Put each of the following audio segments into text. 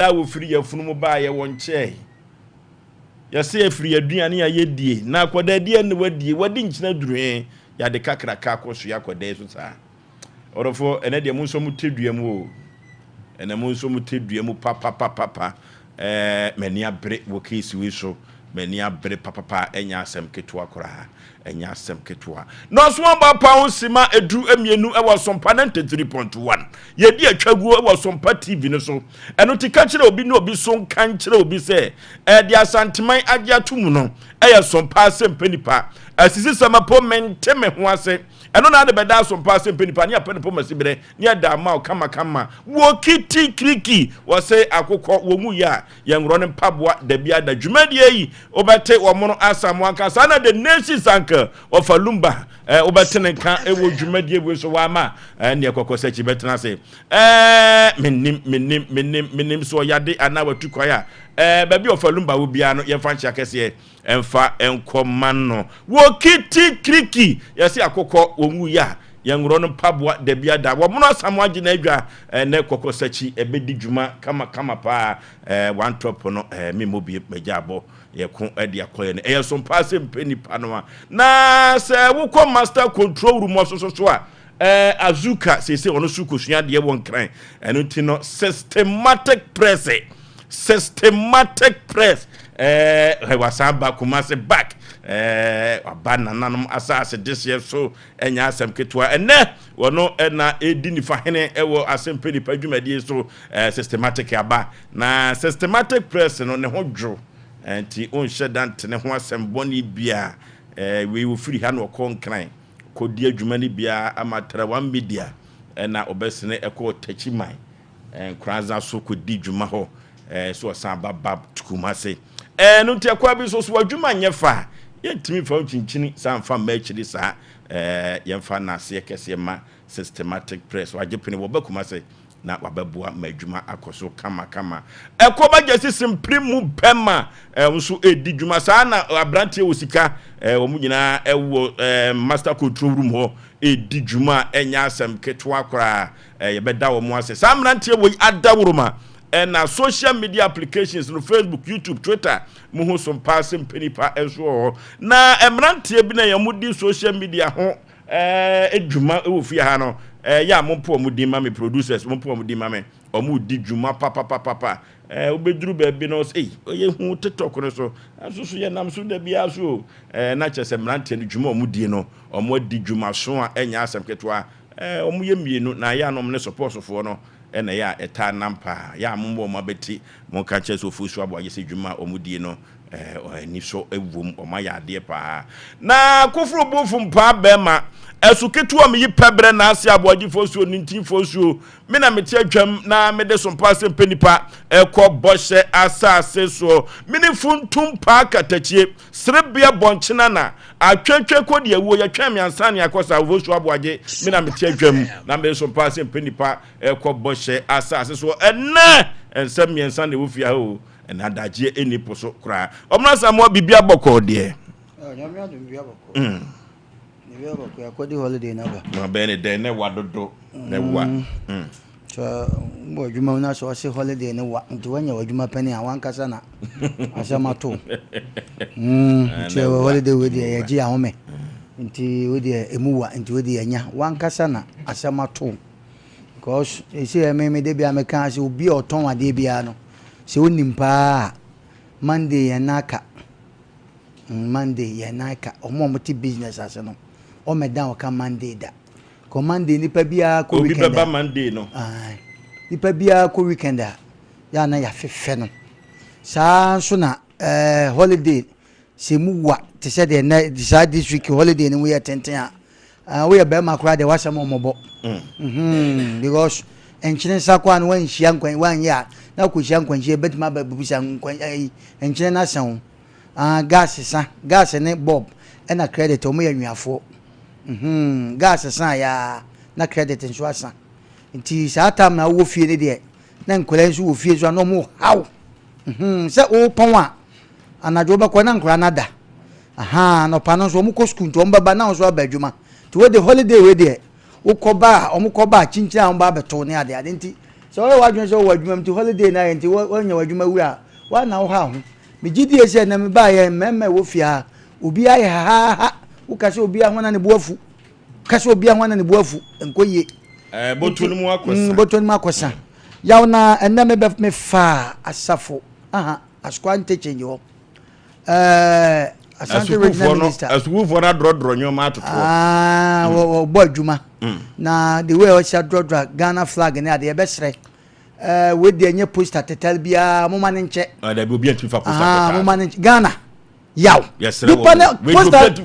a wɔfiri yafunu mu baeɛ wɔnkyɛe. Yɛsɛ yɛfiri aduane a yɛdie na akwadaa deɛ ne wadie wadi nkyena duru he yɛade kakraka akɔ so yɛ akwadaa so saa. Ɔdɔfoɔ, ɛnɛ deɛ mo nso mo te dua mu o. Ɛnɛ mo nso mo te dua mu papapapapa. M'ani abere wɔ case wei so. M'ani abere papapa, ɛnyɛ asɛm ketewa koraa. Ɛnyɛ asɛm ketewa. Na ɔso aba pa ho sima 12 ɛwɔ Sompa 93.1. Yɛdi atwaguo ɛwɔ Sompa TV no so. Ɛno ti ka kyerɛ obi ne obi so nka nkyerɛ obi sɛ ɛde Asanteman agye ato mu no ɛyɛ Sompa asɛmpɛ nipa. Asisi sɛmɛpo mente me ho ase. Ɛno na ade bɛda Sompa asɛmpɛ nipa ne apɛ ne pɔ masi berɛ ne ɛda ama wo kamakama. Wɔ kiti kiriki wɔsɛ akokɔ wɔ mu yɛ a yɛnworɔ ne mpaboa dabi ada. Dwumadie yi wobɛte wɔn no Asamoah nka saa na the nation's uncle ɔfa Lumba wobɛte ne nka wɔ dwumadie wei so wama ɛneɛ kɔkɔ sɛkyi bɛtena ase. Menim menim menim menim so ɔyade anaa watu kwan a baabi ɔfa Lumba wɔ biara no yɛmfa nkyea kɛseɛ ɛmfa nkɔma no. Wɔ kiti kiriki yɛse akokɔ wɔn wu yɛ a yɛnworɔ no mpaboa dabi ada. Wɔn no Asamoah gye n'adwa ɛnɛ kɔkɔ sɛkyi ɛbɛdi dwuma kama kama paa. One top no me mmɔ bie magya abɔ yɛko de akɔyɛ no ɛyɛ so paa sɛ mpɛ nipa no a. Na sɛ wokɔ master control room ɔso so so a Azuka seesei ɔno so kɔsua adeɛ wɔ Nkran. Ɛno nti no systematic press, systematic press wasan ba Kumase back, waba nananom asase deseɛ so. Ɛnyɛ asɛm ketewa. Ɛnɛ wɔno ɛna ɛdi nifa hene ɛwɔ asɛmpɛ nipa dwumadie so. Systematic aba na systematic press no ne ho dwo nti wonhyɛ da ntene ho asɛm bɔne bia. Wei wɔfiri ha na ɔkɔ Nkran kɔdi adwuma no biara ama Trawan Media ɛna ɔbɛsene ɛkɔ Takyiman Nkoranza so kɔdi dwuma hɔ so ɔsan ba ba Kumase. Ɛno nti ɛkwan bi so so adwuma nyɛ fa yɛntumi mfa wo kyinkyini saa mfa mma akyiri saa. Yɛmfa naaseɛ kɛseɛ ma systematic press wagye pene wɔba Kumase na wabɛboa ma adwuma akɔ so kamakama. Ɛkɔ ba gya sisi mpere mu bɛma nso ɛdi dwuma saa na aberanteɛ wɔ sika wɔn nyinaa ɛwɔ master control room hɔ ɛdi dwuma. Ɛnyɛ asɛm ketewa koraa. Yɛbɛda wɔn ase saa mmeranteɛ wɔ yi adaworoma. Ɛna social media applications no, Facebook, YouTube, Twitter, mo ho so mpa ase mpanipa nso wɔ hɔ. Na mmeranteɛ bi na yɛn mo di social media ho adwuma wɔ fie ha no, yɛ a mompo wɔn din ma me. Producers, mompo wɔn din ma me. Wɔn di dwuma papapapapa. Wobɛduru baabi no sɛ ɔyɛ hu TikTok no so nso so yɛnam so da biara so o. Na kyerɛ sɛ mmeranteɛ no dwuma a wɔn die no, wɔn adi dwuma so a ɛnyɛ asɛm ketewa. Wɔn yɛ mmienu na yɛ anom ne supportfoɔ no ɛna yɛ a ɛtaa nam paa. Yɛ a mommɔ wɔn abɛti monka kyerɛ sɛ ofuo so aboagye sɛ dwuma a wɔn die no ani so wom. Wɔn ayɛ adeɛ paa. Na koforo bofo mpaa bɛrima ɛso ketewa meyi pɛbrɛ na ase aboagyefoɔ suo ne ntinfoɔ suo. Me na mete atwam na mede so mpa ase mpɛ nipa ɛkɔ bɔhyɛ asase soɔ. Me ne funtum paa katakyie serebea bɔnkyena na atwetwe kɔ deɛ wuo yɛtwɛn me ansa ne akɔ saa ofosuo aboagye. Me na mete atwam na mede so mpa ase mpɛ nipa ɛkɔ bɔhyɛ asase soɔ. Ɛnɛ nsɛm mmiɛnsa na ɛwɔ fie ha o. Ɛna adagyeɛ ɛni po so koraa. Ɔmena Samoa biribi abɔkɔɔ deɛ. Nyame adom biribi abɔkɔ. Biribi abɔkɔ, yɛakɔdi holiday no aba. Ma bɛyɛ ne dɛn ne wa dodo ne wa. Sɛ wobɔ adwuma mu na sɛ ɔse holiday ne wa nti woanya w'adwuma pani a wankasa na asɛm ato. Nti ɛwɔ holiday wei deɛ yɛgye ahome nti wei deɛ ɛmu wa nti wei deɛ yɛnya wankasa na asɛm ato. Because ɛsɛ me me de bia meka sɛ obi a ɔtɔn adeɛ biara no sɛ wonim paa Monday yɛn nan aka. Monday yɛn nan ka. Ɔmo a ɔmo te business ase no ɔmɛdan ɔka Monday da kɔ Monday nipa biara kɔ obi weekend bɛba Monday no. Aye. Nipa biara kɔ weekend a yɛ ana yɛafefɛ no saa nso na holiday sɛ mu wa te sɛ deɛ nɛ saa this week holiday no mu yɛ tenten a woyɛ bɛrima koraa deɛ wasɛm ɔmɔbɔ. Because nkyene nsa kɔ a no wanhyia nkwan wanyɛ a na akɔhyia nkwanhyia bɛtumi aba bibisa nkwan ɛyi nkyene no asɛn wo. Gas sa gas ne bulb ɛna credit ɔmo yɛ nnuafoɔ. Gas sa ya na credit nso asa nti saa time na wowɔ fie ne deɛ na nkwadaa nso wɔ fie nso a na ɔmo haw. Sɛ wopɔn a anadwo wobɛkɔ na nkwadaa no ada. Aha anɔpa no nso ɔmo kɔ sukuu nti ɔmo bɛba na nso aba adwuma nti wode holiday wei deɛ wokɔ ba a ɔmo kɔ ba a kyinkyin a ɔmo ba abɛto ne ade ade nti. Sɛ woyɛ w'adwene sɛ wowɔ adwuma mu nti holiday no ayɛ nti woanya w'adwuma wura a, woa na wohaw ho. Megye die sɛ nnɛ mebaeɛ mmarima a ɛwɔ fie ha, obiara yɛ hahaaha. Woka sɛ obiara ho na ne bo afu. Woka sɛ obiara ho na ne bo afu, ɛnkɔ yie. Eh, bɔtɔ no mu akɔsa. Bɔtɔ no mu akɔsa. Yaw na ɛnnɛ mebɛ mefaa asafo aha Asukwa interchange hɔ. Ɛɛ Asante regional minister. Asukuufoɔ no adrɔdrɔ nneɛma atotoɔ. Ah, mm. Wɔbɔ adwuma. Na the way ɔhyɛ adrɔdrɔ Ghana flag ne adeɛ ɛbɛsrɛ. Ɛɛ wei deɛ nyɛ poster tetare biara mo ma ne nkyɛ. Ah, dabi obi antumi fa poster tetare. Ah, mo ma ne nkyɛ Ghana. Yaw. Yɛsrɛ Nipa ne poster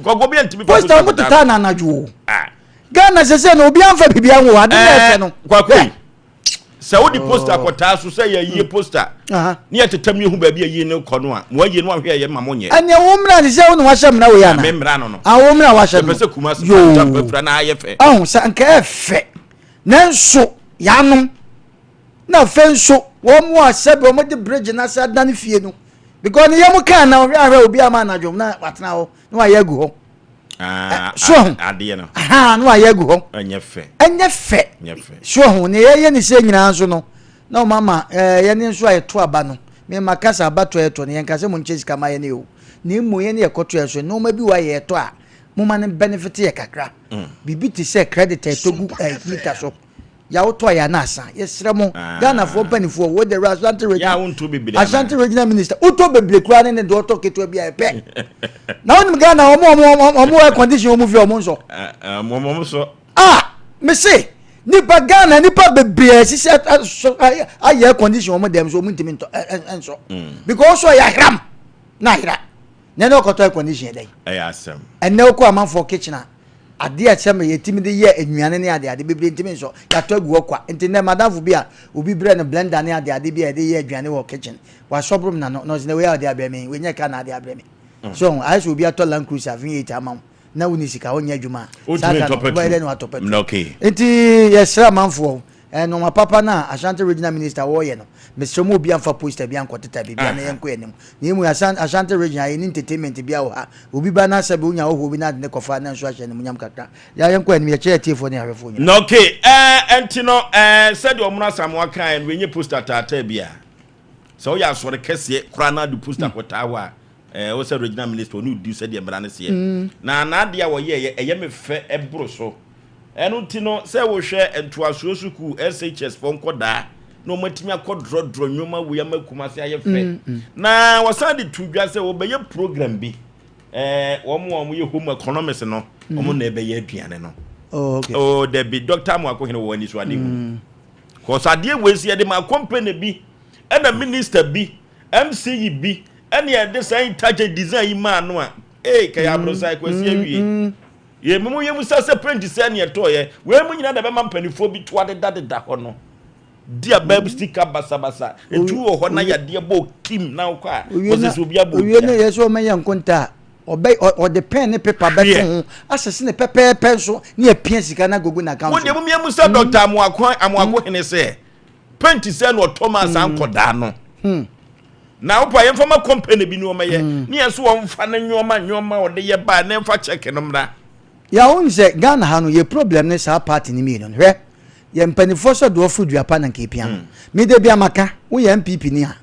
poster mo tetare na anadwo. Ah. Ghana sese na obi anfa bibi anwo ade na ɛfɛ no. Kwakwe. Sɛ wode poster kɔtaa so sɛ yɛyie mm. poster ne yɛtetam yɛhu baabi a yie no kɔ no a mo ayie no ahwɛ yɛ ma monyɛ. Ɛneɛ wo mmra ne sɛ wo na wahyɛ mmra wei ana? Me mmra no no. Ah, wo mmra wahyɛ no. Yɛpɛ sɛ Kumasi pafira na ayɛ fɛ. Ɔho sɛ anka ɛfɛ nanso yanom na afei nso wɔn mu a sɛbi wɔn de bridge no ase adane fie no because ne yam kaa na ɔhwɛ ahwɛ obi ama anadwo na watena hɔ na wayɛ agu hɔ. Ah, so ho adeɛ no aha na wayɛ agu hɔ. Ɛnyɛ fɛ. Ɛnyɛ fɛ. Ɛnyɛ fɛ. So ho ne yɛyɛ ne sɛ nyinaa nso no na wɔn ama ɛɛ yɛn nso a yɛto aba no mema kasa abatoɔ yɛto no yɛn kasa mu nkyɛn sika ma yɛn o na emu yɛn yɛkɔto yɛn so nneɛma bi wɔ a yɛtɔ a mo ma no benefit yɛ kakra mm. biribi te sɛ credit a ɛtɔ gu ɛɛ mita so. Yawotɔ yɛ ana asa yɛsrɛ mo ah. Ghanafoɔ mpanimfoɔ wo de Ashanti regional Ashanti regional minister wotɔ bebree koraa ne ne deɛ ɔtɔ ketewa bi a ɛpɛ na wonim Ghana ɔmo ɔmo ɔmo air condition ɔmo fi ɔmo nsɔ ɔmo nsɔ ah mese nipa Ghana nipa bebree asisi asɔ ayɛ air condition ɔmo dɛm so ɔmo ntumi ntɔ nsɔ mm. because ɔsɔ yɛ ahram na ahra na ɛna ɔkɔtɔ air condition yɛ dɛ ɛyɛ asɛm ɛnɛ okɔ amanfoɔ kitchen a. Adeɛ a ɛsɛ ma yɛtumi de yɛ nnuane ne adeade bebree ntumi nsɔ. Yɛatɔ agu hɔ kwa. Nti nnɛ m'adamfo bi a obi brɛɛ no blender ne adeade bi a yɛde yɛ aduane wɔ kitchen, wasɔ brom n'ano na ɔse na wei a ɔde abrɛ me yi, wei nyɛ car na ade abrɛ me. So ho? Ayɛ sɛ obi atɔ Land Cruiser V8 ama wo na wonni sika, wonyɛ adwuma a, saa Wontumi car ntɔ no wobɛyɛ petrol. dɛn na watɔ petrol? Okay. Nti yɛsrɛ amanfoɔ, Nnoɔma papa no a Ashanti Regional Minister wɔɔyɛ no, mesrɛ mo obiara mfa poster biara nkɔteta baabiara na yɛnkɔ yɛn anim. Na mmom Asan Ashanti Region ha yɛnni entertainment biara wɔ ha. Obi ba na sɛbe wonya ahɔhoɔ bi na ade no kɔfa na nso ahyɛ animuonyam kakra. Yaa yɛnkɔ yɛn anim, yɛkyerɛ atiefoɔ ne ahwɛfoɔ nyinaa. Na okay, eh, ɛnti no, eh, sɛdeɛ Ɔmono Asamoah kaeɛ no, wei nyɛ poster taataa biara. Sɛ woyɛ asɔre kɛseɛ koraa na wode poster kɔtaa hɔ a, eh, wo sɛ Regional Minister, ɔne wo di sɛdeɛ mmara no seɛ. Na n'adeɛ a wɔyɛeɛ, ɛyɛ me fɛ ɛboro so. Ɛno nti no, sɛ wohwɛ ntoasoɔ sukuu, SHS, foɔ nkɔdaa, na wɔatumi akɔdrɔdrɔ nnwoma wei ama Kumasi ayɛ fɛ. Na wɔsan de to dwa sɛ wɔbɛyɛ program bi. Eh, wɔn a wɔyɛ home economics no, wɔn na ɛbɛyɛ aduane no. Oh, okay. Oh, dabi, Dr. Amoakohene wɔ anisoadeɛ hu. Kɔsɔ adeɛ wei si yɛde ma company bi, ɛna minister bi, MCE bi, ɛna yɛde saa intelligent design yi maa no a, ee, kɛyɛ aborosan kwasi awie. Yɛn mu yɛn mu sɛ sɛ paint sɛ ne ɛtɔɔyɛ wei mu nyinaa na ɛbɛma mpanimfoɔ bi to adedadeda hɔ no di aba mm. sika basabasa etu wɔ hɔ na yadeɛ bɔ kim na wokɔ a wɔsɛ sɛ obi abɔ owie ne yɛ sɛ ɔmɛyɛ nkonta a ɔbɛ ɔde pɛn ne pepa bɛto ho asese ne pɛpɛɛpɛ nso ne apia sika na agogo n'account. Wo deɛ mu yɛn mu sɛ dɔkta Amoako Amoako hene sɛ paint sɛ na ɔtɔ maa saa hmm. nkɔdaa no. Hmm. Na wopɛ a yɛmfa ma company bi ne wɔmɛyɛ mm. ne yɛn nso wɔmfa ne nneɛma nneɛma ɔde yɛ baa ne mfa check no mmra. Yà wɔn sɛ Ghana ha no yɛ problem ne saa party ne mmienu no hwɛ yɛ mpanimfoɔ sɛ doɔ foro dua pa na nka epia no mm. mi de bi amaka woyɛ NPP ni a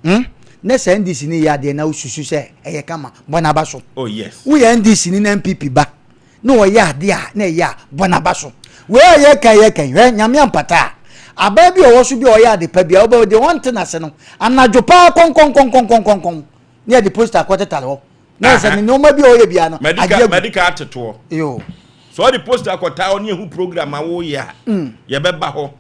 hmm ne sɛ NDC ni yɛ adeɛ na wosusu sɛ ɛyɛ kama bɔ n'aba so. Oh yes. Woyɛ NDC ni na NPP ba na ɔyɛ adeɛ a na ɛyɛ a, bɔ n'aba so. Wei a yɛreka yi yɛreka yi, hwɛ, Nyame ampata a, aban bi a ɔwɔ so bi a ɔyɛ ade pa bi a, wobɛhu deɛ ɔnte n'ase no, anadwo paa kɔnkɔnkɔnkɔnkɔnkɔn na yɛde poster akɔtetare hɔ. Na ɛsɛ ne nneɛma bi a ɔyɛ biara no, agye agu. Medical atetoɔ. Yo. Sɛ ɔde poster akɔtaa hɔ ne yɛhu program a woreyɛ a, yɛbɛba hɔ.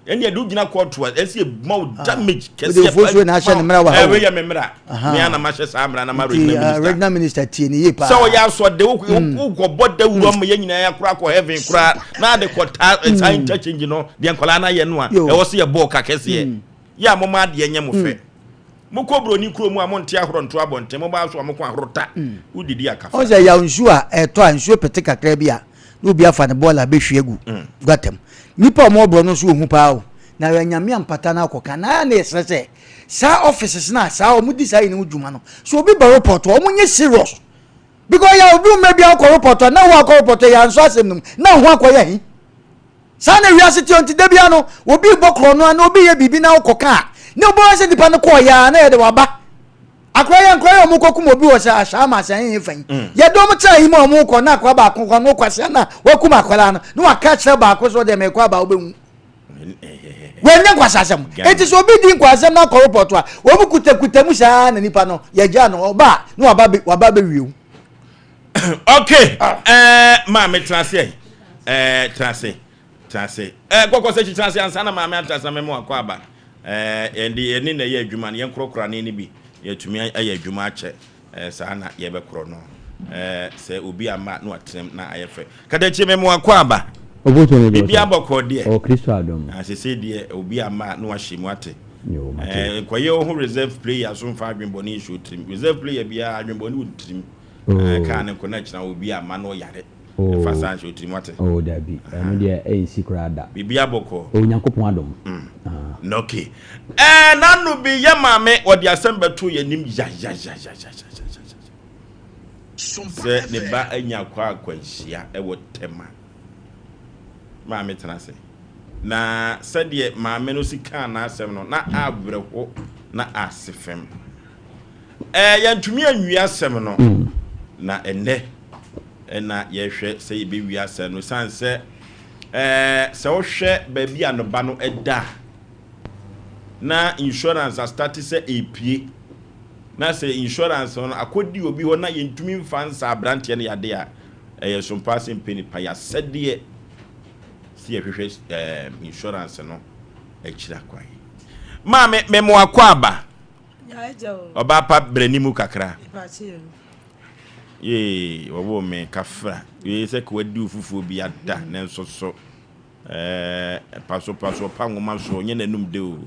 Ɛnni ɛde wogyina kɔɔto a ɛsɛ yɛ ma wo ah. damage kɛseɛ pa ofuo na ahyɛ ne mmara wɔ ha ɛwɛ yɛ me mmara me ana ma hyɛ saa mmara na ma regional minister regional minister tie ne yie paa sɛ ɔyɛ asɔ de wokɔ bɔ dawuro ama yɛ nyinaa akora akɔ heaven koraa na ade kɔ taa eh, saa mm. interchange no deɛ nkwadaa no ayɛ no a ɛwɔ sɛ yɛ bɔɔl ka kɛseɛ mm. yɛ a moma adeɛ nyɛ mo fɛ mm. Mokɔ buroni kuro mu a monte ahorɔ nto abɔnten, mobaa so a moko ahoro ta, wodidi akafa. Ɔn sɛ yaw nsuo a ɛtɔ a nsuo pete kakra bi a na obi afa ne bɔɔla abɛhwie agu gutter mu. Nnipa a wɔwɔ borɔ no nso wɔ hu paa o. Na yɛ Nyame ampata no akɔka. Na ayɛ na yɛsrɛ sɛ saa offices no a saa wɔn di saa yi no ho dwuma no sɛ obi ba report a wɔn nyɛ serious. Because yɛ obi mmerɛ bi akɔ report a na wo akɔ report a yɛansɔ asɛm no mu na wo ho akɔyɛ he. Saa na wiase teɛ nti da biara no obi rebɔ korɔno anaa obi reyɛ biribi na wokɔka a, na wobɛhu sɛ nipa no kɔɔeɛ ara na yɛde waba. Akora yɛ nkora yɛ wɔn kɔkum obi wɔ sɛ ahyɛ ama asɛ hehe fa yi. Yɛde wɔn tra yi mu a wɔn kɔ na akora baako kɔ no kwasia na wakum akwadaa no na waka kyerɛ baako sɛ ɔdeɛ mekɔ aba wobɛhu. Wɔnyɛ nkwasasɛm. Eti sɛ obi di nkwasasɛm na akɔ report a, wɔn kutakuta mu saa na nipa no yɛgya no ɔba a na waba waba bɛwie wo. Okay. Ah. Eh, maame tena ase. Eh, tena ase. Tena ase. Eh, kɔkɔ sɛ tena ase ansa na maame atena ase na mɛmo akɔ aba. Eh, yɛn de yɛne na ɛyɛ adwuma no yɛn korɔkorɔ ne ne bi yɛtumi ayɛ adwuma akyɛ. Eh, saa na yɛbɛkorɔ no. Eh, sɛ obi ama na watenam na ayɛ fɛ. Katakye mɛmo akɔ aba. Biribi abɔkɔ deɛ. Ɔ Kristo adom. Ah, sese deɛ obi ama na wahyɛ mu ate. Eh, nkɔyɛ wo ho reserve player so mfa adwenbɔne nhyɛ wo tirim. Reserve player biara adwenbɔne wɔ ne tirim. Oh. Kaa ne nko na kyena obi ama no ɔyare. Oh. Ɛfa saa nhyɛ wo tirim wate. Oh, dabi. Ɛno deɛ ɛnsi koraa da. Biribi abɔkɔ. Oh, Nyankopɔn adom. Mm. Ah. Na okay. Eh, n'ano bi yɛ maame wɔde asɛm bɛto yɛn anim ya ya ya ya ya ya ya. Sɛ ne ba anya kɔ akwanhyia ɛwɔ Tema. Maame tena ase. Na sɛdeɛ maame no si kaa n'asɛm no, na awerɛho na ase fam. Ɛɛ, yɛntumi anwie asɛm no, na ɛnnɛ na yɛhwɛ sɛ yɛbɛwie asɛm no, sane sɛ ɛɛ sɛ wohwɛ baabi a no ba no da a, na insurance astate sɛ ɛrepue, na sɛ insurance no akɔdi obi hɔ na yɛntumi mfa nsa aberanteɛ no yadeɛ a, ɛyɛ sompa sɛ mpɛ nipa yɛ asɛdeɛ sɛ yɛhwehwɛ ɛɛ insurance no akyiri akwan. Maame, memo akɔ aba. Ɔbaa pa brɛ ne mu kakra. Yee, wɔwoo me kafra. Wei sɛ ka wadi wo fufuo bi ada, nanso so ɛɛ paso paso ɔpa nwoma so ɔnyɛ n'anum de o.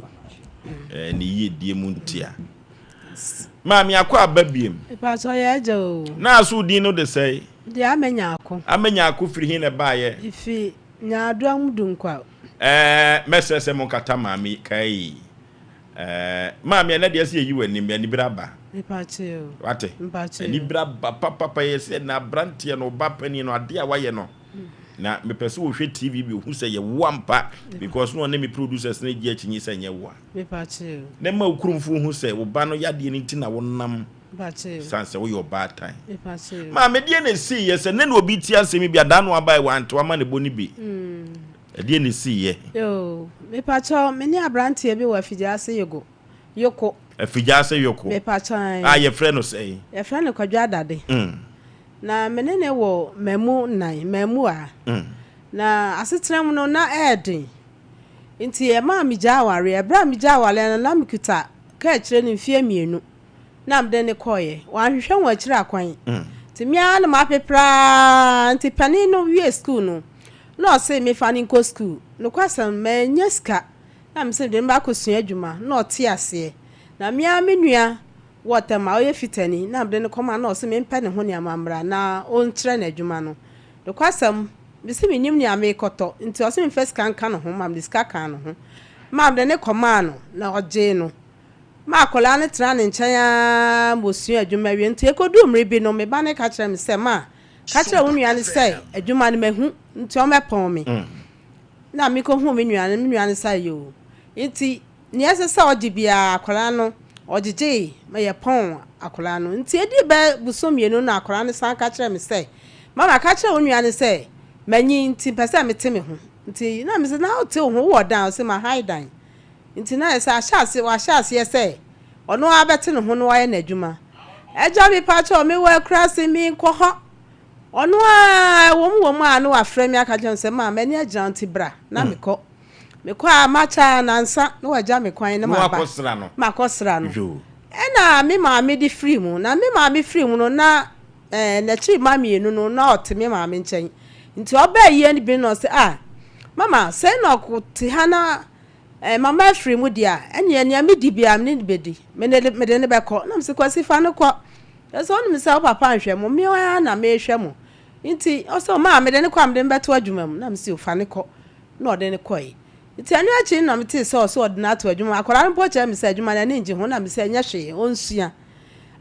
Ɛɛ ne yiedie mu ntia. Maame akɔ aba biem. Mpatsɔ yɛ agya o. Na aso din no de sɛe? De Amenyako. Amenyako firi he na ɛbaeɛ? Efi Nyaadoa mu Dunkwa. Ɛɛ mɛsrɛ sɛ monkata maame kai. Ɛɛ maame ɛnɛ deɛ ɛsɛ yɛyi w'anim anibere aba. Wate anibere aba papapa yɛ sɛ na aberanteɛ no ɔba panin no adeɛ a wayɛ no na mepɛ sɛ wɔhwɛ TV bi ohu sɛ yɛwo ampa because no ɔne me producers no gye akyinnye sɛ nyɛ woa. Na ma wo kuromfoɔ hu sɛ wo ba no yadeɛ no nti na wonam san sɛ woyɛ ɔbaatan. Maame deɛ na ɛsii yɛ sɛ ne na obi ti asɛm bi adaa no abae wante wama ne bɔ no bi. Ɛdeɛn na ɛsiiɛ? Yoo, mepakyɛw, me ne abranteɛ bi wɔ Afigyaase Yogo, Yoko. Afigyaase Yoko. Mepakyɛw, ae. A yɛfrɛ no sɛn? Yɛfrɛ no Kwadwo Adade. Na me ne no wɔ mmamu nnan, mmaamua. Na asetena mu no, na ɛyɛ den. Nti ɛmaa megyaa awareɛ. Berɛ a megyaa awareɛ no, na mekuta kaakyire no mfeɛ mmienu. na mede no kɔeɛ. Wanhwehwɛ wɔn akyiri akwan. Nti me ara na mapepra ara. Nti panin no wiee sukuu no, na ɔse memfa no nkɔ sukuu. Nokwasɛm, mannya sika. Na mese mede no bɛakɔsua adwuma. Na ɔte aseɛ. Na me ara me nua wɔ Tema, ɔyɛ Fitani, na mede no kɔma no na ɔse mempɛ ne ho nneɛma mmra na ɔnkyerɛ no adwuma no. Nokwasɛm, mese mennim nea merekɔtɔ. Nti ɔse memfa sika nka ne ho ma mede sika kaa ne ho ma mede no kɔmaa no, na ɔgyee no. Ma akwadaa no tenaa ne nkyɛn ara ma ɔsuaa adwuma wie. Nti ɛkɔduu mmere bi no, me ba no ka kyerɛɛ me sɛ, Ma, ka kyerɛ wo nua no sɛ adwuma no mahu, nti ɔmmɛpɔn me. Na mekɔhuu me nua no, me nua no sɛ yoo. Nti nea ɛsɛ sɛ ɔgye biara akwadaa no, ɔgyegyee ma yɛpɔn akwadaa no. Nti ɛdii bɛyɛ bosom mmienu na akwadaa no san ka kyerɛɛ me sɛ, Mama, ka kyerɛ wo nua no sɛ manyin nti mepɛ sɛ mete me ho. Nti na mese, na wote wo ho, wowɔ dan? Ɔse, mahae dan. Nti na ayɛ sɛ ahyɛ ase wahyɛ aseɛ sɛ ɔno ara bɛte ne ho na wayɛ n'adwuma. Agya mepakyɛw mewɔ akurase menkɔ hɔ. Ɔno ara ɛwɔ mu wɔ mu a na wafrɛ me aka kyerɛ me sɛ ma m'ani agyina wo nti bra na mekɔ. Mekɔ a makyɛ a nansa na wagya me kwan na maba makɔsra no. Ɛna me maame de firi mu na me maame firi mu no na eh, n'akyiri mma mmienu no na ɔte me maame nkyɛn. Nti ɔbaa yie no bi no na ɔsɛ ah mama sɛn na ɔte ha na Eh, mama afiri mu deɛ a, ɛnneɛ nea medi biara me ne no bɛdi. Me ne mede no bɛkɔ. Na mese, Kwasi, fa no kɔ. Ɛsɛ wonim sɛ wo papa nhwɛ mo, me ara na mehwɛ mo. Nti, ɔsɛ ɔma a mede no kɔ a mede no bɛto adwuma mu. Na mese, o, fa no kɔ. Na ɔde no kɔe. Nti ɛno akyi no na metee sɛ ɔsɛ ɔde no ato adwuma mu. Akwadaa no mpo kyerɛɛ me sɛ adwuma no n'ani ngye ho. Na mese, ɛnyɛ hwee, ɔnsua.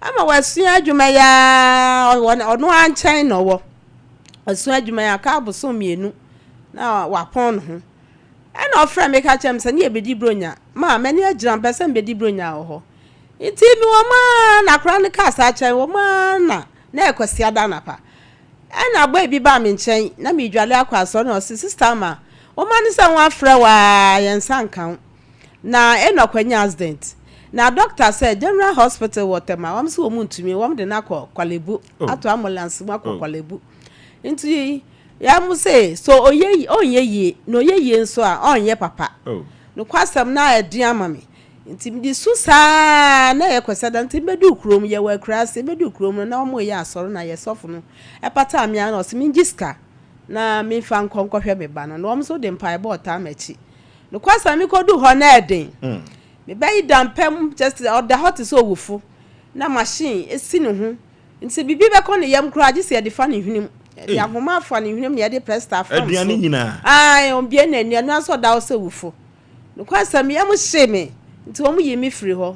Ama wasua adwuma yi ara, ɔno ara nkyɛn na ɔwɔ. Wasua adwuma yi aka abosom mmienu. Na wapɔn ne ho. Ɛna ɔfrɛɛ me ka kyerɛɛ me sɛ ne yɛbɛdi Buronya. Ma m'ani agyina mpɛ sɛ mebɛdi Buronya wɔ hɔ. Nti mewɔ mu ara na akwadaa no kaa saa kyerɛ me, wɔ mu ara na na ɛyɛ Kwasiada anapa. Ɛna boy bi baa me nkyɛn, na meredwale akɔ asɔre na ɔse, Sister Ama, wo mma no sɛ wɔafrɛ wo ara yɛn nsa nka wo. Na Enoch anya accident. Na doctor sɛ General Hospital wɔ Tema, wɔn se wɔn ntumi, wɔn de no akɔ Korle-Bu, ato ambulance mu akɔ Korle-Bu. Nti yɛn mo se, so ɔyɛ ɔnyɛ yie, na ɔyɛ yie nso a ɔnyɛ papa. Nokwasɛm na ɛden ama me. Nti mede su saa na ɛyɛ Kwasiada nti mebɛduu kurom, yɛwɔ akuraase, mebɛduu kurom no na wɔn reyɛ asɔre na yɛ sɔfo no ɛpataa me ara na ɔse mengye sika na memfa nkɔ nkɔhwɛ me ba no, na wɔn nso de mpaebɔ ɔtaa m'akyi. Nokwasɛm, mikoduu hɔ no, na ɛyɛ den. Me ba yi da mpa mu, kyerɛ sɛ ɔda hɔ te sɛ owufo, na machine si ne ho. Nti sɛ biribi bɛkɔ ne yam koraa a, gye sɛ yɛde fa ne hwenem. Yɛde ahoma afa ne hwenem na yɛde prɛsta afam so. Aduane nyinaa? Ae, ombue n'ani, ɛno ara nso ɔda hɔ sɛ owufo. Nokwasɛm, me yam hyee me, nti wɔyii me firii hɔ.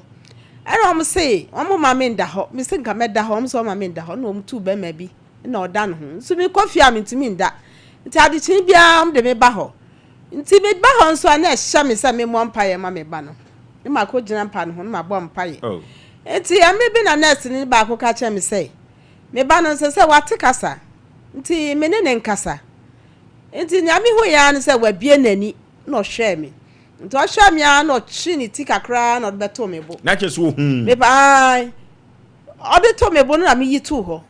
Ɛnna wɔse wɔmma mennda hɔ. Mese nka mɛda hɔ, wɔn se wɔmma mennda hɔ. Ɛnna wɔtuu barima bi na ɔda ne ho. Nso mekɔ fie a, mentumi nda. Nti adekyee biara wɔde me ba hɔ. Nti meba hɔ nso a, na ɛhyɛ me sɛ memmɔ mpaeɛ mma me ba no. Na makɔgyina mpa no ho na mabɔ mpaeɛ. Oh. Nti mmerɛ bi na nɛɛseni baako ka kyerɛɛ me sɛ, me ba no nsɛ sɛ wate kasa, nti me ne no nkasa. Nti nea mehuiɛ ara ne sɛ wabue n'ani na ɔhwɛɛ me. Nti ɔhwɛɛ me ara na ɔtwee ne ti kakra na ɔde bɛtoo me bo. Na kyerɛ sɛ ɔhuu. Me ba, ae. Ɔde too me bo no na meyi too hɔ.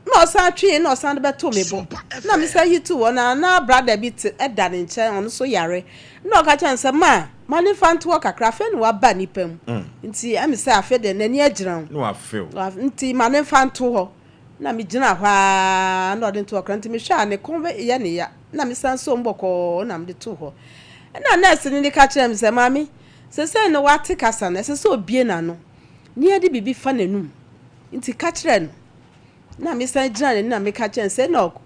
Nna ɔsan twee na ɔsan de bɛtoo me bo. Nna mesan yi too hɔ na na brada bi tse da ne nkyɛn, ɔno so yare. Nna ɔka kyerɛɛ no sɛ, Ma, ma no mfa nto hɔ kakra, afei na ɔaba nnipa mu, ntsi emi sɛ afei de n'ani agyina wo. Na ɔafew. Ntsi ma no mfa nto hɔ. Nna migyina hɔ ara na ɔde nto hɔ kakra, ntsi mehwɛ a ne kɔn yɛ no ya. Nna mesan soo mu bɔkɔɔ na mede too hɔ. Nna nɛɛse no ka kyerɛɛ me sɛ, Maame, sesei no ɔate kasa no, ɛsɛ sɛ obue n'ano na yɛde biribi fa n'anum. Ntsi ka kyerɛ no. Na mesan gyinaa n'anim na meka kyerɛɛ no sɛ, Enoch,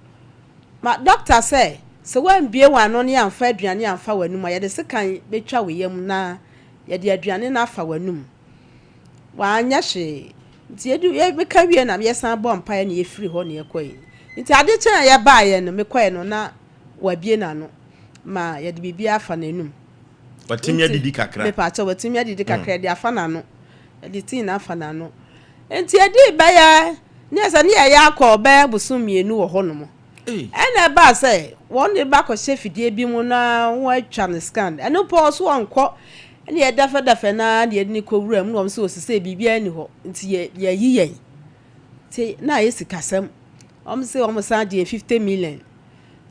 ma dɔkta sɛ, sɛ woambue w'ano ne amfa aduane amfa w'anum a, yɛde sekan bɛtwa wo yam na yɛde aduane no afa w'anum. Wanyɛ hwee. Nti yɛdu, yɛ, meka wie na yɛsan bɔɔ mpaeɛ na yɛfiri hɔ na yɛkɔe. Nti ade kyee a yɛbaeɛ no, mekɔe no na wabue n'ano ma yɛde biribi afa n'anum. Watumi adidi kakra. Mepaakyɛw, watumi adidi kakra, yɛde afa n'ano. Yɛde tii no afa n'ano. Enti edii bɛyɛ ne sɛ ne yɛyɛ akɔ bɛyɛ bosom mmienu wɔ hɔnom. Ɛna ɛbaa sɛ wɔn de ba kɔhyɛ fidie bi mu na wɔatwa no scan. Ɛno mpo ɔso ɔnkɔ. Ɛna yɛdɛfɛdɛfɛ no ara na yɛde no kɔwura mu na wɔn sɛ osisei biribiara nni hɔ nti yɛ yɛayi yɛn. Nti na ayɛ sikasɛm. Wɔn se wɔn san gye yɛn 50 million.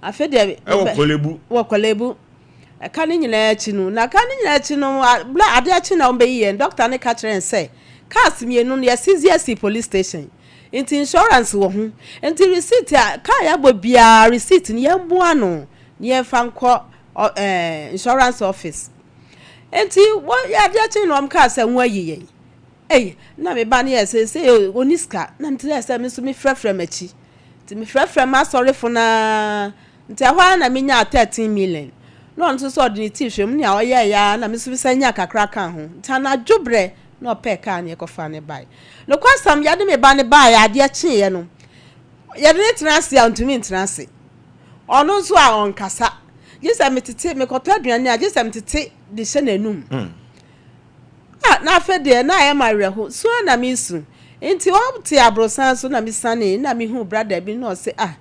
Afei deɛ. Ɛwɔ Korle-Bu. Wɔ Korle-Bu. Ɛka no nyinaa akyi no, na ɛka no nyinaa akyi no, berɛ a adeɛ kye na wɔbɛyi yɛn, dɔkta no ka kyerɛɛ yɛn sɛ cars mmienu no yɛaseize asi police station, nti insurance wɔ ho, nti receipt a car yɛabɔ biara receipt no yɛmmoa ano na yɛmfa nkɔ ɛɛ insurance office. Nti wɔ adeɛ kye na wɔkaa sɛ wɔayi yɛn. Ei, na me ba no yɛ seesei ɔnni sika, na nti na ɛsɛ sɛ me nso mefrɛfrɛ m'akyi. Nti mefrɛfrɛ m'asɔrefo no ara Nti ɛhɔ ara na menyaa 13 million. Na ɔno nso sɛ ɔde ne ti hwɛ mu, nea ɔyɛeɛ ara na me nso mesan nyaa kakra kaa ho. Nti anadwo berɛ na ɔpɛɛ kaa no yɛkɔfaa no baeɛ. Nokwasɛm, yɛde me ba no baeɛ adeɛ kyeeɛ no, yɛde no tena ase a ɔntumi ntena ase. Ɔno nso a ɔnkasa. Gye sɛ metete, mekɔtɔ aduane a gye sɛ metete de hyɛ n'anum. Ah, na afei deɛ na ayɛ me awerɛho, su ara na meresu. Nti ɔte aborosan so na mesianee na mehuu brada bi na ɔse ah,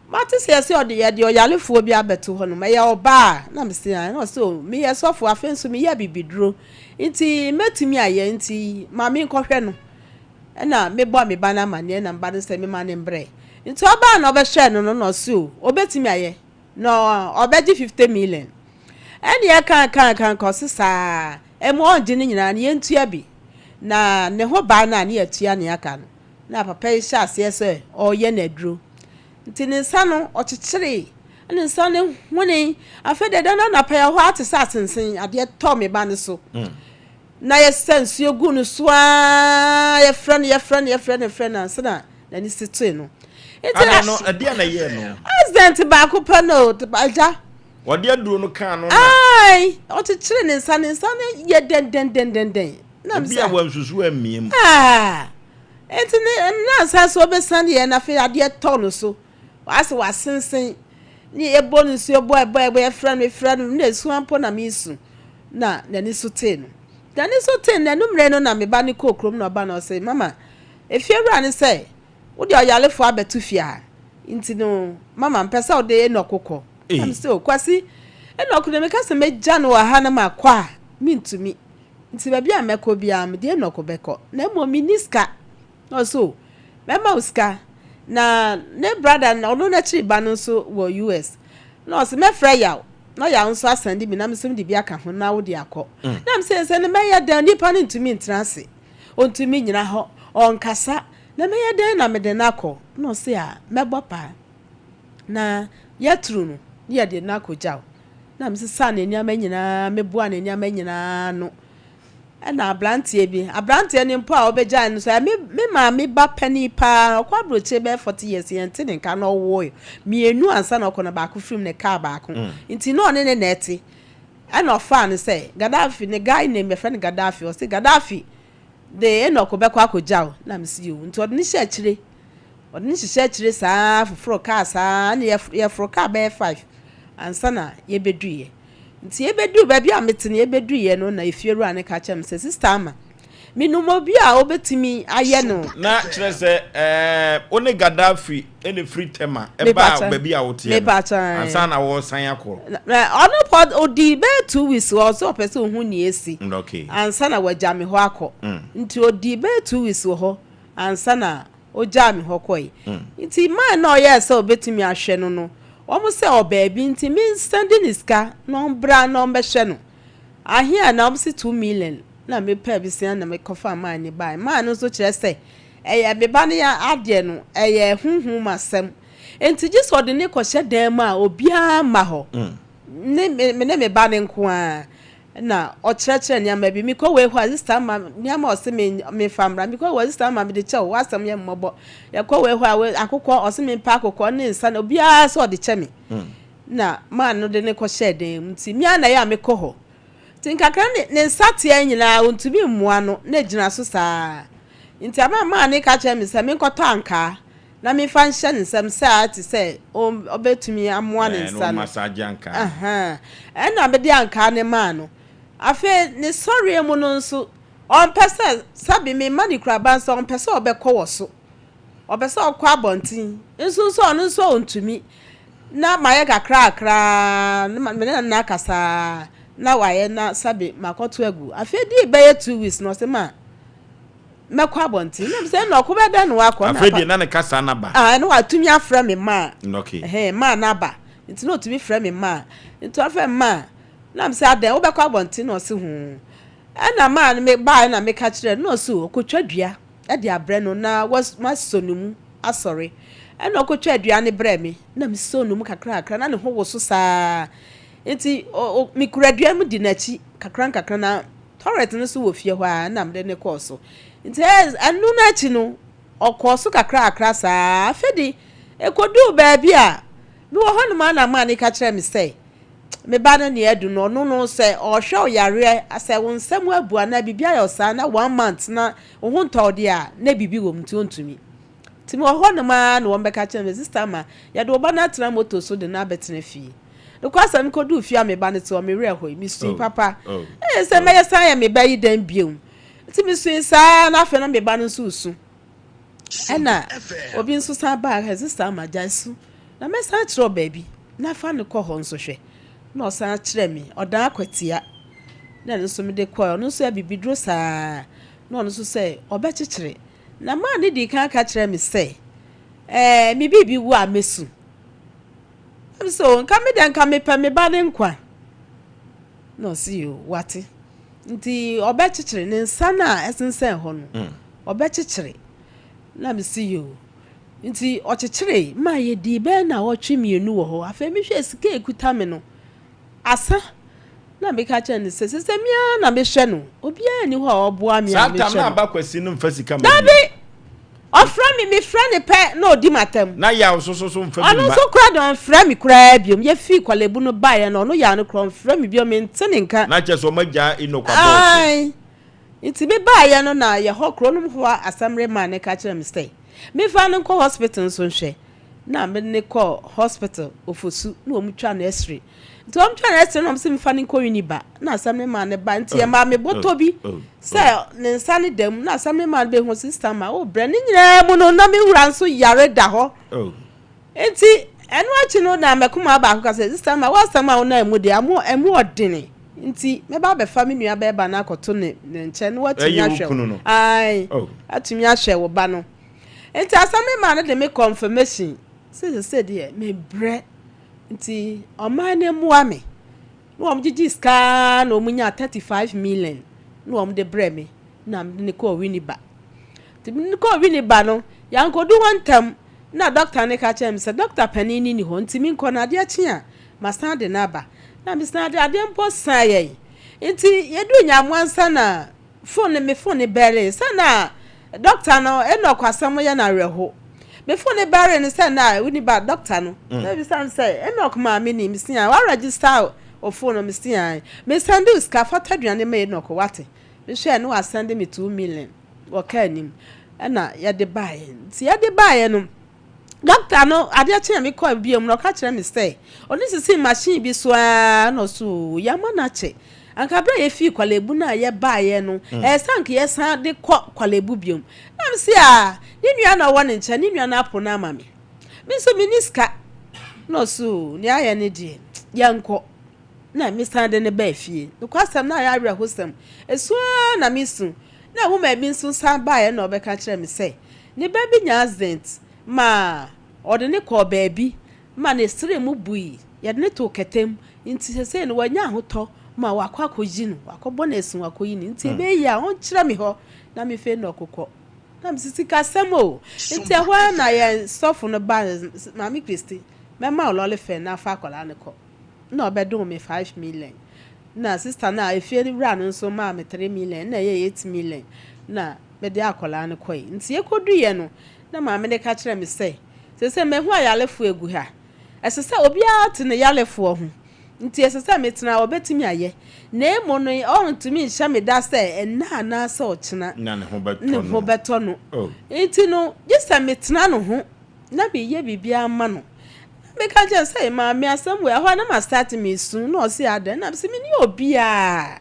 Mate sɛ yɛse ɔde yɛde ɔyarefoɔ bi abɛto hɔ nom, ɛyɛ ɔbaa a? Na mese aane, na ɔse oh meyɛ sɔfo afei nso meyɛ abibiduro nti mɛtumi ayɛ nti ma menkɔhwɛ no. Ɛna mebɔɔ me ba no amaneɛ na me ba no sɛ mema no mbrɛ. Nti ɔbaa na ɔbɛhwɛɛ no no na ɔse oh ɔbɛtumi ayɛ na ɔbɛgye 50 million. Ɛne yɛkaa kaa kaa kaa ɔse saa ɛmu ɔngye ne nyinaa no yɛntua bi na ne ho baa no a ne yɛatua nea aka no. Na papa yi hyɛɛ aseɛ sɛ ɔreyɛ no aduro. Nti ne nsa no, ɔkyekyeree, ne nsa no honee. Afei deɛ da no anɔpa yi, ɛhɔ ara te sɛ asensen, adeɛ tɔɔ me ba no so. Na yɛsa nsuo gu no so ara, yɛfrɛ no, yɛfrɛ no, yɛfrɛ no, yɛfrɛ no ansa na n'ani si toe no. Nti Adɛn no, ɛdeɛn na ɛyɛɛ no? Accident baako pɛ no, agya. Wɔde aduro no kaa no na. Ae, ɔkyekyeree ne nsa, ne nsa no yɛ dɛndɛndɛndɛn. Na Ebi a wansusu ammie mu. Ah! Enti ne nnansa so ɔbɛsiane yɛ na afei adeɛ tɔ no so. Waase wasensen. Ne yɛbɔ no nsuo bɔ ɛbɔ ɛbɔ yɛfrɛ no mefrɛ no na esu mpo na mesu na n'ani so tee no. N'ani so tee no n'anummerɛ no na me ba no kɔɔ kurom na ɔba na ɔse mama efiewura ne sɛ wode ɔyarefoɔ abɛto fie ha nti no mama mpɛ sɛ wode Enoch kɔ. Na mese o Kwasi Enoch de meka sɛ mɛgya no wɔ ha na makɔ a mentumi nti baabi a mɛkɔ biara mede Enoch bɛkɔ na mmom menni sika. Na ɔse o mɛma wo sika na ne brada no ɔno n'akyiri ba no nso wɔ US na ɔse mɛfrɛ Yaw na Yaw nso asɛnde bi na me nso mede bi aka ho na wode akɔ. Na mese sɛ no mɛyɛ dɛn nipa no ntumi ntena ase ɔntumi nyina hɔ ɔnkasa na mɛyɛ dɛn na mede no akɔ na ɔse a mɛbɔ paa na yɛaturu no na yɛde no akɔgya wo na mesesaa ne nneɛma nyinaa meboa ne nneɛma nyinaa ano ɛna aberanteɛ bi aberanteɛ no mpo a ɔbɛgyae no so ɛyɛ me me maame ba panin paa ɔkɔ aburokyire bɛyɛ 40 years yɛnte ne nka na ɔwoe mmienu ansa na ɔkɔ na baako firim ne kaa baako nti na ɔne ne na ɛte ɛna ɔfaa no sɛ Gaddafi ne guy name yɛfrɛ no Gaddafi ɔse Gaddafi de Enoch bɛkɔ akɔgya wo na mesi yo nti ɔde ne hyɛ akyire ɔde ne hyehyɛ akyire saa foforo kaa saa ne yɛforo kaa bɛyɛ 5 ansa na yɛbɛduiɛ nti yɛbɛduru baabi a mete no yɛbɛduiɛ no na efiewura no ka kyerɛ me sɛ sister Ama menom obi a wobɛtumi ayɛ no. Na kyerɛ sɛ ɛɛ wo ne Gaddafi ɛna firi Tema ɛbaa baabi a woteɛ no ansa na wɔresan akɔ. Ɔno pɔ odi bɛyɛ 2 weeks wɔ ɔsɛ ɔpɛ sɛ ohun nea esi ansa na wagya me hɔ akɔ nti odi bɛyɛ 2 weeks wɔ hɔ ansa na ogyaa me hɔ kɔe nti man na ɔyɛɛ sɛ obetumi ahwɛ no no wɔn sɛ ɔbaabi nti me nsɛnde ne sika na ɔmbra na ɔmbɛhwɛ no ahia na wɔn si 2 million na mepɛ bisia na mekɔfa man ne baa man no nso kyerɛ sɛ ɛyɛ me ba no yɛ adeɛ no ɛyɛ huhum asɛm nti gye sɛ ɔde ne kɔhyɛ dan mu a obiara mma hɔ ne me ne me ba ne nko ara na ɔkyerɛkyerɛ nneɛma bi mekɔ wei hɔ a sister ma nneɛma ɔse me mefa mmra mekɔ wei sister ma mede kyɛw w'asɛm yɛ mmɔbɔ yɛkɔ wei hɔ a akokɔ ɔse mempa akokɔ ne nsa na obiara sɛ ɔde kyɛ me na maa no de ne kɔhyɛ dan mu nti mmea na ɛyɛ a mekɔ hɔ nti nkakra ne ne nsa teɛ nyinaa ontumi mmoa no na gyina so saa nti ama maa ne ka kyerɛ me sɛ menkɔtɔ ankaa na memfa nhyɛ ne nsam sɛ a te sɛ ɔbɛtumi amoa ne nsa no ɛna mede ankaa ne maa no afei ne sɔreɛ mu no nso ɔmpɛ sɛ sabi memma ne kuraba nso ɔmpɛ sɛ ɔbɛkɔ wɔ so ɔpɛ sɛ ɔkɔ abɔnten nso nso ɔno nso ɔntumi na mayɛ kakrakraa me ne nana kasa na wayɛ na sabi makɔto agu afei di bɛyɛ 2 weeks na ɔsɛ ma mɛkɔ abɔnten na sɛ ɛna ɔkɔ bɛdɛ no wakɔ. Afei deɛ na ne kasa naba. Ah, ɛna watumi afrɛ me maa. Okay. Ɛhɛn maa naba nti na otumi frɛ me maa nti ɔfrɛ me maa na mi sɛ adan wobɛkɔ abɔnten na ɔsi ho ɛna maa no me baa ɛna meka kyerɛ no na ɔsi ɔkotwa dua ɛde abrɛ no na was masɔ ne mu asɔre ɛna ɔkotwa dua ne brɛ me na mi sɔ ne mu kakra kakra na ne ho wo so saa nti o o mikura dua mu di n'akyi kakra nkakra na toilet no so wɔ fie hɔ a na mede ne kɔɔ so nti ɛno n'akyi no ɔkɔɔ so kakra kakra saa afei de ekoduu baabi a mewɔ hɔnom a na maa ne ka kyerɛ me sɛ me ba no nea adu no ɔno no sɛ ɔhwɛ ɔyareɛ sɛ wo nsɛm abu anaa biribi ayɛ ɔsaa na one month na wo ho ntɔ wo deɛ a na biribi wɔ mu nti ɔntumi nti mewɔ hɔnom a na wɔn bɛka kyerɛ me sister ma yɛde wo ba no atena moto so de no abɛtena fie nokwasɛm kɔduu fie a me ba no te hɔ me werɛ hɔ yi mesui papa ɛyɛ sɛ mɛyɛ san yɛ me ba yi dan biom nti mesui saa na afei na me ba no nso resu ɛna obi nso san baa hɛ sister ma gya su na mɛsan kyerɛ baabi na fa no kɔ hɔ nso hwɛ na ɔsan kyerɛ me ɔdan akwatia na ɛno nso mede kɔɛ ɔno nso abibiduro saa na ɔno nso sɛ ɔbɛkyekyere na maa ne di kan ka kyerɛ me sɛ me biribi wu a mɛsu ɛm so nka me deɛ nka mepɛ me ba ne nkwa na ɔsi yo wate nti ɔbɛkyekyere ne nsa no a ɛsensɛn hɔ no ɔbɛkyekyere na mesi yo nti ɔkyekyere maa yɛdii bɛyɛ na ɔtwe mmienu wɔ hɔ afei mehwɛ sika ekuta me no asa na meka kyerɛ no sɛ sɛ mea na mehwɛ no obiara ni hɔ a ɔboa me a saa tam mehwɛ na no aba kwasi no mfa sika ma dabi ɔfrɛ me mefrɛ ne pɛ na ɔdi m'atam na yaw so so so mfa bi ɔno mma nso kora de ɔmfrɛ me koraa biom yɛfii kwalebu no baeɛ no ɔno yɛ no korɔ ɔmfrɛ me biom mente ne nka. Na kyerɛ sɛ ɔma gyaa Enoch abɔɔso. Ai nti mebaeɛ no na yɛhɔ kuro no hɔ asɛmre maa ne ka kyerɛ me sɛ mefa no nkɔ hospital nso nhwɛ. Na mede no kɔɔ hospital Ofosu na wɔn twa no x-ray. Nti wɔn twa no x-ray na wɔn se mefa no nkɔ Uniba na asɛm no maa no ba nti yɛmaa me bɔtɔ bi sɛ ne nsa no da mu na asɛm no maa no bɛhu sister ma wo brɛ ne nyinaa mu no na me wura nso yare da hɔ. Nti ɛno akyi no na mɛkumaa baako ka sɛ sister ma w'asɛm a wonam mu deɛ amo ɛmu ɔdene nti mɛba abɛfa me nua bɛɛba no akɔto ne ne nkyɛn na watumi ahwɛ wo ae atumi ahwɛ wo ba no. Nti asɛm maa no de me confirmation sɛ sesei deɛ mebrɛ nti ɔman no mmoa me na wɔn gyegye sika ara na wɔn nyaa 35 million na wɔn de brɛ me na mede no kɔɔ Winneba. Nti mede no kɔɔ Winneba no yɛankɔdu hɔ ntɛm na doctor no ka kyerɛ me sɛ doctor panin no nni hɔ nti menkɔ na adeɛ kye a masan de no aba. Na mesan de adeɛ mpo saa yɛn. Nti yɛduu Nyamoa ansa na Phone no me phone no bɛree sɛ na doctor no Enoch asɛm yɛ no awerɛho. Me phone no bɛree no sɛ na woni ba doctor no. Na mebisa no sɛ Enoch maame ni? Mese ae. Wa register wo phone no? Mese ae. Me send wo sika fa tɔ aduane ma Enoch wate. Mehwɛɛ no wa send me 2 million wɔ car nim ɛna yɛde baeɛ. Nti yɛde baeɛ no Dɔkta no, adeɛ kye a mekɔɔ bio no, ɔka kyerɛɛ me sɛ ɔne sisii machine bi so ara na ɔse oo, yɛama no akyɛ. Anka berɛ a yɛfii Kwalebu no a yɛbaeɛ no, ɛyɛ sɛ anka yɛsan de kɔ Kwalebu biom. Na mese aa, ne nua na ɔwɔ ne nkyɛn, ne nua no apo no ama me. Me nso menni sika. Na ɔse oo, nea ayɛ ne deɛ, yɛnkɔ. Na mesan de no baa fie. Nokwasɛm, na ayɛ awerɛhosɛm. Esu ara na mesu. Na woman bi nso san baeɛ na ɔbɛka kyerɛɛ me sɛ ne ba bi nyaa accident ma ɔde no kɔɔ baabi ma ne srɛ mu bui. Yɛde no too kɛtɛ mu nti seesei no wanya ahotɔ ma wakɔ akɔyi no, wakɔbɔ no asu wakɔyi no nti ɛbɛyɛ yie a ɔnkyerɛ me hɔ na mefei no ɔkokɔ. Na mese sikasɛm o. Nti ɛhɔ ara na yɛn sɔfo no baa Maame Christy mɛma wo lɔre fare na fa akwadaa no kɔ. Nna ɔbɛdom me 5 million. Nna sister no a efie no wura no nso maa me 3 million, nna ɛyɛ 8 million na mede akwadaa no kɔe. Nti yɛkɔduiɛ no, na maame no ka kyerɛɛ me sɛ, seesei mahu ayarefoɔ agu ha. Ɛsɛ sɛ obiara te ne yarefoɔ ho. Nti ɛsɛ sɛ metena a, ɔbɛtumi ayɛ. Na mmom no, ɔrentumi nhyɛ me da sɛ ɛnnɛ anaasɛ ɔkyena na ne ho bɛtɔ ne ho no. bɛtɔ no. Oh. Nti no, gye sɛ metena ne ho na meyɛ biribiara ma no. Meka kyerɛ no sɛ, maame asɛm wei, ɛhɔ a na ma start mesu na ɔse adɛn na mese menni obiara.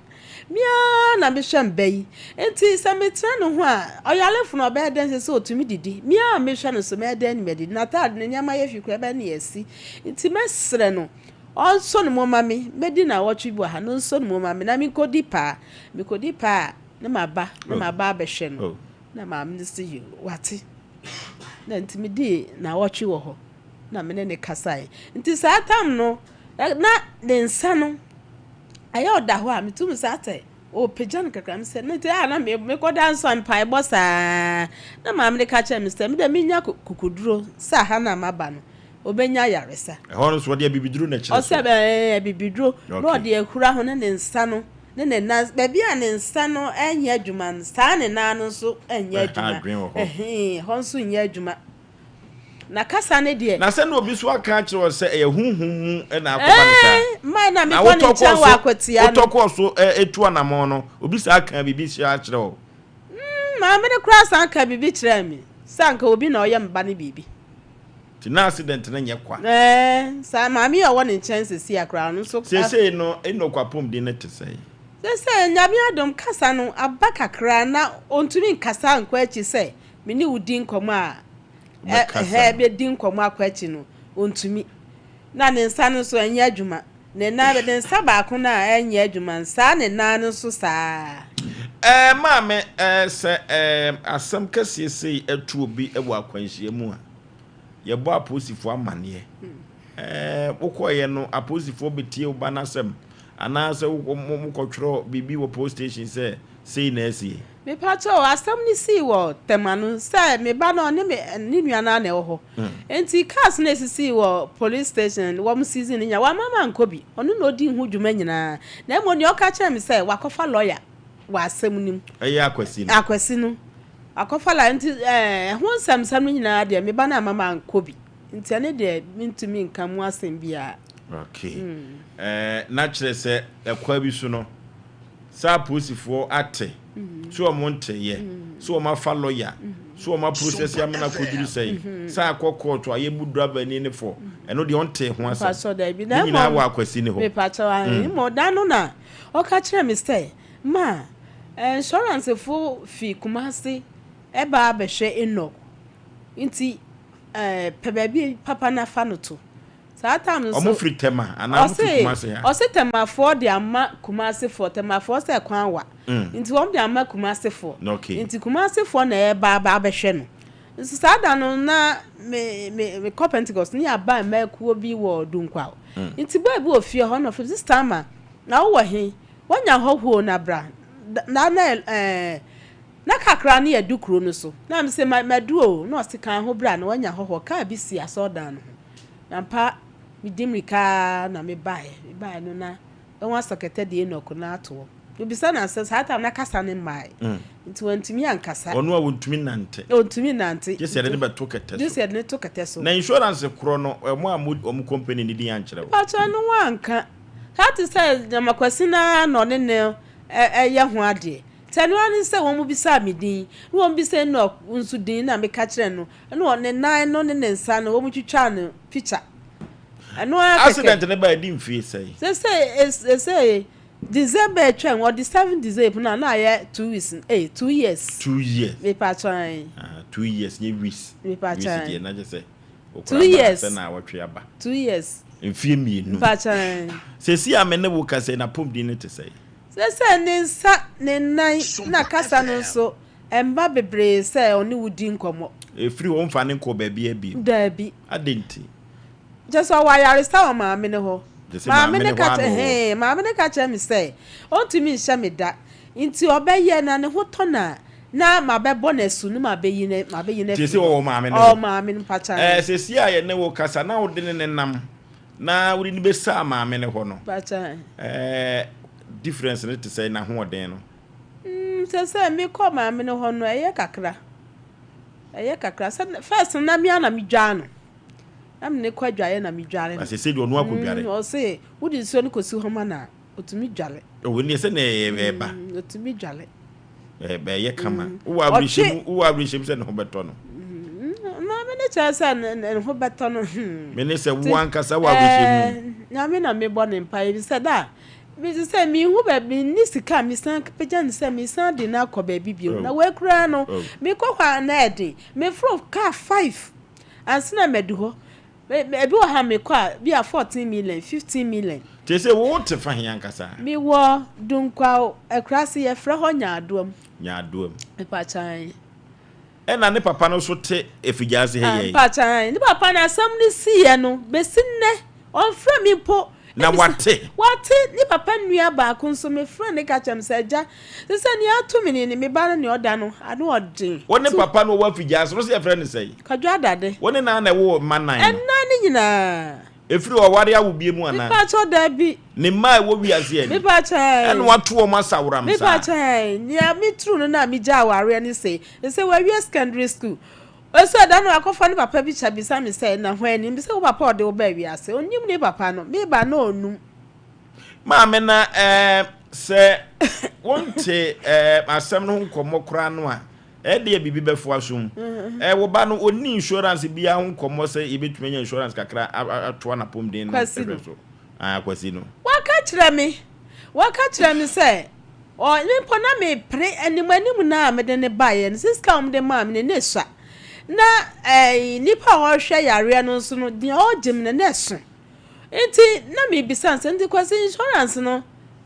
Me ara na mehwɛ mba yi. Nti sɛ metena ne ho a, ɔyarefo no ɔbɛyɛ dɛn sɛ sɛ ɔtumi didi. Me ara mehwɛ no so mɛyɛ dɛn ne madidi. N'ataade ne nneɛma yɛ fi koraa ɛbɛyɛ ne yɛasi. Nti mɛsrɛ no ɔnsɔ ne mu ma me. Mɛdi nnawɔtwe bi wɔ ha na ɔnsɔ ne mu ma me na menkɔdi paa. Mekɔdi paa a na maba na maba abɛhwɛ no. Na maame no se yoo wate. Na nti medii nnawɔtwe wɔ hɔ na me ne no kasae. Nti saa tam no na ne nsa no ɛyɛ ɔda hɔ a metum saa sɛ ɔpagya no kakra me sɛ ne nti a na mekɔda nso a mpaebɔ saa na maame no ka kyerɛ me sɛ mede menya kokoduro sɛ aha no a maba no ɔbɛnya ayaresa. Ɛhɔ no so ɔde abibiduro na kyerɛ so. Ɔsɛ ɛɛ abibiduro na ɔde ahura ho ne ne nsa no ne ne nan baabi a ne nsa no nyɛ adwuma no saa ne nan no nso nyɛ adwuma ɛhɛn hɔ nso nyɛ adwuma. Na kasa ne deɛ. Na sɛ na obi so aka akyerɛ wɔ sɛ ɛyɛ honhom mu na akɔba ne saa. Ɛɛ mmaa na mekɔ ne nkyɛn wɔ akwatia no. Wotɔ kɔɔ so etu anamɔn no obi saa ka biribi hyɛ akyerɛ wɔ. Maame no koraa san ka biribi kyerɛɛ me sɛ anka obi na ɔyɛ me ba no biribi. Ti na accident no nyɛ kwa. Ɛɛ saa maame yi a ɔwɔ ne nkyɛn sisi akora no nso. Seesei no Enoch apɔmuden no te sɛn? Seesei Nyame adom kasa no aba kakra na ontumi nkasa nkɔ akyi sɛ me ne wo di nkɔmmɔ a ɛhɛ bɛdi nkɔmmɔ akɔ akyi no ontumi. Na ne nsa no nso ɛnyɛ adwuma. Ne nan ne nsa baako no a ɛnyɛ adwuma saa ne nan no nso saa. Maame sɛ asɛm kɛseɛ sei ɛto obi wɔ akwanhyia mu a yɛbɔ apolisifoɔ amanneɛ. Wokɔeɛ no apolisifoɔ bɛtie wo ba n'asɛm anaasɛ mokɔtwerɛ biribi wɔ police station sɛ sei na asie? Mepakyɛw, asɛm no sii wɔ Tema no sɛ me ba no ɔne me ne nua no ara na ɛwɔ hɔ. Nti cars no a esisii wɔ police station wɔn season no nyinaa wamma mankɔ bi. Ɔno na odii ho dwuma nyinaa. Na mmom nea ɔka kyerɛɛ me sɛ wakɔfa lawyer wɔ asɛm no mu. Ɛyɛ Akwasi no? Akwasi no. Wakɔfa lawyer nti ɛho nsɛmnsɛm no nyinaa deɛ me ba no amma mankɔ bi. Nti ɛno deɛ mentumi nka mu asɛm biara. Okay. Na kyerɛ sɛ ɛkwan bi so no, saa apolisifoɔ ate. So wɔn nteyɛ, so wɔn afa lɔya, so wɔn aprosɛse amena akɔduru sɛn, sɛ akɔ kɔɔto a yɛbu driver ni ne fɔ, ɛno deɛ ɔntee ho asɛm. Mpakyɛw dabi, Ne na nyinaa mmom wɔ Akwasi ne hɔ. Mepakyɛw ahe, mmom da no na ɔka kyerɛɛ me sɛ ma insurance fo fi Kumasi ɛba abɛhwɛ Enoch nti pɛ baabi papa na fa no to. Saa time no Ɔmo so firi Tema anaa ɔmo firi ɔse Kumasi ha? ɔse Temafoɔ de ama Kumasefoɔ, Temafoɔ sɛ kwan wa nti wɔn de ama Kumasefoɔ nti Kumasefoɔ na ɛreba aba abɛhwɛ no. Nso saa da no na me me mekɔ Pentecost ne yɛaba mmakuo bi wɔ Dunkwaw nti boy bi wɔ fie hɔ na ɔfrɛ me, Sister Ama na wowɔ he? Woanya hɔhoɔ na bra na na ɛɛ na kakra ne yɛadu kuro no so na mese ma madu o na ɔse kan ho bra na woanya hɔhoɔ kaa bi si asɔredan no ho. Ampa, medi mmirika ara na mebaeɛ. Mebaeɛ no na wɔn asɔ kɛtɛ de Enoch no ato hɔ. Mebisa no asɛm, saa time no na kasa no mmaeɛ. Nti wantumi ankasa. Ɔno a ɔntumi nnante. Ɔntumi nnante. Gye sɛ yɛde no bɛto kɛtɛ so. Gye sɛ yɛde no to kɛtɛ so. Na insurance korɔ no, wɔn ammɔ wɔn company no din ankyerɛ wo? Mpakyɛ ɛno wɔanka. Saa te sɛ Gyama Kwasi no ara na ɔne no yɛ ho adeɛ. Nti ɛno ara ne sɛ wɔbisaa me din, na wɔbisa Enoch nso din na meka kyerɛɛ no. Ɛna ne nan no ne ne nsa no wɔn twitwaa no picture. Ɛno ara kɛkɛ. Accident no ba ɛdi mfie sɛn? Sese sese December atwam ɔde 7 December na na ayɛ 2 weeks eh 2 years. 2 years. Mepa kyɛn. Ah, 2 years nye weeks. Mepa Weeks kyɛn. deɛ na kyɛ sɛ. 2 years. Sɛ na awɔtwe aba. 2 years. Mfie 2. Mepa kyɛn. Sesi a me ne wo kasa yi na pɔmden no te sɛ? Sese ne nsa ne nan na kasa no nso ɛmba bebree sɛ ɔne wo di nkɔmmɔ. Efiri hɔ mfa ne nkɔ baabi abi? Daabi. Adi nti? Kyɛ sɛ ɔwɔ ayaresa wɔ maame ne hɔ. Gye sɛ Maame maame ne ne hɔ ka ano kyerɛ wɔ. hɛn maame ne ka kyerɛ me sɛ ɔntumi nhyɛ me da nti ɔbɛyɛ na ne ho tɔ na na mabɛbɔ n'asu ne mabɛyi ne mabɛyi Nti n'afiri sɛ hɔ. wɔwɔ maame ne Ɔwɔ hɔ. maame no mpakya. Sesi a yɛne wo kasa na wode ne nenam na wode ne bɛsaa maame ne hɔ no. Mpakya. Difference ne te sɛ n'ahoɔden no? Sɛ mekɔ maame no hɔ no, ɛyɛ kakra. Ɛyɛ kakra. Sɛ first no na me ara na medware no. Na me ne kɔ adwareɛ na medware no. Asese deɛ ɔno akɔdware. Ɔse wode nsuo no kɔsi hɔ ma no a, ɔtumi dware. Ɔwɔ ne sɛ na ɛba. Ɔtumi dware. Ɛyɛ kama. Wowɔ awerɛhyɛmu wowɔ awerɛhyɛmu sɛ ne ho bɛtɔ no? Maame ne kyerɛ sɛ ne ho bɛtɔ no. Me ne sɛ wo ankasa wɔ awerɛhyɛmu. Nyame na mebɔ ne mpaeɛ bi sɛ da mesi sɛ mehu baabi menni sika a mesan pagya ne sɛ mesan de no akɔ baabi bio. Na wei koraa no, mekɔ hɔ a na ɛden. Meforo kaa 5 ansa na madu hɔ. Ebi wɔ ha mekɔ a bi a 14 million, 15 million. Kyerɛ sɛ wo te fa he ankasa? Mewɔ Dunkwa akuraase, yɛfrɛ hɔ Nyaadoam. Nyaadoam. Mepakyan. Ɛna ne papa no so te Efigyaase ha yɛ? Mpakyan. Ne papa no asɛm no siiɛ no, bɛsi nnɛ ɔmfrɛ me mpo. Na wate? Wate. Ne papa nua baako nso mefrɛ ne ka kyerɛ me sɛ agya, sɛ sɛ nea ato me ne me ba no nea ɔda no ano ɔden. Wo ne papa no ɔwɔ Afigyaase no sɛ yɛfrɛ no sɛn? Kwadwo Adade. Wo ne naa na ɛwɔ mma 4 no? Ɛnan no nyinaa. Ɛfiri ɔware awo bie mu anaa? Mepakyɛw daabi. Ne mma a ɛwɔ wiase ani? Mepakyɛw. Ɛna wato wɔn asaworam saa? Mepakyɛw. Nea meturu no na megya awareɛ ne sei. Sɛ wawie secondary school. Ɔsɛ ɔda no akɔfa ne papa bi kyɛ bisa me sɛ na hwan ni? Mbisa wo papa ɔde wo baa wiase. Onim ne papa no. Meba na ɔnum. Maame na sɛ wonte asɛm no ho nkɔmmɔ koraa no a, ɛdeɛ biribi bɛfoa so mu. Wo ba no ɔnni insurance biara ho nkɔmmɔ sɛ yɛbɛtumi anya insurance kakra atoa n'apɔmuden no Kwasi no. hwɛ so? Ah, Kwasi no. Waka kyerɛ me. Waka kyerɛ me sɛ ɔ me mpo na mepere anim anim no a mede ne baeɛ no, sɛ sika a wɔde maa me no na ɛsua. Na nipa a ɔrehwɛ yareɛ no nso no, deɛ ɔregye me no na ɛso. Nti na mebisa no sɛ, nti Kwasi insurance no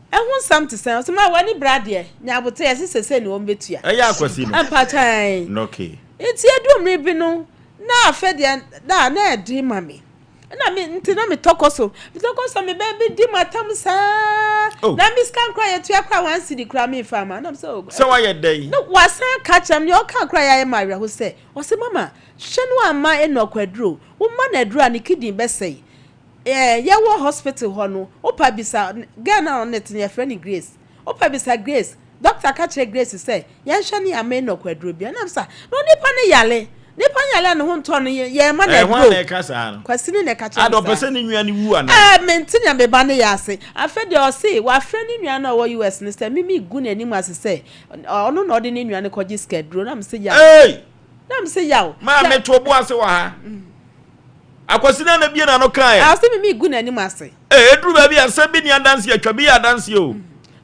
ɛho nsɛm te sɛn? Ɔsɛ ma w'ani bra deɛ, nya abotire yɛse sɛsɛ ne wɔn bɛtua. Ɛyɛ Akwasi no? Mpatwan. Okay. Nti ɛduru mmere bi no, na afɛ deɛ na na ɛden ma me. Na me nti na metɔ kɔ so. Metɔ kɔ so me bɛ bi di m'atam saa. Oh. Na me sika nkora yɛtua kora 1 cedi kora memfa ama. Na me sɛ oh. Sɛ wayɛ dɛn? Na wasan ka kyerɛ me, nea ɔka kora yɛ ayɛ ma awerɛho sɛ, ɔse mama, hwɛ no amma Enoch aduro. Woma no aduro a ne kidney bɛsɛe. Yɛwɔ hospital hɔ no, wopa bisa girl no a ɔne te no yɛfrɛ no Grace. Wopa bisa Grace. Doctor ka kyerɛ Grace sɛ yɛnhwɛ ne amma Enoch aduro bia. Na me sɛ na onipa no yare. Nipa nyare a ne ho ntɔ no yɛ ma no Ɛɛ hwan na aduro. ɛka saa no? Kwasi ne na ɛka kyerɛ Ada me ɔpɛ saa. sɛ ne nua no wu anaa? Ɛɛ mente nea me ba no yɛ ase. Afei deɛ ɔse wafrɛ ne nua no a ɔwɔ US no sɛ me megu n'anim ase sɛ ɔno na ɔde ne nua no kɔgye sika aduro na mese yaw. Ei! Na mese yaw. Maame Sɛ to bo ase wɔ ha. Akwasi na na bie n'ano kaeɛ. Ɔse me megu n'anim ase. Ee eduru baabi a nsɛm bi ni adanseɛ atwa bi yɛ adanseɛ o.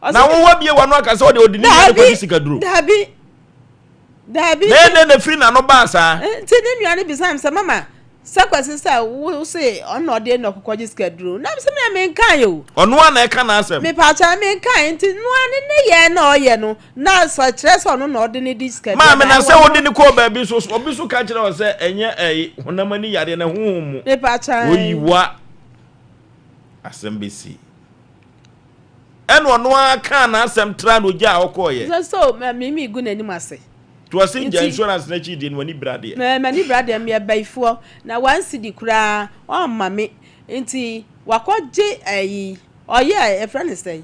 Ɔse Na wo wabie w'ano aka sɛ ɔde ɔde ne nua no Daabi kɔgye sika duro. daabi. Daabi. Na ɛdɛn na ɛfiri n'ano baa saa? Nti ne nua no bisaa me sɛ, Mama, sɛ Kwasi sɛ wo se ɔno na ɔde Enoch kɔgye sika duro? Na mesɛ me menkae o. Ɔno ara na ɛka n'asɛm. Mepaakyɛw, menkae. Nti noa ne nneyɛɛ na ɔyɛ no, na sɛ kyerɛ sɛ ɔno na ɔde no di sika duro Maame, a, na ɛwɔ sɛ wode no. no kɔɔ baabi nso, obi nso ka kyerɛ wo sɛ ɛnyɛ ɛyi honam ani yareɛ na honhom mu. Mepaakyɛw. Oyi wa asɛm bɛsi. Ɛna ɔno ara kaa n'asɛm traa na ogyaa hɔ kɔeɛ. Sɛ so me me gu n'anim ase. To ɔse gya Nti insurance no akyi deɛ no w'ani bra deɛ. Me m'ani bra deɛ meyɛ bayifoɔ na one cedi koraa ɔmma me nti wakɔ gye ayi ɔyɛ yɛfrɛ no sɛn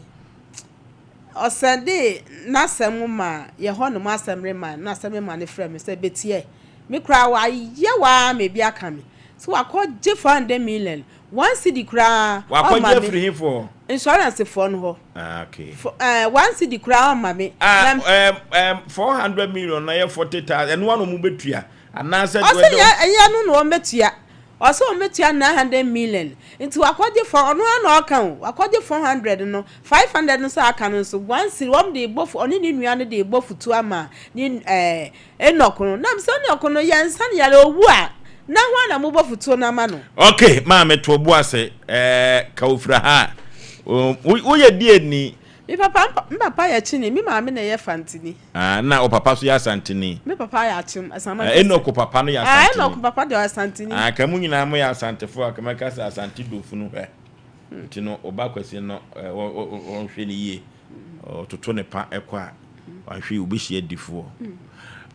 ɔsɛndee n'asɛm maa yɛ hɔ nom asɛmre man na asɛmre man no frɛ me sɛ betiɛ me koraa wayɛ waa ma ebi aka me sɛ wakɔ gye 400 million One cedi koraa Wakɔgye ɔmma me. afiri he foɔ hɔ? Insurance foɔ no hɔ. Ah, okay. Fo eh, one cedi koraa ɔmma me. Ah, Na. um, um, 400 million na yɛ 40,000, ɛno ara na wɔn bɛtua? Anaasɛ Ɔse nyɛ ɛnyɛ ɛno na wɔn bɛtua. Ɔse wɔn bɛtua 900 million. Nti wakɔgye four, ɔno ara na ɔka o, wakɔgye 400 no, 500 no nso a aka no nso, one cedi, wɔn de rebɔ, ɔne ne nua no de rebɔ futuo ama ne eh, Enoch no, nam sɛ Enoch no yɛ nsa no yare owu a, na hwan na mobɔ fotuo no ama no? Ok, maame to bo ase eh, ka ofira ha a, wo woyɛ deɛ ni? Me papa, me papa yɛ Kyini, me maame na ɛyɛ Fantini. Ah, na wo papa so yɛ Asanteni? Me papa yɛ Akyem, Asaman Eh, kɛse. Enoch papa no yɛ Ah, Asanteni. Enoch papa deɛ ɔyɛ Asanteni. Ah, ka mo nyinaa mo yɛ Asantefo a, ka mɛka sɛ Asante dofunu hwɛ. Nti no, wo ba Kwasi no, eh, ɔnhwɛ no yie. Ɔtoto ne pa kɔ a, wanhwɛ yi obehyia difoɔ.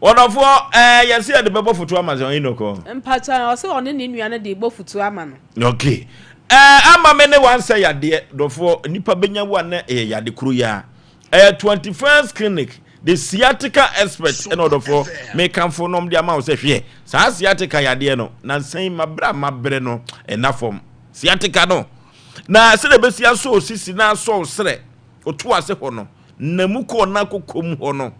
Wɔdɔfoɔ ɛɛ yɛsɛ yɛde bɛbɔ foto ama sɛ ɔyɛ nɔkɔ. Mpakyɛ ɔsɛ ɔne ne nua no de bɔ foto ama no. Okay. Ɛɛ ama me ne wansɛ yadeɛ dɔfoɔ nipa benya wo a na ɛyɛ yade koro yi a. Ɛyɛ 21st clinic the sciatica expert ɛna ɔdɔfoɔ mekamfo nom de ama wo sɛ hwɛ saa sciatica yadeɛ no nansa yi mabrɛ a mabrɛ no ɛna fam sciatica no Na sɛdeɛ ɛbɛsi asɔ wo sisi na asɔ wo serɛ, woto ase hɔ no, na mu kɔ na kɔkɔ mu hɔ no,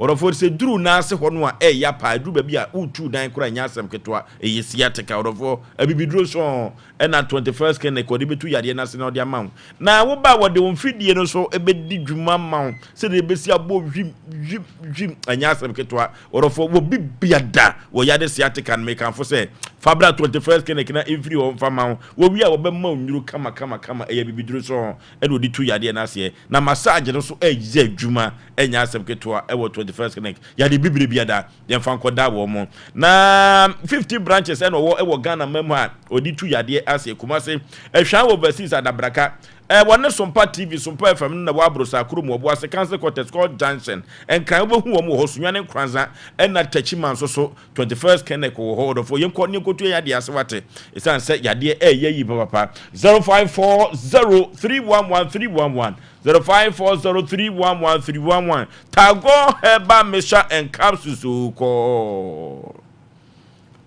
ɔdɔfoɔ sɛ duru nan ase hɔ no a ɛyɛ paa, ɛduru baabi a wotu dan koraa nyɛ asɛm ketewa, ɛyɛ sciatica ɔdɔfoɔ, abibiduro sɔn ɛna 21st clinic wɔde bɛtu yadeɛ no ase na wɔde ama wo, na woba a wɔde wo mfidie no so ɛbɛdi dwuma ma wo sɛdeɛ ɛbɛsi abɔ hwim hwim hwim, ɛnyɛ asɛm ketewa. Ɔdɔfoɔ, wɔ bibia da wɔ yade sciatica no, mekamfo sɛ fa bra 21st clinic na mfiri hɔ mfa ma wo. Wɔwie a wɔbɛma wo nnuro kama kama kama, ɛyɛ abibiduro sɔɔ ɛna wɔde tu yadeɛ no aseɛ. Na massage no nso ɛyɛ adwuma, ɛnyɛ asɛm ketewa ɛwɔ 21st clinic. Yade bibire bia da, yɛmfa nkɔda wɔn. Na 50 branches ɛna ɔwɔ ɛwɔ Ghana man mu a wɔde tu yadeɛ aseɛ. Kumasi, Ɛhwan wɔ overseas Adabraka. Ɛɛ wɔne Sompa TV, Sompa FM no na ɛwɔ Aborosaa kurom wɔ Boase Council Quarters, Court Junction, Nkran wobɛhu wɔn wɔ hɔ, Sunyani Nkoranza ɛna Techiman nso so, 21st Kenneth wɔ hɔ, ɔdɔfoɔ yɛnkɔ ne yɛnkɔtua yɛn adeɛ ase wate, ɛsiane sɛ yadeɛ ɛɛyɛ yie papapa. 0540311311 0540311311 Tagore Herbal Mixture and Capsules o kɔɔ.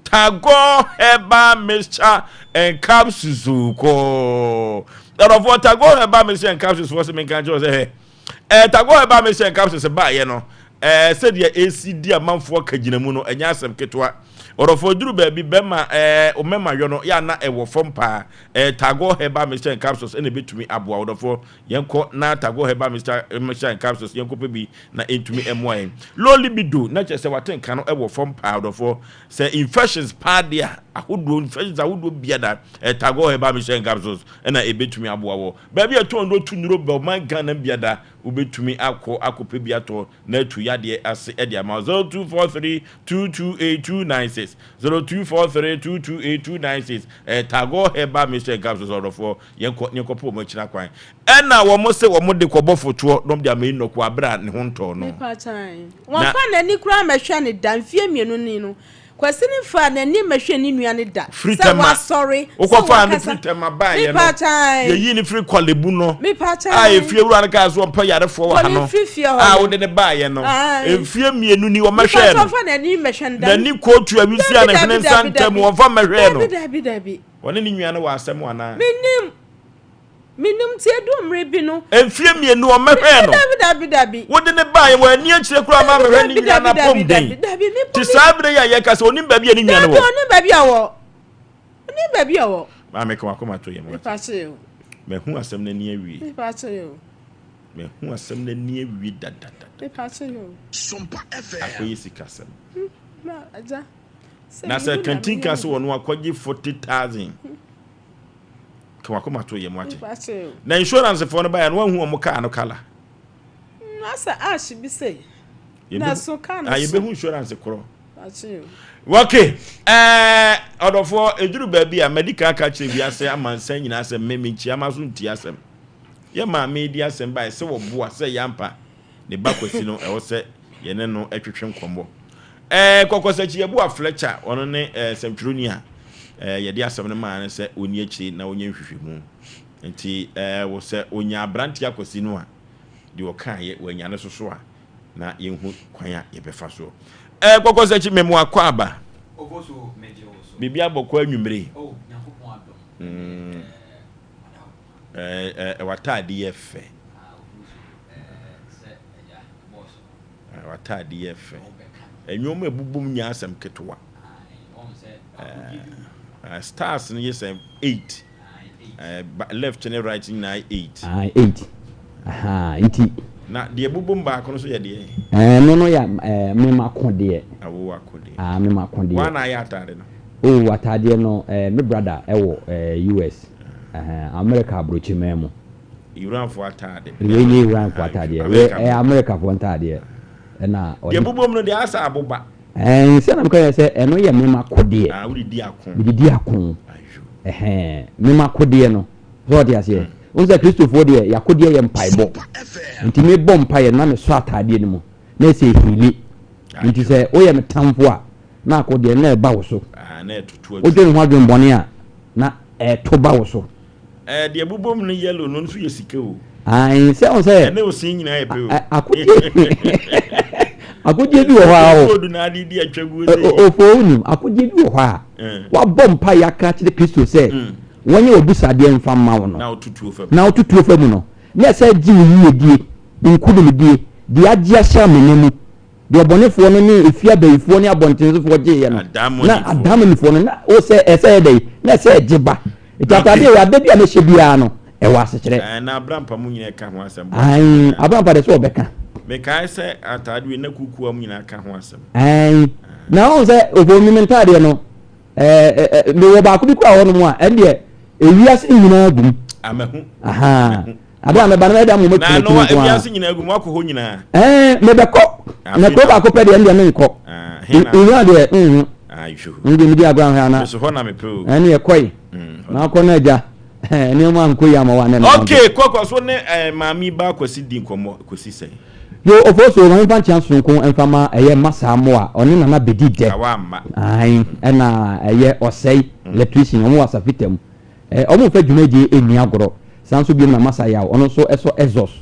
Tagore Herbal Mixture and Capsules kɔɔ. Ɛdɔfoɔ Tagore Herbal Mixture and Capsules wɔ sɛ menka nkyerɛ sɛ hɛ. Ɛɛ Tagore Herbal Mixture and Capsules baayɛ no ɛɛ sɛdeɛ ɛsi di amanfoɔ kagyina mu no ɛnyɛ asɛm ketewa. Ɔdɔfoɔ duru baabi bɛma ɛɛ mɛma yɔ no yɛ ana ɛwɔ fam paa. Ɛɛ Tagore Herbal Mixture and Capsules ɛna ɛbɛtumi aboa ɔdɔfoɔ. Yɛnkɔ na Tagore Herbal Mixture Mixture and Capsules yɛnkɔ pɛ bi na ɛntumi mmoa yɛn. Low libido na kyerɛ sɛ wate nka no wɔ fam paa ɔdɔfoɔ. Sɛ infections paa deɛ a ahodoɔ infections ahodoɔ biara ɛ Tagore Herbal Mixture and Capsules ɛna ɛbɛtumi aboa wɔ. Baabi a ɛtɔn nnuro tu nnuro bɛ ɔman Ghana biara wobɛtumi akɔ akɔpɛ bi atɔ na atu yadeɛ ase de ama wo. 0243 228 296 0243 228 296 ɛyɛ Tagore Herbal Mixture and Capsules ɔdɔfoɔ. Yɛnkɔ na yɛnkɔpɛ wɔn akyiri akwan. Ɛnna wɔn se wɔn de kɔbɔ fotoɔ na wɔn de ama Enoch wɔ abere a ne ho ntɔɔ no. Mepa kyan. Na. Wɔmfa n'ani koraa mmɛhwɛ no da. Mfeɛ mmienu ni no, Kwasi no mfaa n'ani mmɛhwɛɛ ne nua no da Firi sɛ Tema. wasɔre, sɛ Wokɔfaa no wakasa. firi Tema baeɛ no, Mepaakyɛw. yɛyii no firi Korle-Bu no, a Mepaakyɛw. efiewura no kaa sɛ ɔmpɛ yarefoɔ wɔ ha Kɔ no, ne mfiri fie hɔ a no. wode no baeɛ no, Ae. mfeɛ mmienu ni wɔmmɛhwɛɛ Mepaakyɛw no. mfa n'ani mmɛhwɛ no da. N'ani kootu a wisia Dabi, ne dabi, hwene nsa dabi, ntam, dabi. wɔmfa mmɛhwɛɛ no. Dabi, dabi, dabi. Ɔne ne nua no wɔ asɛm anaa? Mennim. Mennim nti ɛduu mmere bi no. Mfeɛ mmienu ɔmmɛhwɛɛ no. Dabi, dabi, dabi. Wode no baeɛ, wanni akyire koraa ma ammɛhwɛ ne Dabi, nua dabi, no dabi, apɔmuden. dabi, dabi, me Te saa berɛ yi a yɛreka sɛ ɔnim baabi a ne nua no Dabi, wɔ. ɔnim baabi a ɔwɔ. Ɔnim baabi a ɔwɔ. Maame, ka w'akoma to yam wate. Mepa kyɛw o. Mahu asɛm no ani awie. Mepa kyɛw o. Mahu asɛm no ani awie dadadada. Mepa kyɛw o. Akɔyɛ sikasɛm. Ma, agya. Sɛ Na sɛ mehu na kantinka meyɛ sɛ ɔno akɔgye 40,000. Ka wakoma to yam wate. Na Na insurance foɔ no baeɛ no wanhu wɔn kaa no kala. Asa ash bi sei. Na so kaa no so. Yɛbɛhu insurance korɔ. Okay, ɛɛ ɔdɔfoɔ eduru baabi a madi kan aka kyerɛ wiase amansan nyinaa sɛ me menkyia ma so nti asɛm. Yɛ maame di asɛm baeɛ sɛ wɔboa sɛ yampa ne ba Kwasi no ɛwɔ sɛ yɛne no twetwe nkɔmmɔ. Ɛɛ Kɔkɔsakyi Yeboah Fletcher ɔno ne ɛɛ sɛmtwerɛni a ɛɛ yɛde asɛm no maa no sɛ ɔnni akyire na ɔnyɛ nhwehwɛmu. Nti ɛɛ wɔ sɛ ɔnya aberanteɛ Akwasi no a deɛ ɔkaeɛ wanya no soso a na yɛnhu kwan a yɛbɛfa soɔ. Ɛɛ Kɔkɔsakyi memo akɔ aba. Biribi abɔkɔ anwummere. Mm. Ɛɛ ɛɛ w'ataade yɛ fɛ. W'ataade yɛ fɛ. Nneɛma a ɛbobom nyɛ asɛm ketewa. Ɛɛ stars no yɛ sɛ 8. Ɛɛ left ne right nyinaa yɛ 8. Ah, 8. Aha, nti. Na deɛ ɛbobom baako no nso yɛ deɛ? Ɛɛ no no yɛ ɛɛ mema ko deɛ. Awo ako deɛ. Ah, mema ko deɛ. Wɔn na ayɛ ataade no. Oh, ataadeɛ no ɛɛ me brother ɛwɔ ɛɛ US. Ɛhɛn, America aburokyiman mu. Iranfoɔ ataade. Wei nye Iranfoɔ ataadeɛ. Wei ɛyɛ Americafoɔ ntaadeɛ. Ɛna ɔde. Deɛ bobom no deɛ asa aboba. Ɛn sɛ na meka yɛ sɛ ɛno yɛ mema kodeɛ. Ah, wode di ako. Mede di ako. Ɛhɛn, mema kodeɛ no. Sɛ ɔte aseɛ. Wohu sɛ Kristofoɔ deɛ yakodeɛ yɛ mpaebɔ. Nti mebɔ mpaeɛ no na mesɔ ataadeɛ no mu na ɛsɛ ehili. Nti sɛ woyɛ me tamfo a na akodeɛ no na ɛba wo so. Wodwene ho adwene bɔne a na ɛto ba wo so. Ɛɛ deɛ bobom no yellow no nso yɛ sika o. Ayi sɛ ɔn sɛ. Ɛne osin nyinaa yɛ pɛ o. Akodie akodie bi wɔ hɔ a o. Koodu na adi di atwa guo sɛ. Ofo onim akodie bi wɔ hɔ a. Wabɔ mpa yɛ aka kyerɛ Kristo sɛ wɔnyɛ obusadeɛ nfa mma wo no. Na wotutuo fam. Na wotutuo fam no. Na ɛsɛ gye wo yiedie, nkunimdie, deɛ agye ahyɛ amena mu. Deɛ ɔbɔnefoɔ no ne efie abayifoɔ ne abɔntensofoɔ gyeeɛ no, na adaemonifoɔ no, na wo sɛ ɛsɛ yɛ dɛn? Na ɛsɛ ɛgye ba. Nti ataadeɛ wei, ada bi a mɛhyɛ biara no, ɛwɔ asekyerɛ. Ɛɛ, na Abrampa mu nyinaa ka ho asɛm. Ae, Abrampa deɛ sɛ ɔbɛka. Mekae sɛ ataade wei na kukuwa mu nyinaa ka ho asɛm. Ae, na wohu sɛ ofo mi me ntaadeɛ no, ɛɛ, mewɔ baako bi koraa wɔ hɔnom a, ɛndeɛ ewiase nyinaa gum. Amahu. Ahaa. Ade a mɛba no mɛda mo mɛtumi nko ara. Na ewiase nyinaa gu mu akɔ hɔ nyinaa. Ɛɛ mɛbɛkɔ. Na kuro baako pɛ deɛ ɛndeɛ menkɔ. Nwura deɛ nhu. Ndeɛ medi agorɔ ahwɛ ana. Nso hɔ na mepɛ o. Ɛne ɛkɔe. Na akɔ no agya. Nneɛma ankɔ yi ama wa ne na. Okay, kɔkɔ so ne ɛɛ maame ba Kwasi di nkɔmmɔ kɔsi sɛn. Yo ofosuo ma memfa nkyea soronko mfa ma ɛyɛ Masa Amoah ɔne Nana Bedi Dɛ. Awa amma. Ae ɛna ɛyɛ Ɔsɛe electrician wɔn wɔ Asafita mu. Eh, ɔmo nfa dwumadie nni agorɔ. Saa nso biom na Masa Yaw, ɔno nso sɔ exhaust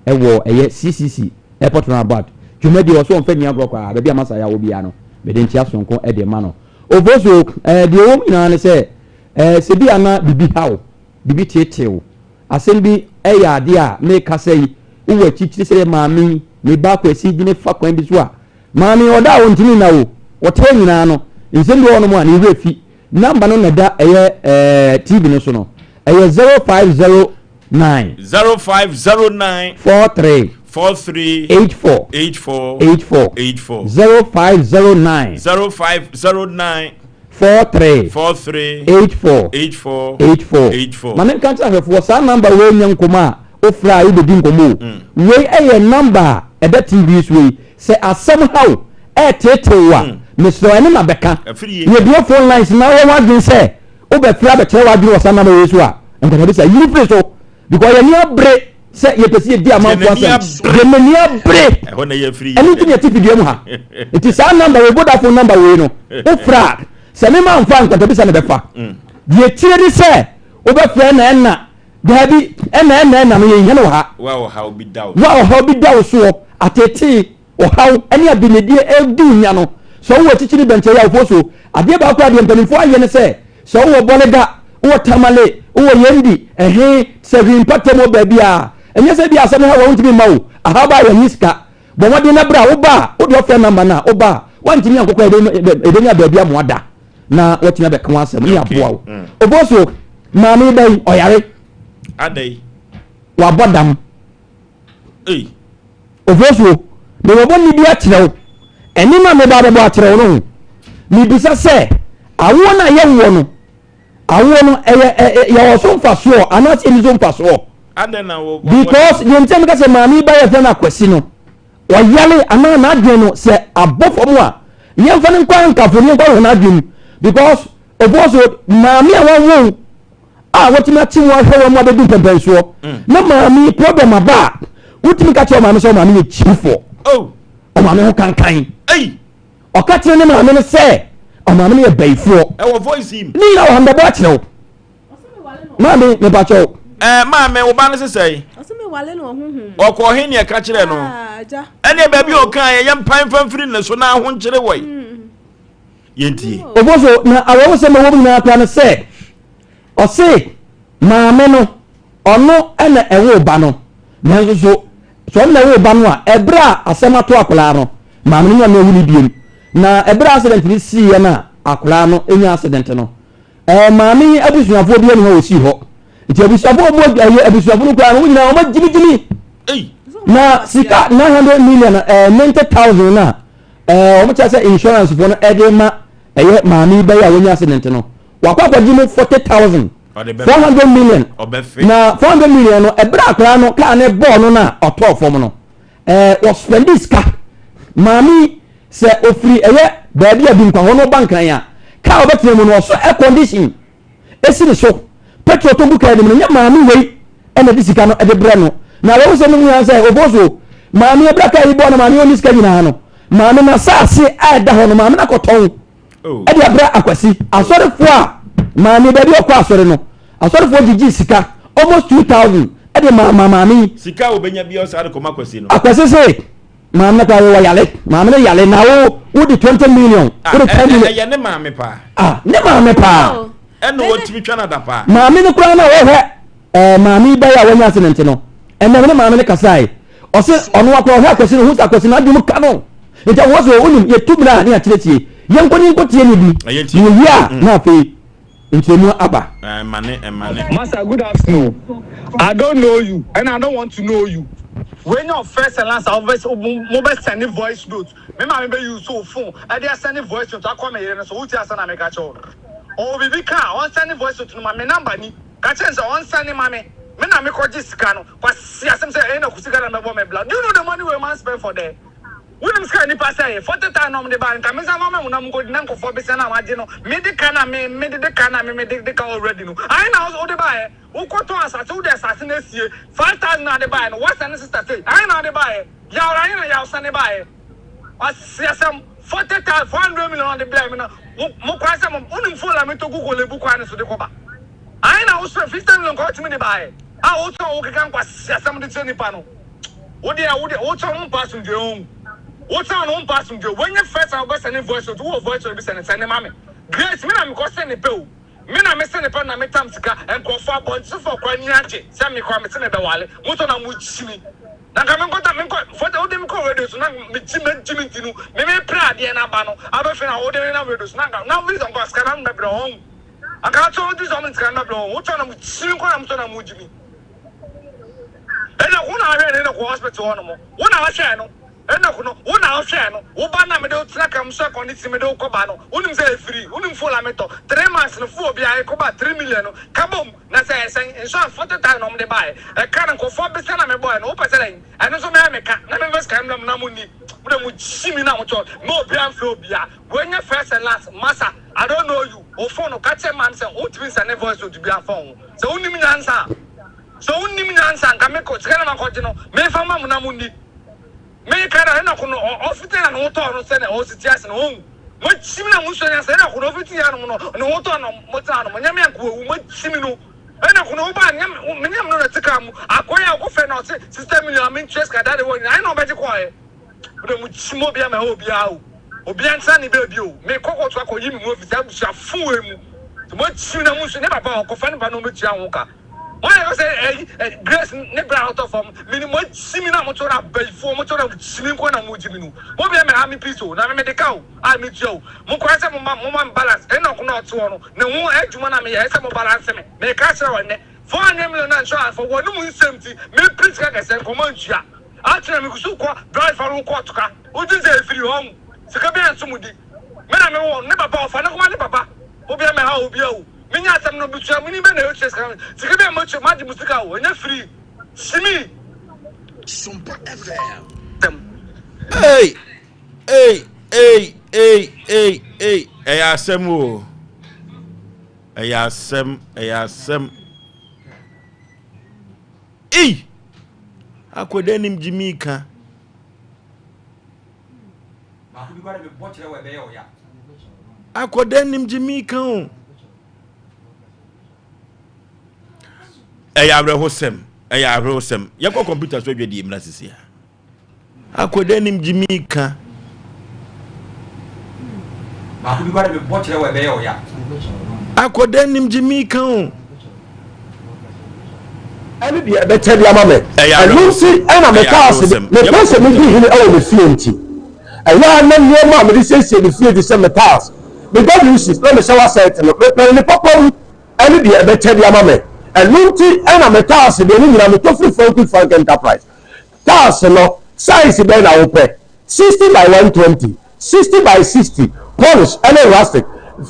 wɔ ɛyɛ CCC airport roundabout. Dwumadie ɔso ɔnfa nni agorɔ koraa, baabi a Masa Yaw wɔ biara no, mede nkyea sononko de ma no. Ofosuo, eh, deɛ ɛwɔ mu nyinaa ne sɛ, eh, sɛ bi a na biribi ha wo, biribi teetee wo, asɛm bi yɛ adeɛ a mekasa yi, wowɔ akyirikyiri sɛdeɛ maame yi, me ba Kwasi de me fa kwan bi so a, maame yi ɔda a ɔntumi nna o, ɔte hɔ nyinaa no, nsɛm bi wɔ hɔnom a ne werɛ fi. Number no na ɛda ɛyɛ ɛɛ TV no so no. Ɛyɛ 0509. 0509. 43. 43. 84. 84. 84. 84. 0509. 0509. 43. 43. 84. 84. 84. 84. Maame nka nkyerɛ ahwɛfoɔ saa number wei nyɛ nkɔmɔ a wofrɛ a wobɛdi nkɔmɔ o. Wei ɛyɛ number a ɛda TV so yi. Sɛ asɛm ha wo, ɛreteetee wo a, mesrɛ wo, ɛne na bɛka. Yɛbue phone lines na woyɛ w'adwene sɛ wobɛfrɛ abɛkyerɛ w'adwene wɔ saa number wei so a, nkwatabisa, yi no firi so because yɛn ani abere. sɛ yɛpɛ sɛ yɛdi amanfoɔ asɛm. Deɛ m'ani abere. Ɛno nti na yɛte fidua mu ha. Nti saa namba wei, Vodafone namba wei no, wofrɛ a, sɛ me ma mfa nkwantabisa na bɛfa. Deɛ tie ne sɛ wobɛfrɛ na ɛna daabi ɛna ɛna ɛna no yɛnhia no wɔ ha. Wo a ɔhaw bi da wo Wo a ɔhaw bi da wo soɔ, ateetee, ɔhaw ne abenedie redi wo nya no, sɛ wowɔ akyirikyiri bɛnkyɛe a, wofo so. Adeɛ baako a deɛ mpanimfoɔ ayɛ ne sɛ, sɛ wowɔ Bɔleda, wowɔ Tamale, wowɔ Yendi, ɛhe, sɛ hwee mpata mu wɔ baabi a, ɛnyɛ sɛ ebia asɛm no ha wo a wontumi mma o, aha ba a yɛnnye sika. Bɔ mmɔden na bra, woba a, wode ɔfrɛ number no a, woba a, woantumi ankɔ koraa a, yɛbɛnya baabi ama woada na woatumi abɛka w'asɛm ne yɛaboa wo. Obosuo, maame yi ba yi, ɔyare. Adɛn? Wabɔ dam. Ofosuo, mewɔ bɔne bi akyerɛ wo, ɛne na meba abɛbɔ akyerɛ wo no ho. Mebisa sɛ, awoɔ no a yɛwoɔ no, awoɔ no, ɛyɛ yɛwɔ so mfasoɔ anaasɛ yɛnni so mfasoɔ? Because deɛ nti a meka sɛ maame yi ba yɛfrɛ no Akwasi no, ɔyare anaa n'adwene no sɛ abɔ fam a, yɛmfa no nkɔ ankafo no yɛnkɔ hwɛ n'adwene mu. Because Ofosuo, maame a wawo wo a watumi ate mu ahwɛ wɔn mu abɛdu mpɛmpɛnsoɔ mm. na maame problem aba a wotumi ka kyerɛ ɔmaame sɛ ɔmaame yɛ kyirifoɔ oh. ɔmaame ho kankan ɔka kyerɛ ne maame no sɛ ɔmaame no yɛ bayifoɔ ne nyina wɔ ha mbɛbɔ akyerɛ wo maame mepakyɛ wo eh, maame wo ba no sesɛe ɔkɔ he ne ɛka kyerɛ no ah, ɛneɛ baabi a ɔka yɛyɛ mpan fa mfiri ne so na ahonkyere wɔi mm. Yɛntie. Oboso, na awerɛhosɛm a ɛwɔ mu nyinaa koraa ne sɛ, ɔse maame no, ɔno na ɛwoo ba no, nanso so sɛ ɔno na ɛwoo ba no a, ɛberɛ a asɛm ato akwadaa no, maame no nya no awu no biom. Na ɛberɛ a accident no siiɛ no a akwadaa no nya accident no, ɛɛ maame yi abusuafoɔ bi ani hɔ wɔsii hɔ. Nti abusuafoɔ ɔmo ɛyɛ abusuafoɔ no koraa no, wɔn nyinaa wɔn agyimigyimi. Na sika 900 million ɛɛ 90,000 na Ɛɛ wɔn kyerɛ sɛ insurance foɔ no ɛde ma ɛyɛ maame yi bɛyɛ a wɔnya accident no wakɔ akɔgye mu 40,000 400 million na 400 million no ɛberɛ akwaraa no kaa ne bɔɔl no na ɔtɔɔ fam no ɛɛ wɔspɛndi sika maame yi sɛ ofiri ɛyɛ baabi a bi nkwa hɔ no ɔba nkran a kaa ɔbɛtena mu no ɔsɔ air condition esi ne so. Petrol tɔ gu kaa no mu no, nyɛ maame wei na ɛde sika no de brɛ no. Na awerɛhosɛm no nyinaa sɛ, Oboso, maame abira kaa yi bɔɔ na maame ɔnni sika nyinaa no, maame n'asaase a ɛda hɔ no, maame no akɔtɔn oh. ɛde abrɛ Akwasi. Asɔrefoɔ a maame baabi ɔkɔ asɔre no, asɔrefoɔ gyegye sika almost 2000 ɛde ma ma maame yi. Sika a obenya bi ɔsa de kɔma Akwasi no. Akwasi se maame no koraa wɔ yale maame no yale na wo wo de 20 million wo de 10 million. Ɛyɛ ne maame paa. Ah ne maame paa. Ɛna wɔtumi twa no ada paa. Maame no koraa na wɔhwɛ ɛɛ maame yi bɛyɛ a wɔnya accident no ɛnna ne maame no kasae ɔse ɔno akora ɔhwɛ akwasi no ho sɛ akwasi no adwene mu ka no nti wɔn sɛ onim yɛtu mmerɛ a ne yɛakyerɛkyerɛ yɛnkɔ ne nkɔ tie ne bi na yɛwie a na afei nkyerɛmu aba. Masa good afternoon I don't know you and I don't want to know you wei nyɛ first and last a mo bɛ send voice note me maame bɛ use wo phone ɛde asɛne voice note akɔ me yere no so wotie asɛm na meka kyerɛ wo no ɔwɔ biribi ka a ɔnsɛne voice note no ma me number ni ka kyerɛ no sɛ ɔnsɛne ma me me na mekɔgye sika no kwasi asɛm sɛ ɛyɛ na sika na mɛbɔ me bla do you know the money wey man spend for there wonim sika nipa sɛ yɛ 40,000 na ɔmde ba nka me nsa ma ma mu na mokɔdi na nkɔfoɔ besia na wagye no mede ka na me mede de ka na me mede de ka already no ahe na wode baeɛ wokɔtɔn asase wode asase no asie 5,000 na ade baeɛ no woasɛne sister sei ahe na ade baeɛ Yaw ahe na yaw sane baeɛ? Ɔseasɛm, 40,000, 400 million ɔde brɛɛ me na mo mo kwan sɛ mo wonim fuel a metɔ gu Korle-Bu kwan no so de kɔba. Ahe na wosrɛ 50 million nka wotumi de baeɛ a wotɔn wo keka nkwaseasɛm de kyerɛ nipa no. Wo deɛ wo deɛ wotɔn wo mpa asomdwoeɛ ho. Wotɔn no wo mpa asomdwoeɛ. Wei nye first time wobɛsɛne voice note wowɔ voice note bi sɛne sɛne ma me. Grace me na mekɔ sɛne pɛ o. Me na me sene pɛ na me tam sika nkurɔfoɔ abɔntenfoɔ koraa ani agye sɛ me koraa me se me bɛwale mo tɔ na mo kyimi na nka me nkɔta me nkɔ fɔte wode me kɔ radio so na me gyi me gyi me nti no me me pere adeɛ na aba no abɛfɛ na wode me na radio so na nka na wode sɛ nka sika na mɛbrɛ wɔn anka atɔ wode sɛ ɔmo sika na mɛbrɛ wɔn wotɔ na mo kyimi nkɔ na mo tɔ na mo gyi mi ɛna wo na ahwɛ ne na kɔ hospital hɔ nom wo na ahwɛ no Enoch no, wo na wohwɛɛ no, wo ba no a mede wo tena kam so ɛkɔ ne ti mede wo kɔ ba no, wonim sɛ ɛfiri, wonim fuel a metɔ, 3 months no fuel biara ɛkɔ ba 3 million no, ka bom, na sɛ ɛyɛ sɛn, insurance 40,000 na wɔde baeɛ, ɛka no nkurɔfoɔ besa na mebɔeɛ no, wopɛ sɛ dɛn, ɛno nso mɛyɛ me ka, na memfa sika mmra mu na monni, mo deɛ mo kyi me na motɔ, mma obiara mfrɛ obiara, wei nyɛ first and last, masa, I don't know you, wo phone no, ka kyerɛ maame sɛ wontumi nsɛne voice note biara mfa wo ho, sɛ wonim nyansa a. Sɛ wonnim nyansa nka mekɔ sika na makɔgye no memfa mma mo na monni. Meka na Enoch no ɔfiti na ne ho tɔɔ no sɛnea ɔsi te ase no ɔnwu. Moakyim na monsua nyansa Enoch no ɔfiti hanom no ne ho tɔɔ no motena hanom nyɛ me anka wawu moakyim no Enoch no wobaa nyɛ me nyɛ me no na te kaa mu akɔyɛ a wokɔfrɛ no ɔse sister million a mentua sika dade wɔ nyina ɛna ɔbɛgye kɔɔɛ. Wode mo kyim obia mɛha obiaa o obia ntena ne baabi o me kɔ kɔto akɔ yi me mu afi saa abusua fo wei mu sɛ mo akyim na mo nso ne papa ɔkɔfa ne ba na ɔmɛtua ho ka mo ayɛ sɛ ɛyi ɛ Grace ne bra ɔtɔ fam me ni mo akyim na mo to na abayifoɔ mo to na kyimi nko na mo gyimi no mo obia mɛha me peace o na me mede ka o a me tua o mo kɔ sɛ mo ma mo ma balance ɛna ɔko na ɔte hɔ no ne ho adwuma na meyɛ ɛsɛ mo balance me me ka kyerɛ wɔ nnɛ 400 million na nhyɛ afɔ wɔ no mu nsɛm ti me piri sika kɛsɛ nkɔmɔ ntua. Akyerɛ me kusu kɔ drive fa wo kɔ tuka wogye sɛ efiri hɔ ho sika bi anso mu di me na me wɔ ne papa ɔfa ne kɔma ne papa obia mɛ ha obia o me nya asɛm no busua mu ni bɛ na etua sika sika bi a mo tua ma gye mo sika o enye free simi Sompa FM. Sɛm. Ei! Ei! Ei! Ei! Ei! Ei! Ɛyɛ asɛm o. Ɛyɛ asɛm, ɛyɛ asɛm. Ei! Akwadaa nim gyimii ka. Akwadaa nim gyimii ka o. Ɛyɛ awerɛhosɛm, ɛyɛ awerɛhosɛm. Yɛkɔ kɔmputa so adwadie mmra sisi a. Akwadaa nim gyimii ka. Baako bi kora de mebɔ kyerɛ wɔ ɛbɛyɛ ɔya. Akwadaa nim gyimii ka o. Ɛne deɛ ɛbɛkyɛ de ama me. Ɛno nti na mekaa se mepɛ sɛ medi hene wɔ me fie nti. Ɛyɛ a na nneɛma a mede siesie me fie te sɛ me tiles, me WCs na me shower set no, mepɛ no ne papa mu ɛne deɛ ɛbɛkyɛ de ama me. Ɛno nti na me tiles deɛ ne nyinaa metɔ firi Frank Frank Enterprise. Tiles no, size bɛn na wopɛ? 60 by 120, 60 by 60, polish ne rustic,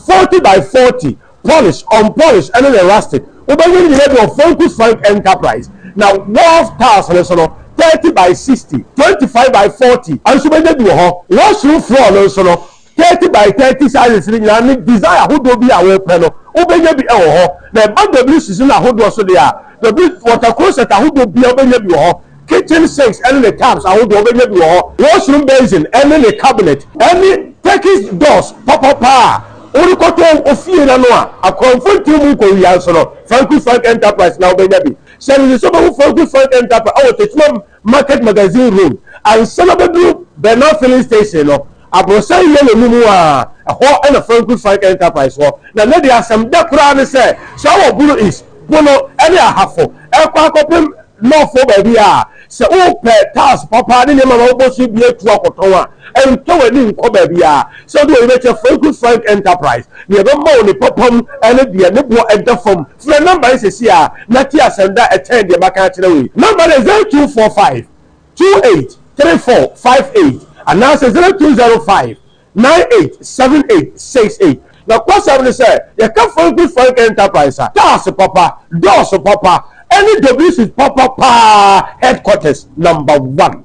40 by 40, polish, unpolish ne ne rustic. Wobɛnya ne nyinaa bi wɔ Franku Frank Enterprise. Na wall tiles no nso no, 30 by 60, 25 by 40 nso wobɛnya bi wɔ hɔ. Washroom floor no nso no, 30 by 30 sizes no nyinaa ne design ahodoɔ bi a wopɛ no, wobɛnya bi wɔ hɔ. Na ɛba WCs no ahodoɔ so deɛ a, W water closet ahodoɔ biara wobɛnya bi wɔ hɔ. Kitchen sinks ne ne taps ahodoɔ wobɛnya bi wɔ hɔ. Washroom basin ne ne cabinet ne Turkish doors papapa a worekɔtɔ wo fie no ano a akorɔmfo ntew mu nkɔwia nso no, Franku Frank Enterprise na wobɛnya bi. Hyɛ no nso sɛ wobɛhu Franku Frank Enterprise wɔ Techiman Market Magazine Road ansa na wobɛduru Bernard Filling Station no, aborosan yellow no mu a, ɛhɔ na Franku Frank Enterprise wɔ. Na nnɛ deɛ asɛm dɛ koraa ne sɛ, sɛ wowɔ Bono East, Bono ne Ahafo rekɔ akɔpem North hɔ baabi a, sɛ wopɛ tiles papa ne nneɛma ma wobɔ so bi atu akɔtɔn a, ntɔ w'ani nkɔ baabiara. Sɛ wode w'ani bɛkyerɛ Franku Frank Enterprise, nea ɛbɛma wo ne papa mu ne deɛ ne boɔ da fam. Frɛ nɔmba yi seesei ara na tie asɛm da a ɛkyɛn deɛ maka akyerɛ wo yi. Nɔmba no yɛ 0245 28 34 58 anaasɛ 0205 98 78 68. Nokwasɛm ne sɛ, yɛka Franku Frank Enterprise a, tiles papa, doors papa, ne WC papa paa headquarters number one.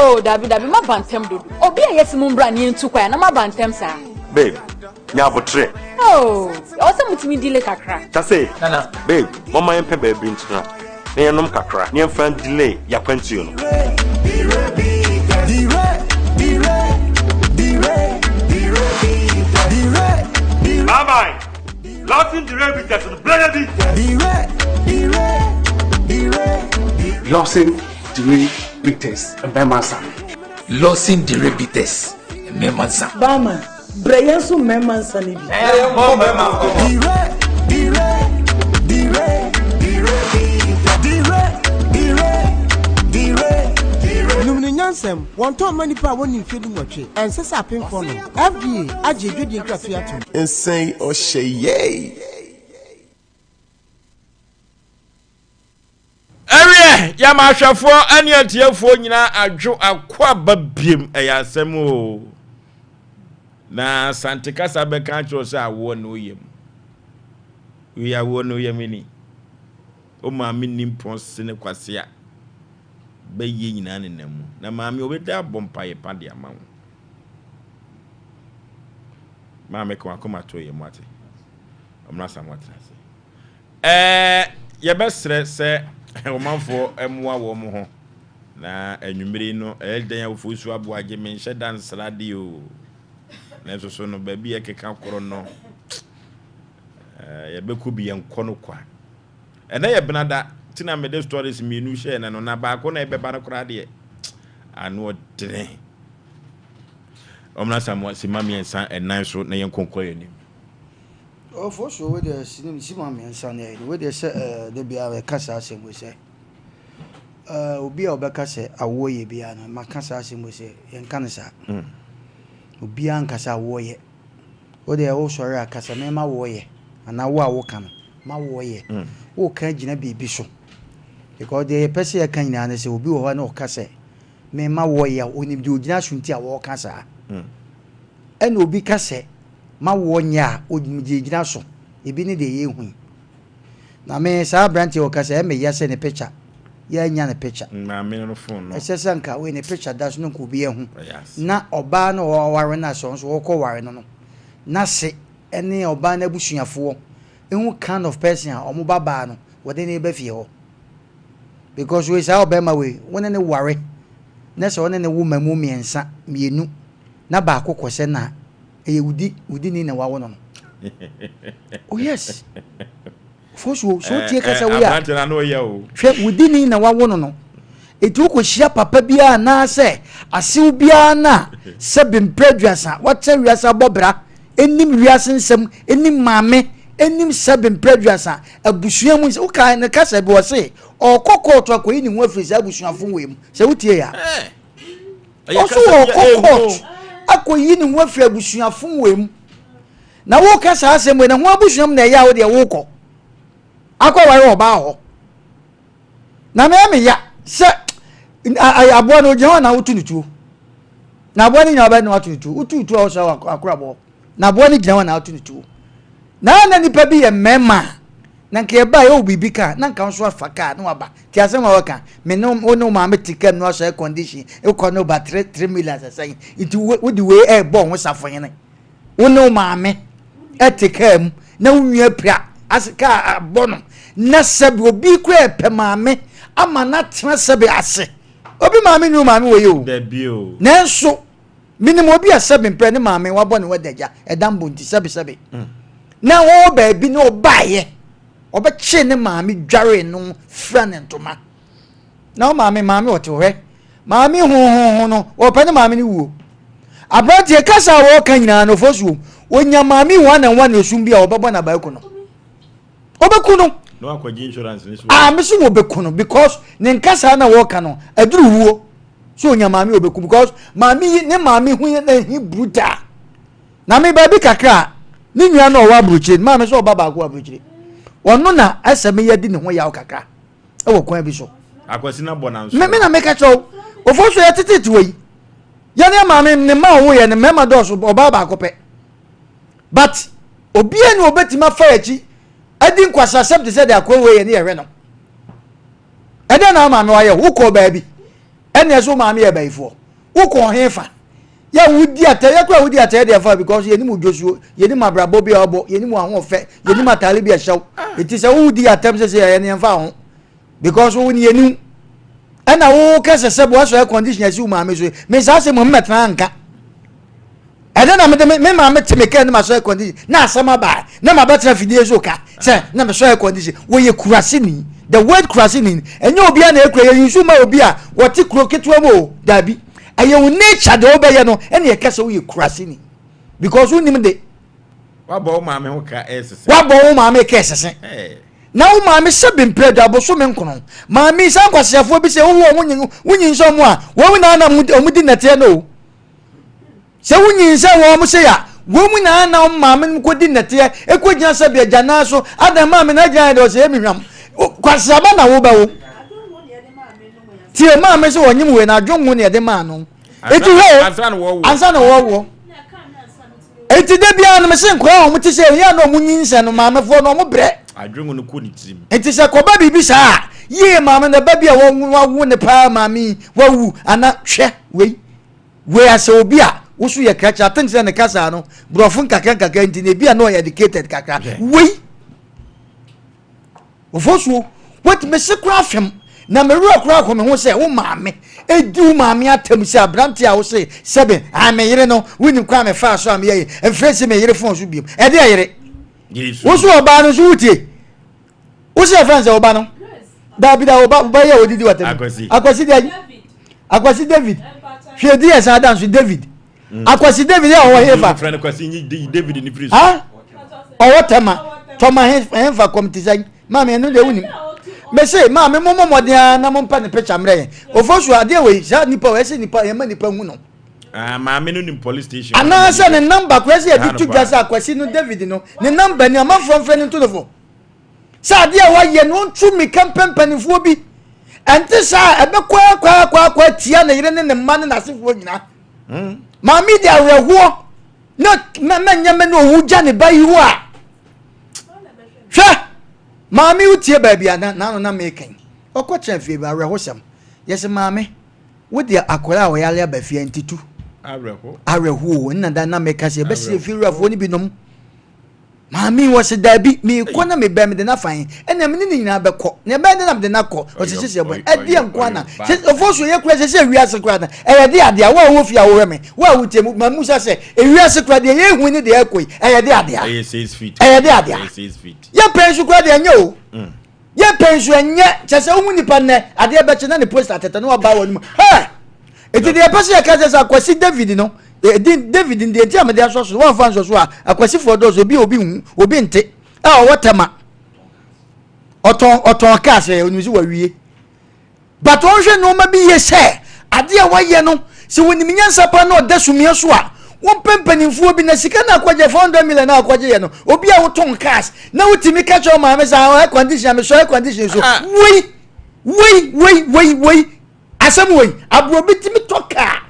Oh, dabi dabi, maba ntɛm dodo. Obi a yɛsi mu mbra ne yɛntu kwan na maba ntɛm saa. Babe, nya abotrɛ. Oh, ɛwɔ sɛ mutumi delay kakra. Tase, Nana. Babe, mɔma yɛmpɛ baabi ntena na yɛnom kakra na yɛmfa delay yɛakwantuo no. Bye bye. Lawson Dire Bitters no brɛ bi. Lawson Dire Bitters mmarima nsa. Lawson Dire Bitters mmarima nsa. Barman, brɛ yɛn nso mmarima nsa no bi. Yɛnkɔ mmarima nkɔmmɔ. Nom no nyansam, wɔntɔn mma nnipa a wɔnni mfeɛ dunwɔtwe, ɛnsɛ sɛ apemfoɔ nom. FDA agye adwadie nkratoɔ yi atom. Nsɛn ɔhyɛ yɛi. Ɛwiɛ, yɛma ahwɛfoɔ ne atiefoɔ nyinaa adwo akwaaba biem, ɛyɛ asɛm oo. Na Asante kasa bɛka akyerɛ wo sɛ awoɔ ne wo yam. Wei awoɔ ne wo yam ni. Wo maame nni mpɔn sene kwasea. Bɛyɛ nyinaa nenam mu. Na maame ɔbɛda abɔ mpaeɛ pa de ama wo. Maame ka wakoma to yɛ mu ate. Ɔmra sa mo atena ase. Ɛɛ yɛbɛsrɛ sɛ ɔmanfoɔ mmoa wɔn ho na anwummere no ɛyɛ dɛn a Ofosu Aboagye menhyɛ da nsra de o. Nanso so no baabi a ɛkeka koro no ɛɛ yɛbɛkɔ bi yɛnkɔ no kwa. Ɛnɛ yɛ benada nti na mede stories mmienu hyɛɛ nɛ no na baako na ɛbɛba no koraa deɛ ano ɔdene. Ɔmena Samoa sima mmiɛnsa ɛnan so na yɛnkɔ nkɔ yɛn anim. Ɔfo so wei deɛ sima mmiɛnsa ne ɛyɛ wei deɛ sɛ ɛɛ de bia ɛka saa asɛm wei sɛ ɛɛ obi a ɔbɛka sɛ awoɔ yɛ biara no maka saa asɛm wei sɛ yɛnka no saa. Obiara nka sɛ awoɔ yɛ. Wo deɛ wosɔre a ka sɛ me m'awoɔ yɛ anaa wo a woka no m'awoɔ yɛ. Woka agyina biribi so because deɛ yɛpɛ sɛ yɛka nyinaa ne sɛ obi wɔ hɔ a na ɔka sɛ me m'awoɔ yɛ a ɔnim deɛ ɔgyina so nti a ɔreka saa. Ɛna obi ka sɛ m'awoɔ nyɛ a ɔnim deɛ ɛgyina so. Ebi ne deɛ yɛhu yi. Na me saa aberanteɛ ɔka sɛ ɛmɛ ya sɛ ne picture yɛanya ne picture. Maame no phone no. Ɛsɛ sɛ nka wei ne picture da so na nka obi ahu. Na ɔbaa no a ɔware no a sɛ ɔno nso ɔkɔ ware no no n'ase ne ɔbaa no abusuafoɔ hu kind of person a wɔn ba baa no wɔde no reba fie hɔ. Because wei saa ɔbarima wei wo ne no ware na sɛ ɔne no wo mmamu mmiɛnsa mmienu na baako kɔ sɛ na ɛyɛ wudi wudini na wawo no no. Oh yes. Fosuo so wotie kasa wei a hwɛ wudini na wawo no no. Eti wokɔhyia papa biara anaasɛ asew biara no a sɛbe mprɛ aduasa watena wiase abɔ bra ɛnim wiase nsɛm ɛnim maame ɛnim sɛbe mprɛ aduasa abusua mu nsɛm woka ne kasa bi wɔ se ɔkɔ kɔɔto akɔyi ne ho afiri saa abusuafo wei mu sɛ wotie ya Ɔso ɔkɔ court akɔyi ne ho afiri abusuafo wei mu. Na woka saa asɛm wei na ho abusua mu na ɛyɛ a wo deɛ wokɔ akɔware ɔbaa hɔ. Na meyɛ me ya sɛ aboa no ogyina hɔ na woto ne tuo. Na aboa no nyina wobɛyɛ na wato ne tuo. Woto tuo a wosɛ akorabɔ. Na aboa no gyina hɔ na ato ne tuo. Na na nipa bi yɛ mmarima a, na nka yɛba yɛwɔ biribi ka na nka nso afa kaa na waba. Ti asɛm a wɔka, me ne wo ne wo maame te kaa mu na wasɔ air condition, wokɔ ne ba 3 3 million sɛsɛn. Nti wode wei ɛrebɔ ho safohene. Wo ne wo maame ɛte kaa mu na wo nua pira ase kaa abɔ no na sɛbi obi kura ɛpɛ maame ama no atena sɛbi ase. Obi maame ne wo maame wɔ yɛ o. Nanso Menim obi a sɛbe mprɛ ne maame wabɔ ne ho adagya ɛda mbɔ nti sɛbe sɛbe na ɔwɔ baabi na ɔbaeɛ ɔbɛkyee ne maame dwaree no fira ne ntoma na wo maame maame ɔte hɔ maame hohoho no ɔpɛ ne maame no wuo aberanteɛ kasa a wɔka nyinaa no fosuo onya maame one and one esum bi a ɔbɛbɔ n'abaako no ɔbɛku no na wakɔgye insurance ne so ah me so wɔbɛku no because ne nkasa na wɔka no aduru wuo so onya maame ɔbɛku because maame yi ne maame ho yɛ na hi brutal na me baabi kakra ne nua no ɔwɔ aburokyire maame sɛ ɔba baako aburokyire ɔno na ɛsɛ me yɛ di ne ho yaw kakra ɛwɔ kwan bi so akwasi na bɔ nanso me me na meka kyerɛ wo ofo so yɛ tete wɔ yi yɛ ne maame ne mma ɔwo yɛ ne mmarima dɔɔso ɔbaa baako pɛ but obiara ni obetumi afa akyi adi nkwasasɛm te sɛ de akoa wei yɛ ne yɛhwɛ no ɛdɛn na maame wayɛ wokɔ baabi ɛne ɛso maame yɛ bayifoɔ wokɔ he fa yɛ wodi atɛ yɛ kora wodi atɛ deɛ fa because yɛnim dwosuo yɛnim abrabɔ bi a ɔbɔ yɛnim ahoɔfɛ yɛnim ataare bi a ɛhyɛw ɛti sɛ wodi atɛm sɛ sɛ yɛyɛ ne yɛmfa ho because wo ne yɛnim ɛna wo kɛsɛ sɛ boa sɔ air condition asi wo maame so me saa sɛ mmom mɛtena nka ɛdɛ na mede me maame te me kaa ne masɔ air condition na asɛm aba na mabɛtena fidie so ka sɛ na mesɔ air condition wɔyɛ kuraseni the word kuraseni ɛnyɛ obiara na ɛkura yɛ yusu ma obi a wɔte kuro ketewa mu o daabi ɛyɛ wo nature deɛ wobɛyɛ no ɛne ɛka sɛ woyɛ kuraseni because wonim de Wabɔ wo maame ho ka ɛsese. Wabɔ wo maame ka ɛsese. Na wo maame sɛ bemprɛ do abosome nkono. Maame saa nkwaseafoɔ bi sɛ wowo wɔn nyin wonyinsɛn wɔn a wɔn na na wɔn di nnɛteɛ no o. Sɛ wonyinsɛn wɔn sɛ ya wɔn na na wɔn maame no kɔ di nnɛteɛ ekɔ gyina sɛ bi agya nan so adan maame na agyina yɛ de ɔsɛ emi hwam. Kwaseaba na wobɛwo. Tie maame sɛ wɔnyim wei na adwongo na yɛde maa no. Eti hɔ ansa na wɔwɔ. Enti da biara no mese nkwadaa a wɔn te sɛ ɛyɛ na wɔn nyinsɛn no maamefoɔ no wɔn brɛ. Adwene no kɔ ne tirim. Nti sɛ kɔba biribi saa a yie maame na ba bi a wɔn wawo ne paa maame yi wawu ana hwɛ wei wei asɛ obi a. Wo so yɛ krakye. I think sɛ ne kasa no borɔfo nkakra nkakra nti na ebi a na ɔyɛ educated kakra. Wei ofosuo wait me se koraa fam na me werɛ koraa kɔ me ho sɛ wo maame edi wo maame atam sɛ aberante a wo se sɛbe a me yere no wonim kwan a mefaa so a meyɛ yi mfrɛ si me yere fon so biom ɛde ɛyere wo so ɔbaa no nso wotie wo sɛ ɛfrɛ sɛ ɔba no daabi da ɔba ɔba yɛ odidi watam akwasi deɛ akwasi david hwɛ di yɛ saa da nso david mm. akwasi david yɛ ɔwɔ hefa ɔwɔ tɛma tɔma hefa kɔm te sɛ maame ɛno deɛ wonim mese maame mo mmɔden ara na mompɛ ne picture mmerɛ yɛn ofo so adeɛ wei saa nipa wɔ ɛsɛ nipa yɛma nipa hu no Ah, maame no nim police station. Anaasɛ ne namba koraa sɛ yɛde to dwa sɛ akwasi no David no ne namba ni amanfoɔ mfrɛ no nto no fo sɛ adeɛ a wayɛ no ɔntu mmirika mpɛ mpanimfoɔ bi ɛnte saa a ɛbɛkɔ akɔ akɔ akɔ atia ne yere ne ne mma ne n'asefoɔ nyinaa hmm. maame de awerɛhoɔ na mɛnyɛ mɛ ne owu gya ne ba yi hɔ a hwɛ maame wotie baabi a n'ano na meka yi ɔkɔ kyerɛ fie bi awerɛhosɛm yɛsɛ maame Wo deɛ akwadaa a ɔyare aba fie nti tu. Awerɛho. Awerɛho o nna da na meka sɛ yɛbɛsrɛ fiewurafoɔ no binom. Maame wɔ se daabi meekɔ na mebɛn mede no afa he ɛnna mene ne nyinaa bɛkɔ na ɛbɛyɛ dɛ na mede no akɔ ɔse sese ɛbɔ ɛdeɛ nko ana ɔfo so yɛ kura sɛ sɛ wiase kura na ɛyɛ de adeɛ a wo a wɔ fie a wohwɛ me wo a wotie mu ma musa sɛ ewiase kura deɛ yɛhu ne deɛ ɛkɔ yi ɛyɛ de adeɛ ɛyɛ de adeɛ yɛ pɛn so kura deɛ ɛnyɛ o. Mm. Yɛ pɛ nso ɛnyɛ kyɛ sɛ wohu nipa nnɛ adeɛ bɛkye na ne post atɛtɛ na waba wɔ no mu hɛ eti deɛ ɛpɛ sɛ yɛka sɛ sɛ akwasi David no edin David deɛ nti a mede asɔ so wɔnfa nsɔ so a akwasifoɔ dɔɔso obi obi nhu obi nte a ɔwɔ tɛma ɔtɔn ɔtɔn kaa sɛ onim sɛ wawie But ɔnhwɛ nnoɔma bi yie sɛ adeɛ a wayɛ no sɛ wɔnim nyansa paa na ɔda sumiɛ so a wɔmpɛ mpanimfoɔ bi na sika no akɔgye 400 million a akɔgye yɛ no obi a wotɔn cars na wotumi ka kyerɛ maame sɛ ah, air condition a mesɔ air condition so ah. wei wei wei wei wei asɛm wei aborɔ bi tumi tɔ car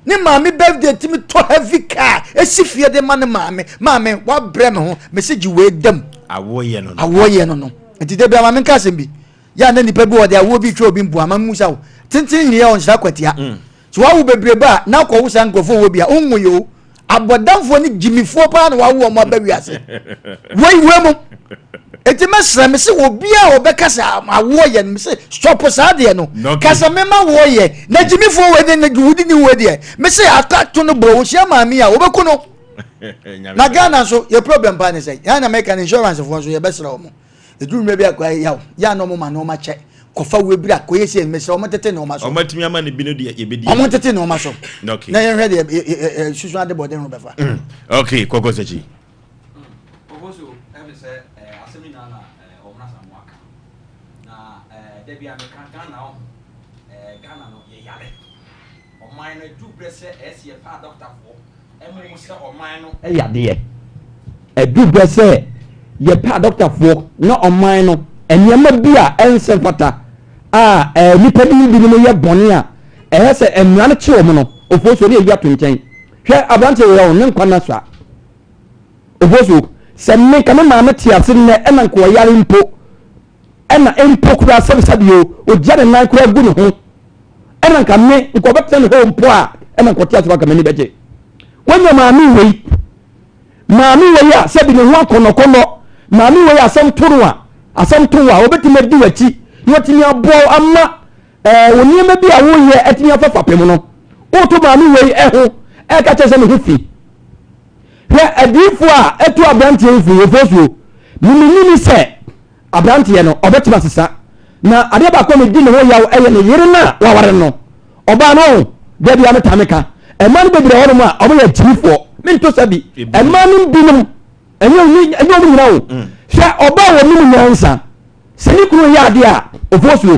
ne maame birthday tumi tɔ heavy car esi fie de ma ne maame maame wabrɛ me ho mesi gye wei dam awoyɛ no no awoyɛ no no nti de bi a maame nka asɛm bi Yɛ a na nipa bi wɔde awoɔ bi retwa obi mpoa ma mmusa wo tenten nyini yɛ ɔnsra kwatia mm. so wawo bebrebe a na akɔwo saa nkurɔfoɔ wɔ bi a wonwo yɛ o abɔdamfoɔ ne gyimifoɔ paa na wawo wɔn aba wiase wei wei mu eti mɛsrɛ me sɛ obiara a ɔbɛka sɛ awoɔ yɛ no me sɛ stop saa deɛ no kasa mema woɔ yɛ na gyimifoɔ wei ne wudi ne wei deɛ me sɛ aka to no borɔ wohyia maame a wobɛku no na Ghana nso yɛ problem paa ne sɛ yɛn na mɛka no insurance foɔ nso yɛbɛsrɛ wɔn Ɛduru mmerɛ bi a kɔ yaw yɛ a na wɔn ma nneɛma kyɛ kɔfa wo ebira kɔyɛ sie mesrɛ wɔn tete nneɛma so. Wɔn atumi ama ne bi no deɛ yɛbɛdi. Wɔn tete nneɛma so. Okay. Na yɛnhwɛ deɛ susu ade bɔden ho bɛfa. Mm. Okay, kɔkɔ sɛkyi. Kɔkɔ so ɛmi sɛ asɛm nyinaa na wɔn asa mo aka na dabi a meka Ghana ɔho Ghana no yɛ yare. Ɔman no ɛduru berɛ sɛ ɛyɛ sɛ yɛpɛ adɔkotafoɔ ma wɔn sɛ ɔman no yadeɛ. Ɛduru berɛ sɛ yɛpɛ adɔkotafoɔ na ɔman no nneɛma bi a ɛnsɛ mfata a nnipa bi binom yɛ bɔne a ɛyɛ sɛ mmara no kye wɔn no, ofosuo ne yɛyi ato nkyɛn. Hwɛ aberanteɛ wei ɔho ne nkwa nna sua. Ofosuo, sɛ me nka me maame te ase nnɛ ɛna nka ɔyare mpo ɛna mpo koraa sɛbisɛbi o, ogya ne nan koraa gu ne ho ɛna nka me nka ɔbɛtena ne hɔ mpo a ɛna nka ɔte ase nka m'ani bɛgye. Wonya maame wei, maame wei a sɛbi ne ho akɔnɔkɔnɔ, maame wei a asɛm to no a, asɛm to wo a, ɔbɛtumi adi w'akyi na watumi aboa wo ama ɛɛ wo nneɛma bi a woyɛ atumi afa fapem no. Woto maame wei ɛho ɛka kyerɛ sɛ ne ho fi. Hwɛ adiyifoɔ a ɛto aberanteɛ yi fo wɔ fosuo. Memenni ni sɛ aberanteɛ no ɔbɛtumi asesa. Na adeɛ baako a medi ne ho yaw yɛ ne yere no a waware no. Ɔbaa no ɔho, da biara metaa meka. Mmaa no bebree wɔ hɔnom a wɔyɛ agyimifoɔ. Mento sa bi. Mmaa no binom, ɛnyɛ ɛnyɛ wɔn nyinaa o. Hwɛ ɔbaa a ɔnim nyansa. Sɛ ne kunu yɛ adeɛ a, ɔfosuo.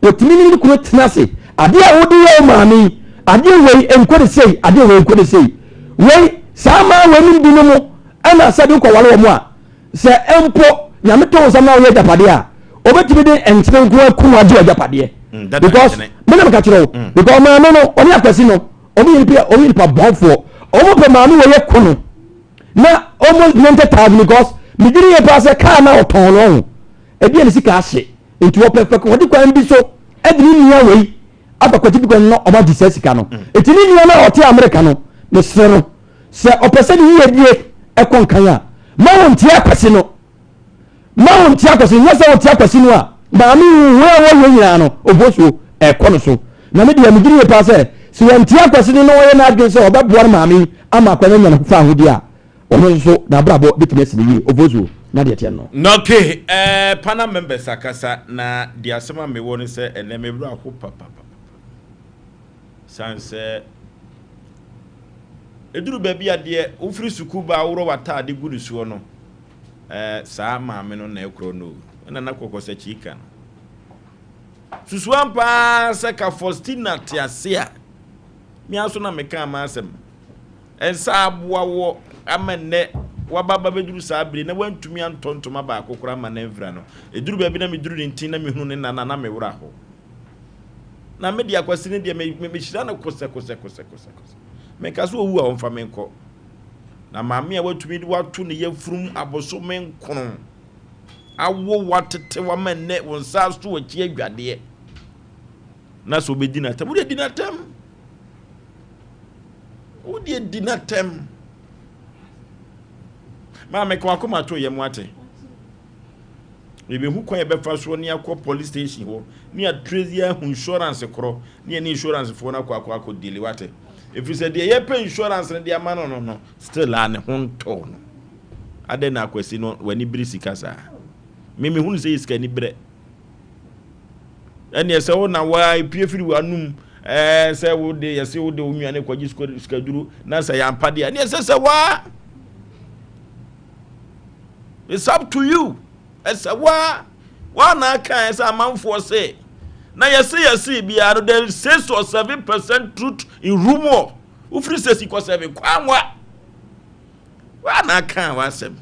Ɔtumi ne ne kunu tena ase. Adeɛ a wode yɛ wo maame yi, adeɛ wei nkɔ ne sei, adeɛ wei nkɔ ne sei. Wei, saa mmaa wei nom binom ɛna sɛ de wokɔware wɔn a, sɛ mpo Nyame tɔ wo nsam na woyɛ agyapadeɛ a, ɔbɛtumi de nkyene nko aku wo agye w'agyapadeɛ. Mm, dada Because, nkyene. me na meka kyerɛ wo, Mm. because maame no, ɔne akwasi no, ɔmo yɛ nipa, ɔmo yɛ nipa bɔnfoɔ. Ɔmo pɛ maame wɔ yɛ ko no. Na almost 90,000 because, medwene yɛ paa sɛ kaa na ɔtɔn no ɔho. Ebi a ne sika ahye. Nti wɔpɛ fɛ wɔde kwan bi so de ne nua wei aba kwati bi kwan na wɔn agye saa sika no. Nti ne nua no a ɔte Amerika no, Mesrɛ no, sɛ ɔpɛ sɛ ne yiyedie kɔ nkan a, ma ɔntie Akwasi no. Ma ɔntie Akwasi no. Nyɛ sɛ ɔtie Akwasi no a, maame yi huhue a wɔyɛ nyinaa no, obosuo ɛkɔ no so. Na me deɛ, megye die paa sɛ, sɛ wantie Akwasi no na ɔyɛ n'adwene sɛ ɔbɛboa ne maame yi ama akwadaa no anya ne ho fawohodie a, ɔno nso n'abrabɔ bɛtumi asi no yie. Obosuo, na deɛ ɛteɛ no. Na ok eh, panel members akasa na deɛ asɛm a mewɔ ne sɛ ɛnɛ me werɛ aho papapapa sane sɛ ɛduru baabi a deɛ wofiri sukuu ba a worɔ w'ataade gu ne soɔ no eh, saa maame no na ɛkorɔ no o ɛna na kɔkɔsakyi ka no susu ampa ara sɛ ka Faustina te ase a me ara so na mekaa m'asɛm Nsa aboa woɔ ama nnɛ woaba aba bɛduru saa bere na woantumi antɔ ntoma baako koraa amma no amfira no. Ɛduru baabi na meduru ne ntin na mehunu ne nana na me werɛ aho. Na me deɛ Akwasi no deɛ me, me, mehyira no kosɛkosɛkosɛkosɛ. Menka sɛ ɔwu a ɔmfa me nkɔ. Na maame a watumi de wato ne yafurum abosome nkono awo wo atete wo ama nnɛ wo nsa aso akyi adwadeɛ na sɛ ɔbɛdi no atɛm, wode di no atɛm. Wo deɛ di n'atɛm. Maame ka wakoma to yam wate. Yɛbɛhu kwan yɛbɛfa soɔ ne akɔ police station hɔ ne atrezi ahu insurance korɔ ne yɛne insurance foɔ no akɔ akɔ akɔ dili wate. Ɛfiri sɛ deɛ yɛpɛ insurance no de ama no no no still a ne ho ntɔɔ no. Adɛn na akwasi no w'ani bere sika saa? Me mehunu sɛ yɛ sika ni berɛ. Ɛneɛ sɛ wo na waa epue firi w'anum ɛɛ sɛ wo de yɛse wo de wo nua ne kɔgye sikaduro na sɛ yɛampa deɛ ɛneɛ sɛ sɛ waa it's up to you ɛsɛ waa waa na aka ɛsɛ amanfoɔ se na yɛse yɛse biara no there is 6 or 7% truth in rumor wofiri sɛ si kɔ sɛbe kwanwa waa na aka w'asɛm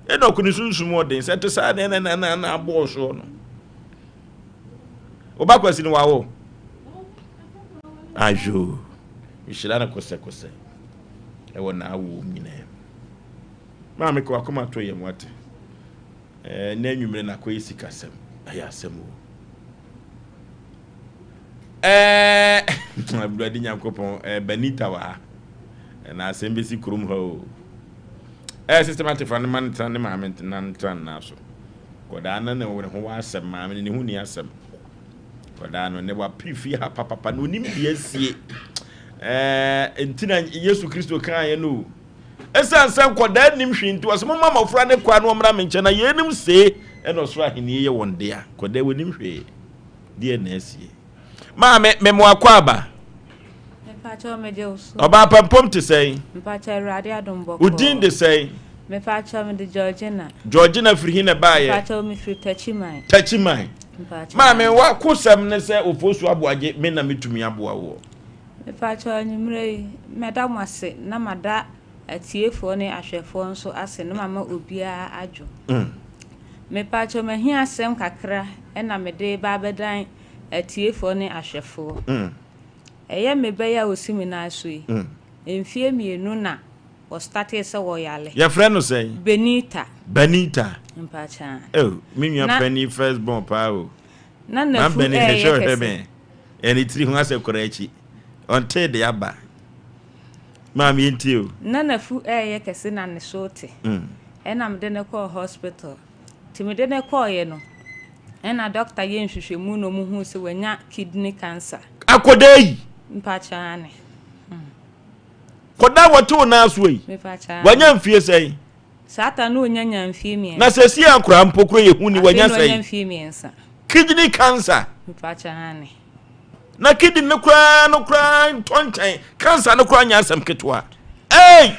Enoch ne sunsum ɔden sɛ te saa na na na na abɔɔ soɔ no. Woba kwasi no wawo. Ayo. Mehyira no kosɛkosɛ. Ɛwɔ n'awoɔ mu nyinaa mu. Maame kɔ akoma to yɛn wate. Ɛɛ na anwummerɛ na akɔyɛ sikasɛm. Ɛyɛ asɛm o. Ɛɛ Awurade Nyankopɔn ɛɛ Benita wɔ ha. Ɛna asɛm bɛsi kurom ha o. Ɛɛ systematic fa ne ma no tena ne maame na no tena nna so. Kɔdaa no ne ne ho wɔ asɛm maame no ne ho ni asɛm. Kɔdaa no ne wapere fie ha papapa na onim deɛ asie. Ɛɛ nti na Yesu Kristo kaa yɛ no o. Ɛsiane sɛ nkɔdaa nim hwee nti ɔsɛ momma mmɔfra ne kwa no ɔmmra me nkyɛn na yeinom see ɛna ɔsoro ahenni yɛ wɔn dea. Kɔdaa wɔnim hwee. Deɛ na asie. Maame, memo akɔ aba. Mepakyɛw megye wo so. Ɔbaa pampom te sɛn? Mepakyɛw Awurade adom bɔkɔɔ. Wo din de sɛn? Mepakyɛw mede Georgina. Georgina firi he na ɛbaeɛ? Mepakyɛw mefiri Takyiman. Takyiman. Mepakyɛw. Maame w'akosɛm ne sɛ Ofosu Aboagye me na metumi aboa woɔ. Mepakyɛw anwummerɛ yi mɛda mo ase na mada atiefoɔ ne ahwɛfoɔ nso ase na mama obiara adwo. Mepakyɛw mahia asɛm kakra na mede reba abɛdan atiefoɔ ne ahwɛfoɔ. Ɛyɛ me ba yi a ɔsi me nan so yi, mfeɛ mmienu na ɔstartee sɛ ɔyare. Yɛfrɛ no sɛn? Benita. Benita. Mpakyɛ. Oh, me nua Na- panin first born paa o. Na Man n'afu Benny hwɛ ɛɛyɛ hwɛ kɛse. me. Ɛne tiri ho asɛ kora akyi. Ɔntee de aba. Maame yɛntie o. Na n'afu ɛɛyɛ kɛse na ne so te. Ɛna mede no kɔɔ hospital. Nti mede no kɔɔeɛ no, ɛna doctor yɛɛ nhwehwɛmu na ɔmo huu sɛ wanya kidney cancer. Akɔdaa yi. Mpakyɛ aane. Kɔdaa wɔte wo nan so yi. Mepakyɛ aane. Wanya mfie sɛn? Saa ta no ɔnya nya mfie 3. Na sɛ si akora mpo kora yɛ hu ni wanya Afei na ɔnya sɛn? mfie 3. Kidney cancer. Mepakyɛ aane. Na kidney no koraa no koraa ntɔ nkyɛn. Cancer no koraa nyɛ asɛm ketewa. Hey!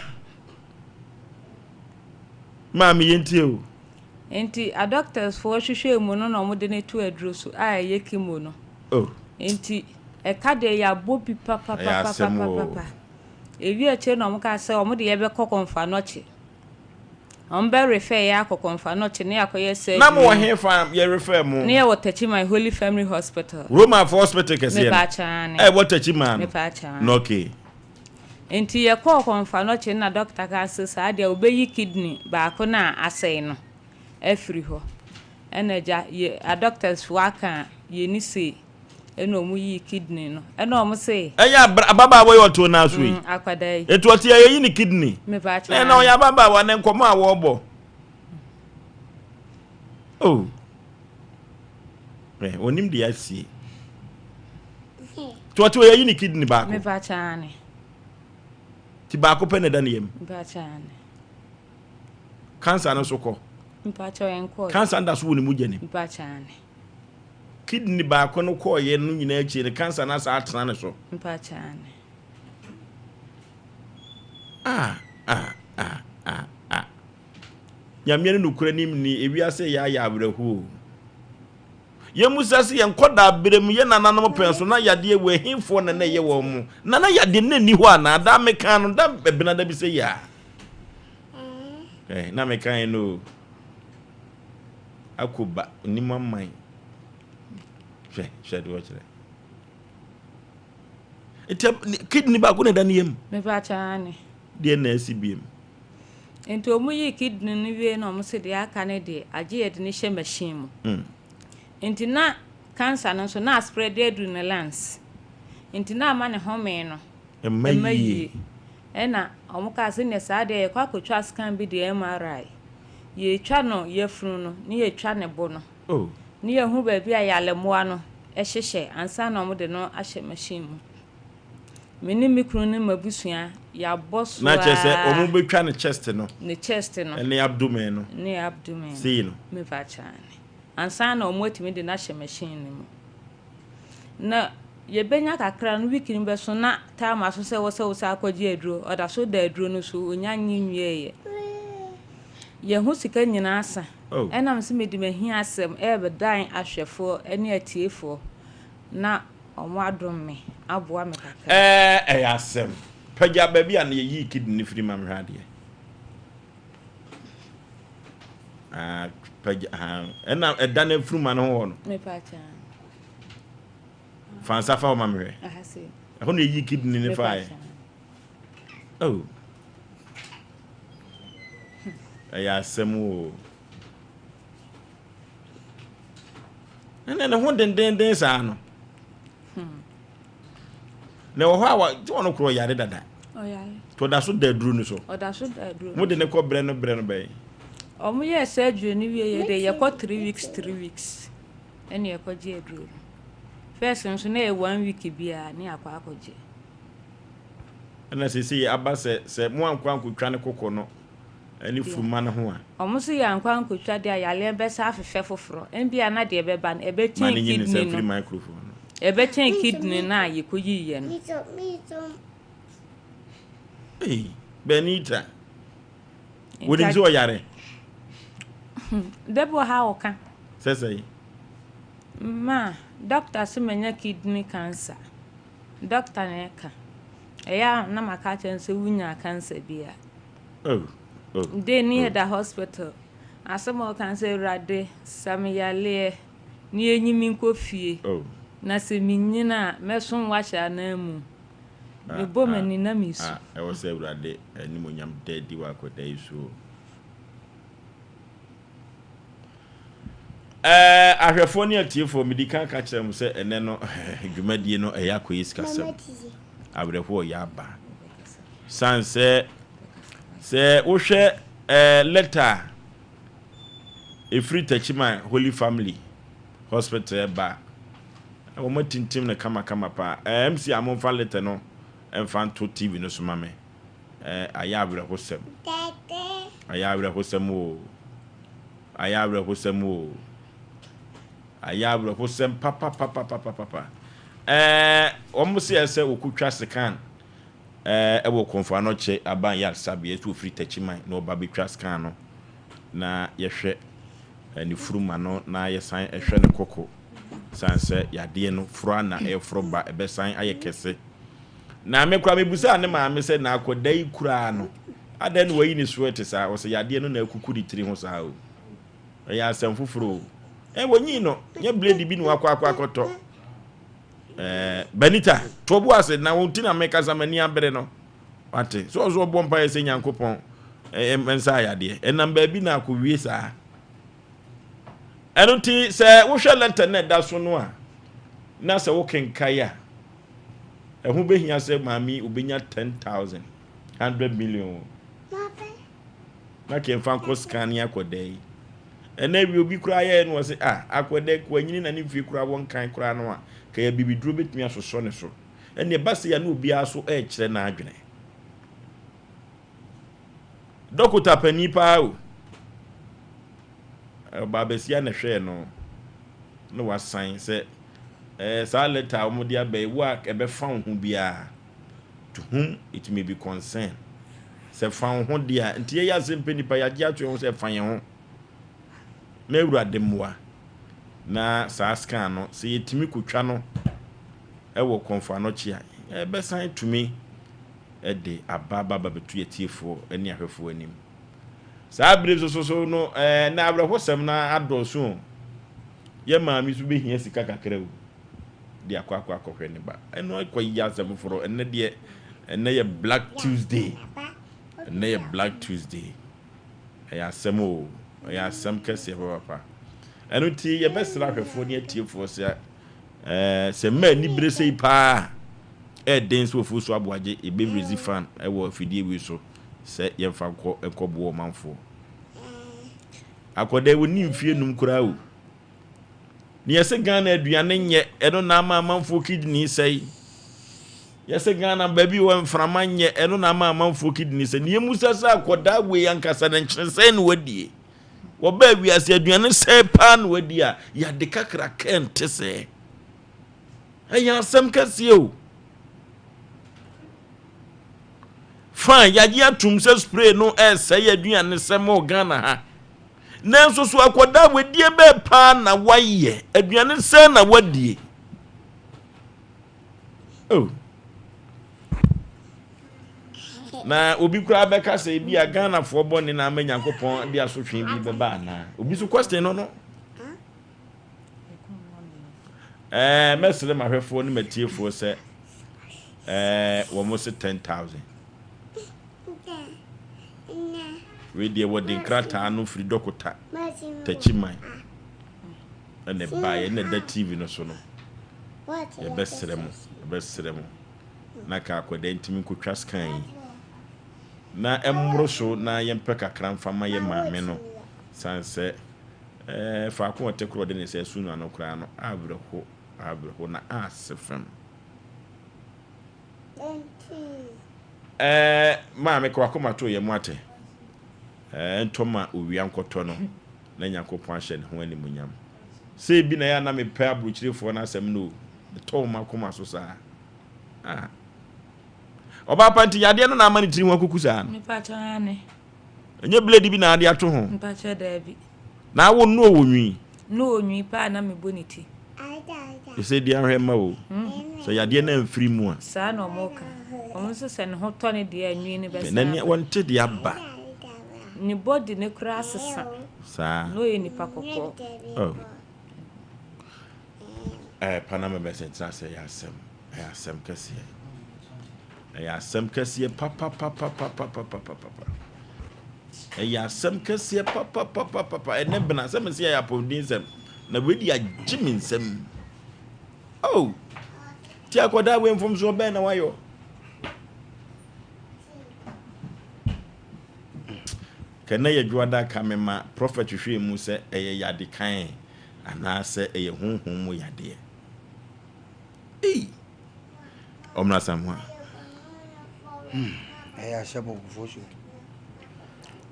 Maame yɛntie o. Nti adɔktɛsfoɔ hwehwɛɛ mu no na wɔde no to aduro so a ɛyɛ chemo no. Oh. Nti ɛka deɛ yɛabɔ bi Ɛyɛ asɛm o. papapapapapapa. Ewie akyire na wɔkaa sɛ wɔde yɛbɛkɔ Kɔmfoanɔkye. Wɔn bɛ refer yɛ akɔ Kɔmfoanɔkye ne yɛakɔyɛ surgery. Na mo wɔ he fa yɛ refer mo? Ne yɛwɔ Techiman Holy Family Hospital. Romanfoɔ hospital kɛseɛ no? Mepaakyɛw aane. Ɛwɔ Techiman no? Mepaakyɛw aane. Na okay. Nti yɛkɔɔ Kɔmfoanɔkye no na dɔkta kaa sɛ saa deɛ wɔbɛyi kidney baako no a asɛe no afiri hɔ. Ɛna agya yɛ adɔktasfoɔ aka a yɛni sei. Ɛna ɔmo yii kidney no. Ɛna ɔmo se. Ɛyɛ ababaawa yi ɔte ɔnan so yi. Mm, akwadaa yi. Etu ɔte yɛ yɛyi ne kidney. Mepaakyɛw. Na ɛna ɔyɛ ababaawa ne nkɔmɔ a wɔrebɔ. Oh. Ɛ onim deɛ asie. Tu ɔte yɛyi ne kidney baako. Mepaakyɛw ane. Ti baako pɛ na ɛda ne yam. Mepaakyɛw ane. Cancer no so kɔ. Mepaakyɛw ɛnkɔɔ. Cancer no da so wɔ ne mogya nim. Mepaakyɛw ane. Kidney baako no kɔɔeɛ no nyinaa akyi no cancer no asan atena ne so. Mpakyɛ aane. Ah ah ah ah ah. Nyame ne nokorɛ nim ni ewiase yɛ ayɛ awerɛhoɔ o. Yɛmmusa se yɛn nkɔdaa berɛ mu yɛn nananom pɛn so na yadeɛ wɔ ɛhefoɔ na na ɛyɛ wɔn mo na na yadeɛ no nni hɔ anaa daa mekaa no da ɛbenada bi sɛ yaa eh, na mekaa no o. Akoba onim aman. Hwɛ, hwɛ deɛ ɔkyerɛ. Nti kidney baako na ɛda ne yam. Mepa kyɛ ane. Deɛ na asi biem. Nti wɔn yii kidney no wie na wɔn se deɛ aka ne deɛ agye yɛde ne hyɛ machine mu. Mm. Nti na cancer no nso na aspread aduru ne lungs. Nti na ama ne home no ɛmma yie. Ɛna wɔn kaa sɛ neɛ saa deɛ yɛkɔ akɔtwa scan bi deɛ MRI. Yɛretwa no yafunu no ne yɛtwa ne bo no ne yɛhu baabi a yare mmoa no hyehyɛ ansa na wɔde no ahyɛ machine mu. Me ne me kunu ne m'abusua yɛabɔ so Na kyerɛ sɛ ara. wɔn bɛtwa ne chest no. Ne chest no. Ne abdomen no. Ne abdomen no. Sei no. Mepa kyɛw aane. Ansa na wɔatumi de no ahyɛ machine no mu. Na yɛbɛnya kakra no week no bɛso na time aso sɛ ɛwɔ sɛ wosan akɔgye aduro. Ɔda so da aduro no so, ɔnya nye nwieeɛ. Yɛn ho sika nyinaa asa. Oh. Ɛnam sɛ mede m'ahiasɛm ɛrebɛdan ahwɛfoɔ ne atiefoɔ na wɔn adom me aboa me kakra. Ɛɛ ɛyɛ asɛm. Pagya baabi a na yɛyii kidney no firi ma mehwɛ adeɛ. Ah, pagya, ah, ɛna ɛda no afuruma no ho hɔ no. Mepa kyɛw. Fa nsa fa hɔ ma mehwɛ. Ɛhɔ na yɛyii kidney no faeɛ. Oh. Ɛyɛ asɛm o. Ɛna ne ho dendenden saa no. Hmm. Na ɛwɔ hɔ a wa gye ɔno korɔ ɔyare dada. Ɔyare. To ɔda so da aduro no so. Ɔda so da aduro. Mo de ne kɔ brɛ no brɛ no bɛn. Ɔmo yɛɛ surgery no wie yɛ de yɛkɔ 3 weeks 3 weeks ɛna yɛkɔ gye aduro no. First nso na yɛ one week biara ne akɔ akɔgye. Ɛna seesei aba sɛ sɛ mo ankɔ ankotwa ne koko no ne furuma no ho a. Ɔmo nso yɛ ankɔ ankotwa deɛ a yareɛ bɛsa afefɛ foforɔ. Ɛnbia na deɛ ɛbɛba no Ma ɛbɛkyɛn ne nyi ne nsa kidney mfiri no. microphone no. Ɛbɛkyɛn kidney no a yɛkɔyiiɛ no. Ei, Benita, wonim sɛ ɔyare? Da bi wɔ ha a ɔka. Sɛ sɛn? Ma, doctor se manya kidney cancer. Doctor na ɛka. Ɛyɛ a na maka akyerɛ no sɛ wonyaa cancer bi a. Oh, oh, De ne oh. yɛda hospital. Asɛm a ɔka ne sɛ Awurade sa me yareɛ na yɛnyi me nkɔ fie. Oh. Na sɛ menyin a mɛsom wo ahyɛ ananmu. Ah, Mebɔ ah, m'ani na mesu. ah, ɛwɔ sɛ Awurade animuonyam da adi wɔ akwadaa yi so o. Ɛɛ, ahwɛfoɔ ne atiefoɔ, medi kan ka kyerɛ mo sɛ ɛnɛ no dwumadie no ɛyɛ akɔyɛ sikasɛm. Awerɛhoɔ yɛ aba. San sɛ sɛ wohwɛ ɛɛ lɛta a ɛfiri Techiman Holy Family Hospital ɛba a, wɔn atintim no kamakama paa. Ɛɛ MC a momfa lɛta no mfa nto TV no so ma me. Ɛɛ ayɛ awerɛhosɛm. Ayɛ awerɛhosɛm o. Ayɛ awerɛhosɛm o. Ayɛ awerɛhosɛm papapapapapa. Ɛɛ wɔn se ɛsɛ wɔkɔtwa sekan ɛɛ ɛwɔ Komfo Anokye aban yaresabea ɛsɛ ofiri Techiman na ɔba bɛtwa scan no na yɛhwɛ ne furuma no na yɛsan hwɛ ne koko san sɛ yadeɛ no foro a na ɛforo ba ɛbɛsan ayɛ kɛse. Na me koraa mebusaa ne maame sɛ na akwadaa yi koraa no adɛn na wayi ne sweat saa ɔsɛ yadeɛ no na akuku ne tiri ho saa o. Ɛyɛ asɛm foforɔ o. Ɛ wɔnyii no nyɛ blade bi na wakɔ akɔ akɔtɔ. Ɛɛ Benita to bo ase na wɔn ti na mekasa m'ani abere no. Wate so ɔso ɔbɔ mpaeɛ sɛ Nyankopɔn nsa ayadeɛ ɛnam baabi na akɔwie saa. Ɛno nti sɛ wohwɛ lɛtɛ no ɛda so no a Na sɛ wokenkae a, ɛho bɛhia sɛ maame yi ɔbɛnya 10,000, 100 million o. Na kɛmfa nkɔ scan ne akɔda yi. Ɛnɛ awie obi koraa yɛɛ no ɔse ah akɔda yi wanyini na ne mfie koraa wɔnkan koraa no a, ka yɛ bibiduro bɛtumi asosɔ ne so. Ɛnneɛ ɛba sei a na obiara so ɛrekyerɛ n'adwene. Dɔkota panin paa o. Ɔbaa basia na ɛhwɛɛ no na wasan sɛ ɛɛ saa lɛta a wɔde aba yi wo a ɛbɛfa wo ho biara to whom it may be concern sɛ fa wo ho deɛ a nti yɛyɛ asɛm pɛ nipa yɛagye ato yɛn ho sɛ ɛfa yɛn ho na awurade mmoa na saa scan no sɛ yɛtumi kotwa no ɛwɔ kɔnfo anɔkye a ɛbɛsan tumi ɛde aba aba aba bɛto yɛtiefoɔ ne ahwɛfoɔ anim. Saa bere nso so so no, ɛɛ na awerɛhosɛm no adɔɔso o. Yɛn maame nso behia sika kakra o de akɔ akɔ akɔhwɛ ne ba. Ɛno akɔyɛ asɛm foforɔ. Ɛnnɛ deɛ, ɛnnɛ yɛ Black Tuesday. Ɛnnɛ yɛ Black Tuesday. Ɛyɛ asɛm o. Ɛyɛ asɛm kɛseɛ papapa. Ɛno nti yɛbɛsrɛ ahwɛfoɔ ne atiefoɔ sɛ ɛɛ sɛ mmaa ani bere sei paa ɛɛden sɛ ofuo so aboagye yɛbɛwurezi fan ɛwɔ afidie wei so. sɛ yɛmfa nkɔ nkɔboa ɔmanfoɔ. Akwadaa yi ɔnni mfeɛ num koraa o. Ne yɛsɛ Ghana aduane nyɛ ɛno na ama amanfoɔ kidney sɛe. Yɛsɛ Ghana baabi wɔ mframa nyɛ ɛno na ama amanfoɔ kidney sɛe. Ne yɛmusa sɛ akwadaa wei ankasa na nkyene sɛe na wadie. Wɔbaa wiase aduane sɛe paa na wadi a yɛade kakra kɛnte sɛɛ. Ɛyɛ asɛm kɛseɛ o. Fine, yɛagye atom sɛ spray no ɛresɛe aduanesɛm wɔ Ghana ha. Nanso so akwadaa wadie bɛɛ paa na wayɛ? Aduane sɛn na wadie? Oh. Na obi koraa bɛka sɛ ebi a Ghanafoɔ bɔne na ama Nyankopɔn de asotwe bi bɛba anaa? Obi so question no no. Ɛɛ mɛsrɛ m'ahwɛfoɔ ne m'atiefoɔ sɛ ɛɛ wɔn se 10,000. Wei deɛ wɔde nkrataa no firi dɔkota Takyiman ɛna ɛbaeɛ ɛna ɛda TV no so no. Yɛbɛsrɛ mo, yɛbɛsrɛ mo na ka akwadaa ntumi nkotwa scan yi na ɛmmoro so na yɛmpɛ kakra mfa ma yɛ maame no san sɛ Ɛɛ, faako a ɔte korɔ de ne nsa asu no ano koraa no, awerɛho, awerɛho, na ase fam. Ɛɛ, maame, ka w'akoma to yɛn mu ate. Ɛɛ, ntɔ ma owia nkɔtɔ no, na Nyankopɔn ahyɛ ne ho animuonyam. Sɛ ebi na ɛyɛ a na mepɛ aburokyirefoɔ no asɛm no o, ɛtɔ wɔn akoma so saa. Ah. Ɔbaa pa nti yadeɛ no na ama ne tiri ho akuku saa no. Mepa kyɛw aane. Ɛnyɛ blade bi na ade ato ho. Mpakyɛ daabi. Na awo no ɔwɔ nwi. No ɔnwi paa na mebɔ ne ti. Ɛsɛ di ahwɛ mma o. Sɛ yadeɛ no amfiri mu a. Saa na ɔmo ka. Ɔmo nso sɛ ne ho tɔ ne deɛ a nwi no bɛsan aba. Na wɔnte deɛ aba. Ne body no koraa asesa. Saa. Na ɔyɛ nipa kɔkɔɔ. Oh. Ɛɛ Panama bɛsɛ tena sɛ ɛyɛ asɛm. Ɛyɛ asɛm kɛseɛ. Ɛyɛ asɛm kɛseɛ papapapapapapapa. Ɛyɛ asɛm kɛseɛ papapapapa. Ɛnɛ bena sɛ mese ɛyɛ apɔmuden nsɛm. Na wei de agye me nsɛm. Oh! Ti akɔdaa wei mfomsoɔ bɛn na wayɔ? Kɛnɛ yɛ dwoada ka me ma prɔfɛt hwehwɛ mu sɛ ɛyɛ yade kan anaasɛ ɛyɛ honhom mu yadeɛ. Ei! Ɔmra Asamoah. Hmm, ɛyɛ asɛm o, Fosu.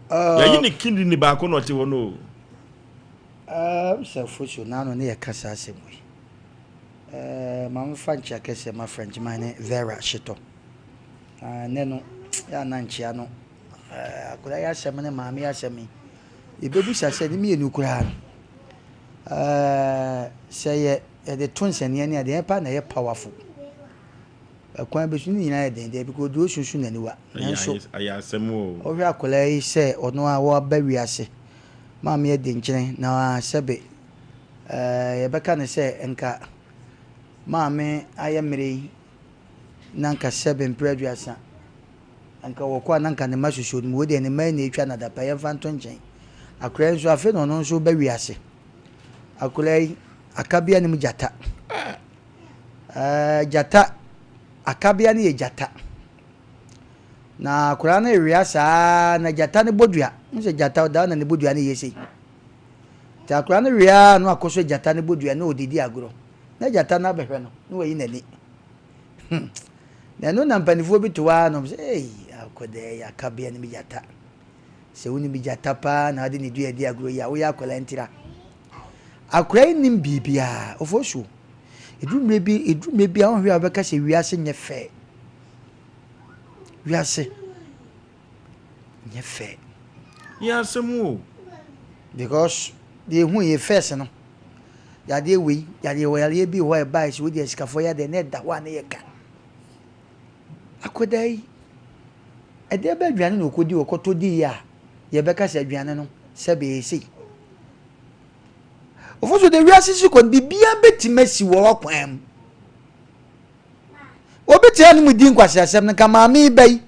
Yɛyi ne kidney baako na ɔte hɔ no o. Um, sɛ Fosu n'ano ne yɛka saa asɛm wei. Uh, ma mefa nkyea kɛseɛ ma French man ne Vera Hyetɔ. Uh, nɛ no, yɛ ana nkyea no. Uh, akwadaa yi asɛm ne maame yi asɛm yi. Yɛbɛbusa sɛ ne mmienu koraa no. Uh, sɛ yɛ Yɛde to nsania ni a, deɛ paa na ɛyɛ powerful. Ɛkwan bi so ne nyinaa yɛ den deɛ because deɛ osusu n'aniwa. Nanso Ɛyɛ asɛm o. wohwɛ akwadaa yi sɛ ɔno a waba wiase, maame adi nkyene na sɛbe ɛɛ yɛbɛka no sɛ nka maame ayɛ mmerɛ yi na nka sɛbe mprɛ aduasa nka wɔkɔ a na nka ne mma susuo no mu. Wei deɛ ne mma yi na ɛtwa no adapa yɛmfa nto nkyɛn. Akwadaa yi nso afei na ɔno nso ba wiase. Akwadaa yi, aka bi anim gyata. Ɛɛ gyata, akabea no yɛ gyata. Na akwadaa no rewea saa na gyata no bɔ dua. Wohu sɛ gyata ɔda na ne bodua no yɛ sei. Nti akwadaa no wea na wakɔ so gyata no bodua na ɔdidi agorɔ. Na gyata no abɛhwɛ no na wayi n'ani. Hmm. Na ɛno na mpanimfoɔ bi to hɔ ara na wɔn sɛ, ei, akwadaa yi akabea no bi gyata. Sɛ wonim gyata paa na ade ne dua di agorɔ yi a, woyɛ akwadaa ntira. Akwadaa yi nim biribiara, ɔfɔ suo. Ɛduru mmerɛ bi, ɛduru mmerɛ bi a wohwɛ a wobɛka sɛ wiase nyɛ fɛ. Wiase nyɛ fɛ. Yɛ asɛm o. Because deɛ ehu yɛ first no, yadeɛ wei, yadeɛ wɔ yadeɛ bi wɔ hɔ a ɛbaeɛ sɛ wodi asikafoɔ yadeɛ na ɛda hɔ a na yɛ ka. Akwadaa yi, ɛdeɛ bɛ aduane na ɔkɔdi ɔkɔtɔ diiɛ a yɛbɛka sɛ aduane no sɛbe ɛyɛ sei. Ɔfo so de wiase si kɔ no biribiara bɛtumi asi wɔ w'akwan mu. Obi te anom di nkwaseasɛm no nka maame yi ba yi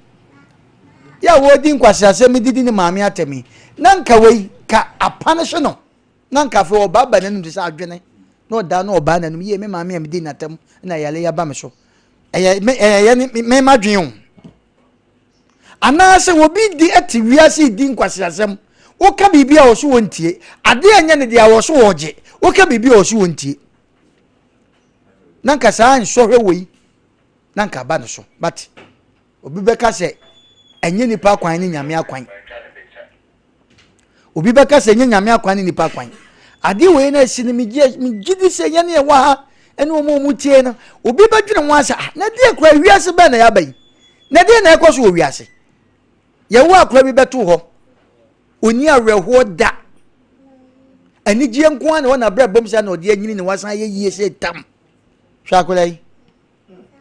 yɛ a wɔredi nkwaseasɛm didi ne maame atɛm yi na nka wei ka apanehye no na nka afei ɔbaaba n'anum te sɛ adwene na ɔdaa na ɔbaa n'anum yie me maame a medi n'atɛm na yale yaba me so ɛyɛ me ɛyɛ ne me madwene o Anaasɛ obi di te wiase redi nkwaseasɛm, woka biribi a ɔso wɔntie, adeɛ a ɛnyɛ ne deɛ a ɔso ɔgye, woka biribi a ɔso wɔntie. Na nka saa nsɔhwɛ wei na nka aba ne so. But obi bɛka sɛ ɛnyɛ nipa akwan ne nyame akwan. Obi bɛka sɛ ɛnyɛ nyame akwan ne nipa akwan. Adeɛ wei na asi no megye di sɛ yɛne ɛwɔ ha ɛne wɔn a wɔn tie no obi bɛdwene ho asɛ ah na deɛ kura wiase bɛn na yɛaba yi na deɛ na ɛkɔ so wɔ wiase yɛwɔ akora bi bɛto hɔ ɔni awerɛhoɔ da anigyeɛ nko ara na ɛwɔ n'abrɛ bom sɛ na ɔde anyini na wasan ayɛ yie sɛ tam hwɛ akora yi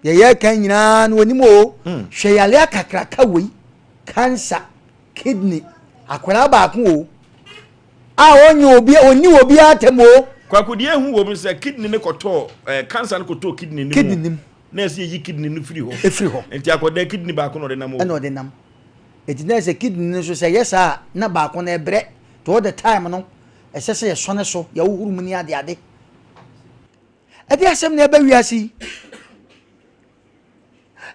Deɛ yɛreka nyinaa no onim o. Hmm. Hwɛ yare akakraka wei, cancer, kidney, akwadaa baako o. A ɔnyɛ obi, ɔnni obi atɛm o. Kwaku deɛ ehu wɔ mu sɛ kidney no kɔtɔɔ ɛɛ eh, cancer no kɔtɔɔ kidney no mu. Kidney nim. Na ɛsɛ yɛyi kidney no firi hɔ. Efiri hɔ. Nti akɔda kidney baako na ɔde nam o. Ɛna ɔde nam. Eti na ɛsɛ kidney no nso sɛ ɛyɛ saa na baako na ɛbrɛ. To all the time no ɛsɛ sɛ yɛsɔne so yɛhohoro mu ne ade ade. Ɛde asɛm na ɛba wiase yi.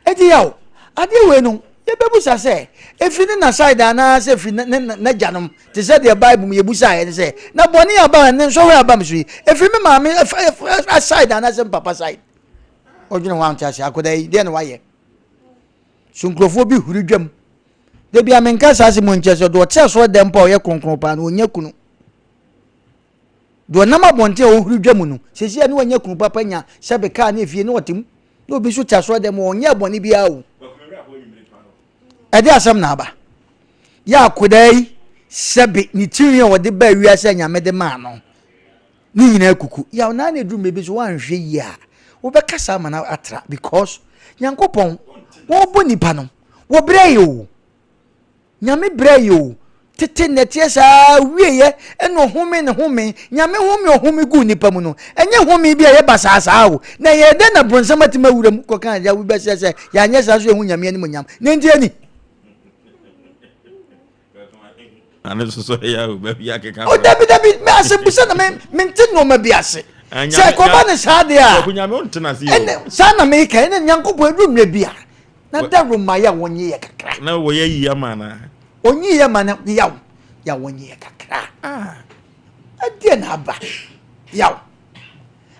Eti yaw, adeɛ wei no, yɛbɛbusa sɛ, ɛfiri ne na side anaasɛ ɛfiri n'agyanom? Te sɛ deɛ Bible mu yɛbusaeɛ no sɛ, na bɔne aba ne nsɔhwɛ aba me so yi, ɛfiri me maame side anaasɛ me papa side? Ɔdwene ho ante ase, akwadaa yi, deɛ na wayɛ? So nkurɔfoɔ bi huri dwam? Da bi a menka saa asɛm nkyerɛ sɛ deɛ ɔte asɔre dɛm mpo a ɔyɛ kronkron paa no, ɔnya kunu. Deɛ ɔnam abɔnten a ɔhuri dwa mu no, seesei a ne wanya kunu papa nya sɛbe kaa ne efie ne ɔte mu, na obi nso te asɔrɔdan mu ɔnyɛɛ bɔne biara o. Ɛde asɛm na aba. Yɛ akodaa yi sɛbe ne tirinwi a ɔde baa wiase a Nyame de maa no ne nyinaa kuku. Yaw naa na eduru mmerɛ bi so woanhwɛ yie a wobɛkasa ama no atra because Nyankopɔn wɔbɔ nipa no wɔbrɛ yɛ o. Nyame brɛɛ yɛ o, tete nnɛteɛ saa wieɛ ɛna ɔhome ne home, Nyame home ɔhome guu nipa mu no, ɛnyɛ home bi a ɛyɛ basaa saa o, na ɛyɛɛ dɛn na bronsam atumi awura mu kɔka agya wo bɛsɛ sɛ yɛanyɛ saa nso yɛhu Nyame animuonyam, na enti ɛni. O dabi dabi, me asɛmbusa na me mente nneɛma bi ase. Sɛ ɛkɔba ne saa deɛ a, ɛnɛ saa na meka ɛnɛ Nyankopɔn ɛduru mmerɛ bi a Na dawuroma yɛ a wɔnye yɛ kakra. Na wɔyɛ yi ama ana? Onyi yɛ ma no yaw yɛ a wɔnye yɛ kakra. Ah, ɛdeɛ na aba yaw.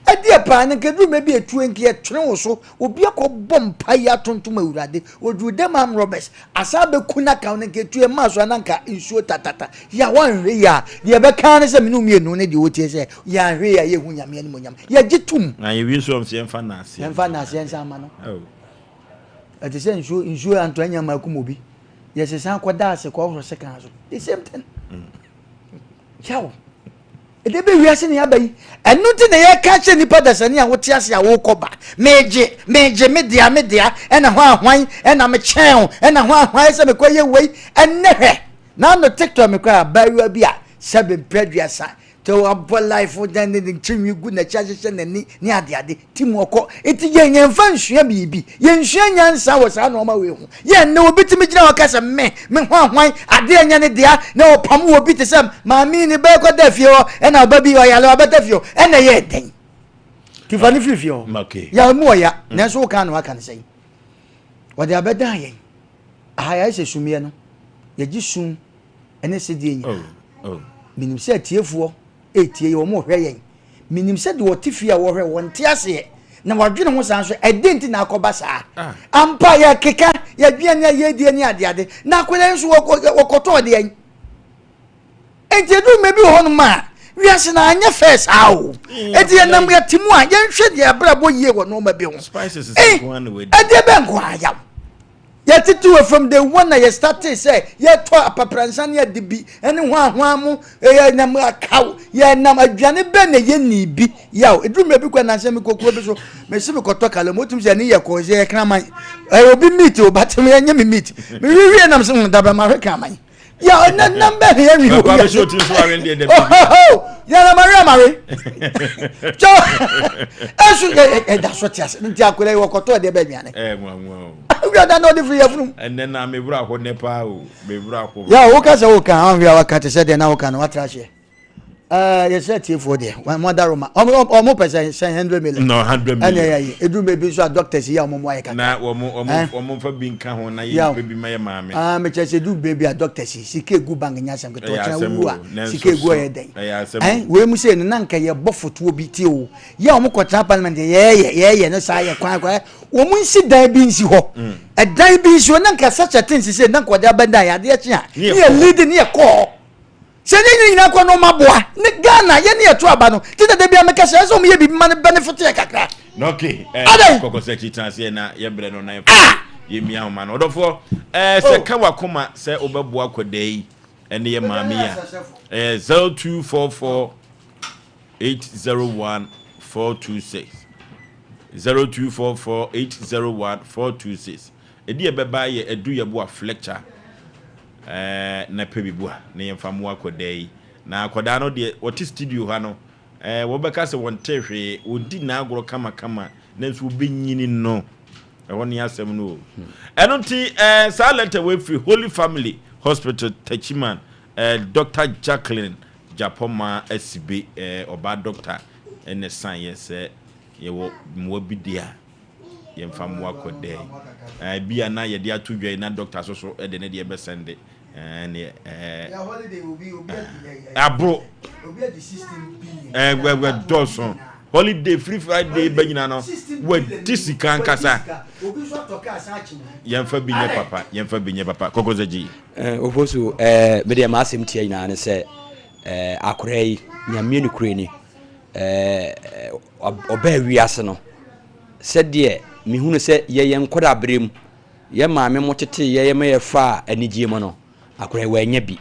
Ɛdeɛ paa no nka duru bi etue nka yɛtwene wo so obi akɔbɔ mpa yi atontom awurade oduru dɛm am robbers asan abɛku n'aka no nka etue mmaa so ana nka nsuo tatata yɛ a wɔanhwɛ yi a deɛ ɛbɛka ne sɛ mene mmienu ne deɛ wɔtie sɛ yɛanhwɛ yi a yɛhu nyame animonyam yɛgye tom. Na yɛwie so ɔm sɛ yɛmfa naaseɛ. Yɛmfa naaseɛ nsa ama no. Oh. Ɛte sɛ nsuo nsuo antɔ anya ma akum obi. Yɛsesa kɔda ase kɔhoro sekan so. The same thing. Mm. Yaw. Ɛde bɛ wiase ne aba yi. Ɛno nti na yɛka kyerɛ nipa dasani a wote ase a wokɔ ba. Megye, megye, me dea, me dea, ɛna hwan hwan, ɛna mekyɛn o, ɛna hwan hwan sɛ mekɔ yɛ wei. Ɛnnɛ hwɛ. Na ano TikTok mekɔ abaayewa bi a sɛbe mpɛ aduasa Sɛ wabɔ life dan ne ne tirinwi gu n'akyi ahyehyɛ n'ani ne adeade ti mu ɔkɔ. Eti yɛn yɛnfa nsua biribi. Yɛnsua nyansa wɔ saa nneɛma wei ho. Yɛn nnɛ obi tumi gyina hɔ ka sɛ me me hwan hwan adeɛ nyɛ ne dea na ɔpam wɔ bi te sɛ maame ne bɛkɔ da fie hɔ ɛna ɔba bi ɔyale ɔbɛda fie hɔ ɛna ɛyɛ dɛn. Tifa ne firi fie hɔ. Yɛ mu ɔya mm. nanso woka na waka ne sɛn. Wɔde abɛdan yɛn. Aha yɛayɛ sɛ sumiɛ no. Yɛgye sum ne sedeɛ nyinaa. Oh, oh. Menim sɛ atiefoɔ ɛretie yɛ wɔn rehwɛ yɛn. Menim sɛ deɛ ɔte fie a wɔhwɛ wɔn te aseɛ na wadwene ho saa nso ɛde nti na akɔba saa. Ah. Ampa yɛkeka yɛdwene ne yɛdie ne adeade na akwadaa nso wɔkɔtɔɔ deɛ. Enti edu mmerɛ bi wɔ hɔnom a, wiase no anyɛ fɛ saa o. Enti yɛnam yɛte mu a, yɛnhwɛ deɛ abrabɔ yie wɔ nneɛma bi ho. Eh, ɛdeɛ bɛn nko ara yaw. Yɛtete wɔ from day one na yɛ startee sɛ yɛtɔ apapransa ne ade bi ne hwanhwan mo yɛnam akaw yɛnam aduane bɛn na yɛnni bi yaw. Edu mmerɛ bi kɔ nansa mekɔ kuro bi so mesi mekɔtɔ kala mu otum sɛ ɛne yɛ kɔ sɛ yɛ kraman ɛyɛ obi meat o but ɛnyɛ me meat mewiwie nam sɛ dabɛ mahwɛ kraman. yà ɔnà nam bɛ hìɛ wi wò yà so ohoho yàrá ma rí àmàrí tó ɛnso ɛda so te ase nti akɔla yi wɔkɔtɔ ɛdeɛ bɛ nnuane ɛɛ nwa nwa o awi ɔda na ɔde firi yɛ funu. Ɛnɛ na mi wura hɔ nɛ paa o mi wura hɔ. Yà wò kasa wò kan ahwɛ a waka te sɛ deɛ na wò kan no watra aseɛ. Ɛɛ yɛsɛ atiefoɔ deɛ wɔn adaroma wɔn wɔn pɛ sɛ sɛ 100 million. No 100 million. Ɛna ɛyɛ yi eduru baabi nso a doctors yi a wɔn mu ayɛ kakra. Na wɔn wɔn wɔn nfa bi nka ho na yɛ nfa bi ma yɛ maame. Aa mekyɛ sɛ eduru baabi a doctors yi sika egu bank nyɛ asɛm ketewa ɔkyɛn wu a sika egu ɔyɛ dɛn. Ɛyɛ asɛm o. Wei mu sɛ no na nka yɛ bɔ fotoɔ bi tie o yɛ wɔn kɔ tena parliament yɛɛyɛ yɛɛyɛ no saa yɛ kwan kwan wɔn nsi dan bi nsi hɔ ɛdan bi nsi hɔ na nka such a thing sise na nka ɔde abɛdan yɛ adeɛ kye a ne yɛ lead ne yɛ kɔɔ. Sɛ ne nyina nyinaa kɔ no ɔma boa ne Ghana yɛ ne yɛto aba no ti dada bia meka sɛ ɛsɛ ɔmo yɛ biribi ma no benefit yɛ kakra. Na okay eh, Adɛn? kɔkɔ sɛ akyi tena aseɛ na yɛbrɛ no na yɛfa Ah! yɛmia ahoma no ɔdɔfoɔ eh, sɛ Oh. ka wakoma sɛ wobɛboa akwadaa yi ɛne yɛ maame yi a ɛyɛ 0244 801 426 0244 801 426 ɛdi ɛbɛba yɛ adu yɛboa flecture Ɛɛ na pɛ bi boa na yɛmfa mmoa akwadaa yi. Na akwadaa no deɛ ɔte studio ha no, ɛɛ wɔbɛka sɛ wɔntee hwee, ɔdi n'agorɔ kamakama, nanso wɔbɛnyini no. Ɛhɔ ne asɛm no o. Ɛno nti ɛɛ saa lɛtɛ wei firi Holy Family Hospital Techiman, ɛɛ Dr. Jacqueline Gyapɔmaa Asibe, ɛɛ ɔbaa dɔkta ɛna ɛsan yɛ sɛ yɛwɔ mmoa bi deɛ a. yɛmfa mmoa kɔ dɛ ɛɛ bi a na yɛde ato dwa yi na dɔkta so so de ne deɛ bɛsɛnde ɛɛ neɛ ɛɛ aboro ɛɛ wɛwɛ dɔɔso holiday free friday bɛ nyina no wadi sika ankasa yɛmfa bi nyɛ papa yɛmfa bi nyɛ papa kɔkɔ sɛ gyi. Ɛɛ ofosu ɛɛ medeɛ m'asɛm tia nyinaa ne sɛ ɛɛ akora yi nyamie ne kure ni ɛɛ ɔbaa wiase no, sɛdeɛ mehunu sɛ yɛyɛ nkwadaa-berɛ mu, yɛn maame mo tetee yɛn ma yɛfaa anigyeɛ mu no, akwadaa yi wannya bi.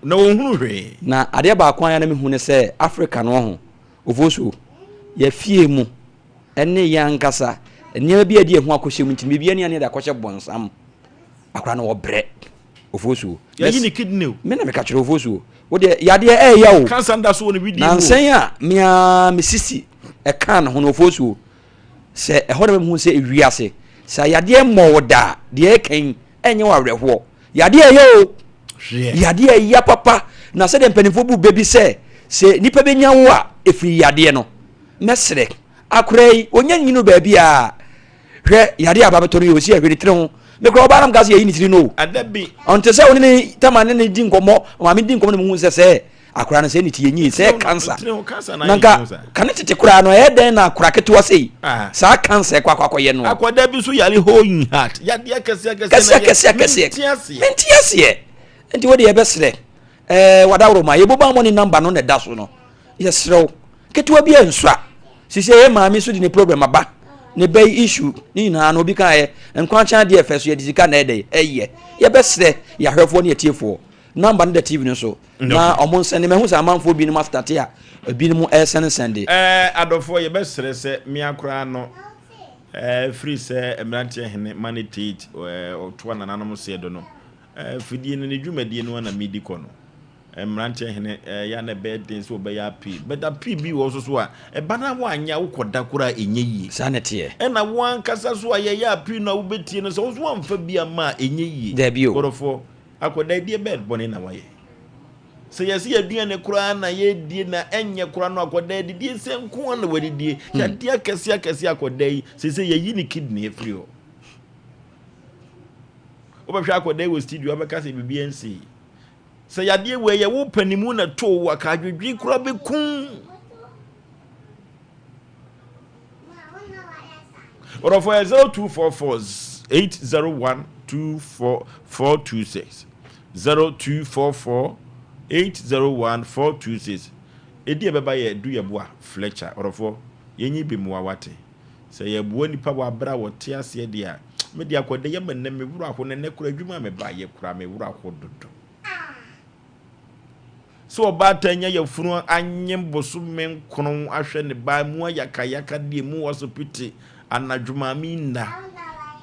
Na ɔnhunu hwee. Na adeɛ baako a na mehu ne sɛ, Africa no ɔho, Ofosu, yɛn fie mu ne yɛn ankasa, nneɛma bi a yɛde yɛn ho akɔhyɛ mu nti no, biribiara ni a na yɛde akɔhyɛ bonsam. Akwadaa no ɔbrɛ. Ofosuo. Yɛyi ne kidney o. Me na meka kyerɛ Ofosuo. Wo deɛ yadeɛ ɛɛya o. Cancer nda so wɔ ne widie mu o. Nansɛn a me ara me sisi ɛkaa ne ho no Ofosuo. Sɛ ɛhɔ na mehu sɛ ewiase sɛ yadeɛ mmɔ wo da a deɛ ɛka yi ɛnyɛ wo awerɛhoɔ. Yadeɛ ɛyɛ o. Yadeɛ ɛya papa na sɛdeɛ mpanimfoɔ bu bɛ bi sɛ sɛ nipa bɛnya wo a ɛfiri yadeɛ no. Mɛsrɛ akora yi ɔnya nyini baabi a Hwɛ yadeɛ a aba bɛtɔ no yɛ osi ɛhwɛ ne tiri ho. Me kura ɔbaa nam ka sɛ yɛyi ne tiri no o. Ɔnte sɛ ɔne ne tama ne ne di nkɔmmɔ maame di nkɔmmɔ na mehu sɛ sɛ akora no sɛ ne ti yɛ nyi sɛ kansa. Na nka ka ne tete koraa no ɛyɛ dɛn na akora ketewa sei saa kansa ɛkɔ akɔ akɔyɛ no. Akwadaa bi nso yare hole in heart yadeɛ kɛseɛ kɛseɛ kɛseɛ kɛseɛ mente aseɛ nti wo deɛ yɛbɛsrɛ ɛɛ wadaworo ma yɛbɔ ban mɔ ne namba no na ɛda so no yɛsrɛ wo ketewa bi ɛnsua sisi yɛ maame nso de ne problem aba ne bɛ yi issue ne nyinaa no obi kan yɛ nkwankyɛn adeɛ ɛfɛ so yɛde sika na ɛdɛ ɛyɛ yɛbɛsrɛ yɛahwɛfoɔ ne yɛtiefoɔ namba no da tv no so na ɔmo nsɛnde mahu sɛ amanfoɔ binom astate a ebinom ɛresɛnesɛnde. Ɛɛ adɔfoɔ yɛbɛsrɛ sɛ mmea koraa no ɛɛ firi sɛ mmeranteɛ hene money tate ɛɛ ɔtoa nananom seɛ do no ɛɛ fidie no ne dwumadie no ara na medi kɔ no. Mmeranteɛ hene, ɛyɛ a na ɛbɛyɛ den sɛ wɔbɛyɛ appeal. But appeal bi wɔ hɔ nso so a, ɛba na woanyɛ a wokɔda koraa a ɛnyɛ yie. Saa na ɛteɛ. Ɛna wo ankasa so a yɛyɛ appeal no a wobɛtie no, sɛ wo nso woamfa bi amma a, ɛnyɛ yie. Dabi o. Bɔdɔfoɔ, akwadaa yi deɛ bɛn bɔne na wayɛ? Sɛ yɛse yɛaduane koraa na yɛdie na ɛnyɛ koraa no akɔdaa adidie sɛ nko ara na wadidie. Yadeɛ akɛseɛ akɛseɛ akɔdaa yi seesei yɛyi ne kidney afiri hɔ. Wobɛhwɛ akɔdaa yi wɔ studio abɛka sɛ biribi ansii. Sɛ yadeɛ wei yɛ wo panimu na too wo aka adwedwe koraa bɛkum. Ɔdɔfoɔ yɛ 0244 801 24 426 0244 801 426 Ɛdi ɛbɛba yɛ Duyɛboa Fletcher. Ɔdɔfoɔ yɛnyi bi mmoa wate. Sɛ yɛboa nipa wɔ aberɛ a wɔte aseɛ deɛ a, me deɛ akɔda yɛ ma nnɛ me werɛ aho na nnɛ koraa adwuma a mebaeɛ koraa me werɛ aho dodo. Sɛ ɔbaatan nya yafunu anyem bosome nkron ahwɛ ne ba mu ayakayaka deɛ mu asopiti anadwo maame nna.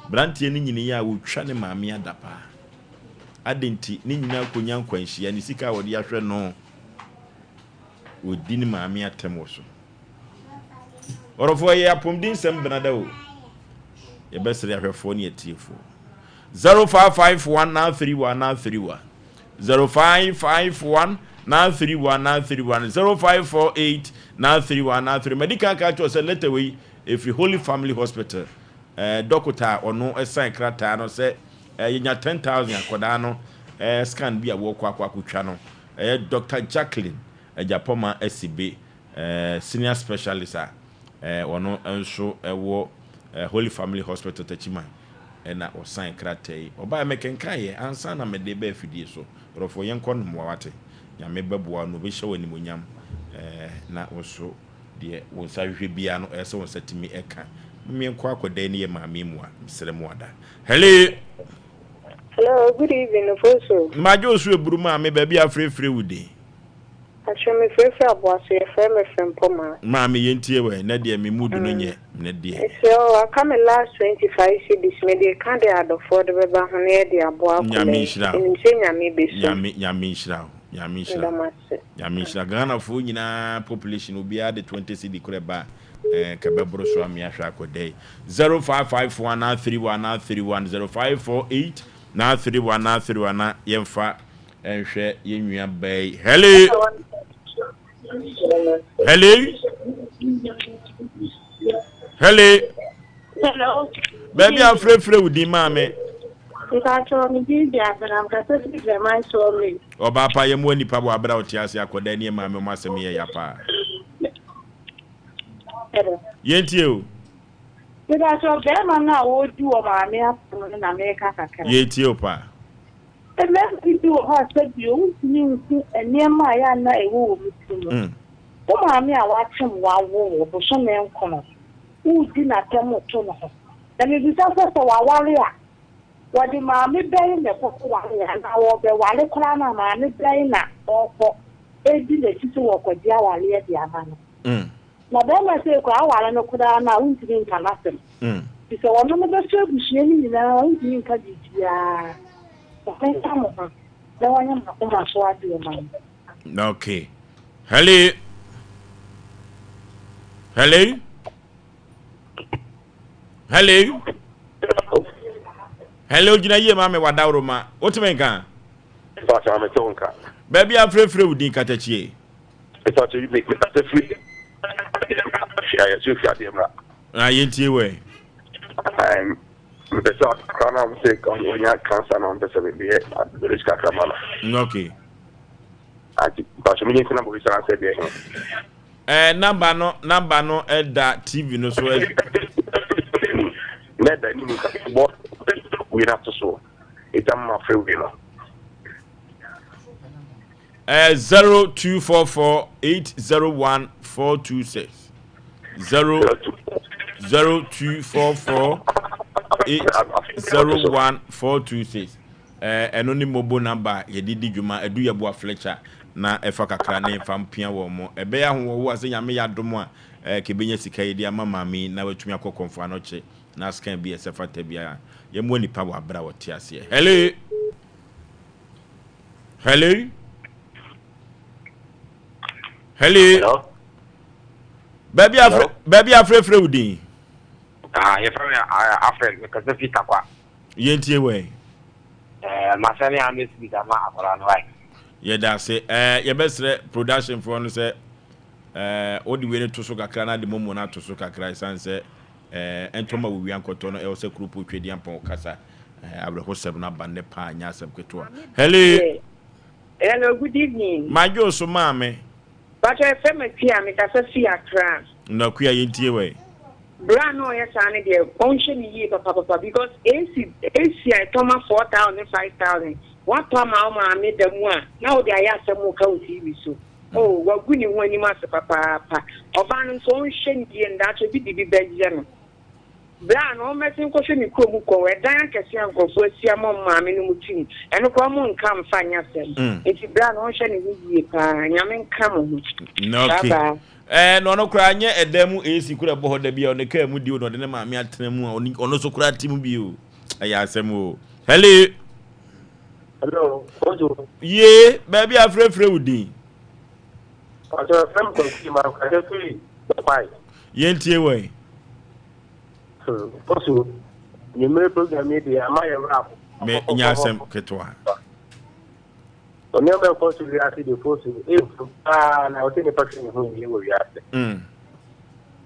Branteɛ no nyiniiɛ a ɔtwa ne maame adapaa. Adɛn nti? Ne nyinaa kɔnya nkwanhyia, ne sika a ɔde ahwɛ no ɔdi ne maame atɛm wɔ so. Ɔdɔfoɔ ɛyɛ apɔmuden nsɛm benada o. Yɛbɛsrɛ ahwɛfoɔ ne atiefoɔ. 0551 931 931 0551 931 931 0548 931 93 Madi kan ka kyerɛ sɛ lɛtɛ wei ɛfiri Holy Family Hospital. Eh, dɔkota a ɔno ɛsan krataa no sɛ eh, yɛnya 10,000 akɔdaa no eh, scan bi a wɔkɔ akɔ akɔtwa no. Ɛyɛ Dr. Jacqueline Agyapɔma Asibe, eh, senior specialist a eh, ɔno nso ɛwɔ eh, Holy Family Hospital Techiman ɛna ɔsan krataa yi. Ɔbaa mekenkan yɛ ansa na mede baa afidie so. Ɔdɔfoɔ yɛnkɔ no mmoa wate. Nyame bɛboa no, ɔbɛhyɛ wo animonyam eh, na wo nso deɛ wo nsa hwehwɛ biara no ɛyɛ sɛ wo nsa tumi ɛka. Mmeɛnkɔ akɔdan ne yɛ maame mu a, mesrɛ mu ada. Hello! Hello, good evening, Ofosu. Madwo osu eburu maame baabi a afrɛfrɛ wo din. Atwerɛ me frɛfrɛ aboaso yɛfrɛ me Frempɔma. Maame yɛntie wɛ, nɛ deɛ me mood no nyɛ, nɛ deɛ. Mesrɛ wo, aka me last 25 cedis mede ka de adɔfoɔ de bɛba ho na yɛde aboa Nyame akwadaa yi. nhyira wo. Menim sɛ Nyame bɛsu. Nyame Nyame nhyira wo. Nyame nhyira Meda wo. mo ase. Nyame nhyira Ghanafoɔ nyinaa population obiara de 20 cedi korɛ ba a eh, ka bɛboro so ame ahwɛ akɔda yi. 0554 931 931 0548 931 931 na yɛmfa nhwɛ yɛn nua baa yi. Hello! Hello! Hello! Hello. Baabi a frɛfrɛ wo din maame. Mpatsɔ me din de Abena mekasa firi German Sawmill. Ɔbaa pa yɛ mmoa nipa wɔ abere a ɔte ase akɔda ne maame ɔmo asɛm yɛ ya paa. Hello. Yɛntie o. Mepatsɔ bɛrima no a wɔredi wɔ maame asɛm no na meka kakra. Yɛtie o paa. Mmarima bi wɔ hɔ a sɛbi wontumi nhu nneɛma a ɛyɛ a na ɛwɔ wɔn ti mu. Wo maame a wakyem wo awo wo bosome nkono, woredi n'atɛm reto ne ho. Na mebisa sɛ, sɛ waware a, wɔde maame bɛn na ɛkɔkɔware anaa wɔrebɛware koraa no a, maame bɛn na ɔrekɔ redi n'akyi sɛ wɔrekɔgye awareɛ de ama no? Na barima sei koraa, aware no koraa no a, wontumi nka n'asɛm. Firi sɛ ɔno no bɛsɔ abusua no nyinaa, wontumi nka biribiara. Nyame nka mo ho na wanyɛ mo akoma so adeɛ ma mo. Okay. Hello. Hello. Hello. Hello, gyina yie ma me wadaworo ma. Wotumi nka? Mpakyɛ mete wo nka. Baabi a frɛfrɛ wo din katakyie. Mpakyɛ me kasa firi ayɛso fi adeɛ mmra. Na yɛntie wɛ. Mepɛ sɛ akora no a sɛ ɔnya cancer na ɔmpɛ sɛ meyɛ donation kakra ma no. Okay. Ati mpakyɛ menye nti number bi sɛ sɛ deɛ he. Eh, number no number no ɛda TV no so. Na ɛda anim bɔ wei no ato so. Ɛta mma frɛ wei no. Eh, 0244 801 426. 0 0244 801 426. Eh, ɛno ne mobo number yɛde di dwuma adu yɛboa Fletcher na ɛfa kakra ne mfa mpia wɔn mo. Ɛbɛyɛ ahoɔhoɔ a sɛ Nyame yɛ adom a eh, kɛbɛnya sika yi de ama maame yi na watumi akɔ kɔmfo anɔkye na scan bi a ɛsɛ fata biara. Yɛmmoa nipa wɔ abere a wɔte aseɛ. Hello! Hello? Hello? Baabi afrɛ baabi afrɛfrɛ wo din. Ah, yɛfrɛ me Alfred, mekasa fi Takwa. Yɛntie wɛ. Eh, masɛne 100 cedis ama akwadaa no wae. Yɛda ase. Ɛɛ yɛbɛsrɛ production foɔ no sɛ ɛɛ wode wei no to so kakra na de momo no ato so kakra ɛsiane sɛ ɛɛ ɛntɔ ma wɔwia nkɔtɔ no ɛwɔ sɛ kuropo Twedeampɔn kasa ɛɛ awerɛhosɛm no aba nnɛ paa nyɛ asɛm ketewa. Hello. Hello, good evening. Madwo so maame. Pacho yɛfrɛ me Akua, mekasa fi Accra. Na Akua yɛntie wɛ. Bra na ɔyɛ saa no deɛ ɔnhwɛ no yie papapapa because AC AC a ɛtɔ ma 4000 5000 watɔ ama wo maame da mu a na wode ayɛ asɛm reka wɔ TV so oh wagu ne ho anim ase papaapa ɔbaa no nso ɔnhwɛ no yie no daakye obi de bi bɛyɛ no Bra no ɔmmɛsen nkɔhwɛ ne kurom kɔ ɛdan akɛse a nkurɔfoɔ asi ama wɔn maame no mu te mu ɛno koraa wɔn nka mfa nyɛ asɛm nti bra no ɔnhwɛ ne ho yie paa Nyame nka mo ho bye Okay. bye. Ɛɛ na ɔno koraa nyɛ ɛdan mu AC koraa ɛbɔ hɔ da bi a ɔne kaa mu di o na ɔde ne maame atena mu a ɔne ɔno nso koraa te mu bi o ɛyɛ asɛm o. Hello. Hello, Kojo. Yee, baabi a frɛfrɛ wo din. Pastor FM Kwasi ma kasa firi Kwai. Yɛntie wɔ yi. Koso, nyimire program yi deɛ ama yɛ werɛ aho. Me nya asɛm ketewa. Nneɛma ɛkɔ so wiase de fo so efu paa na ɔsɛ nipa hwɛ ne ho yie wɔ wiase.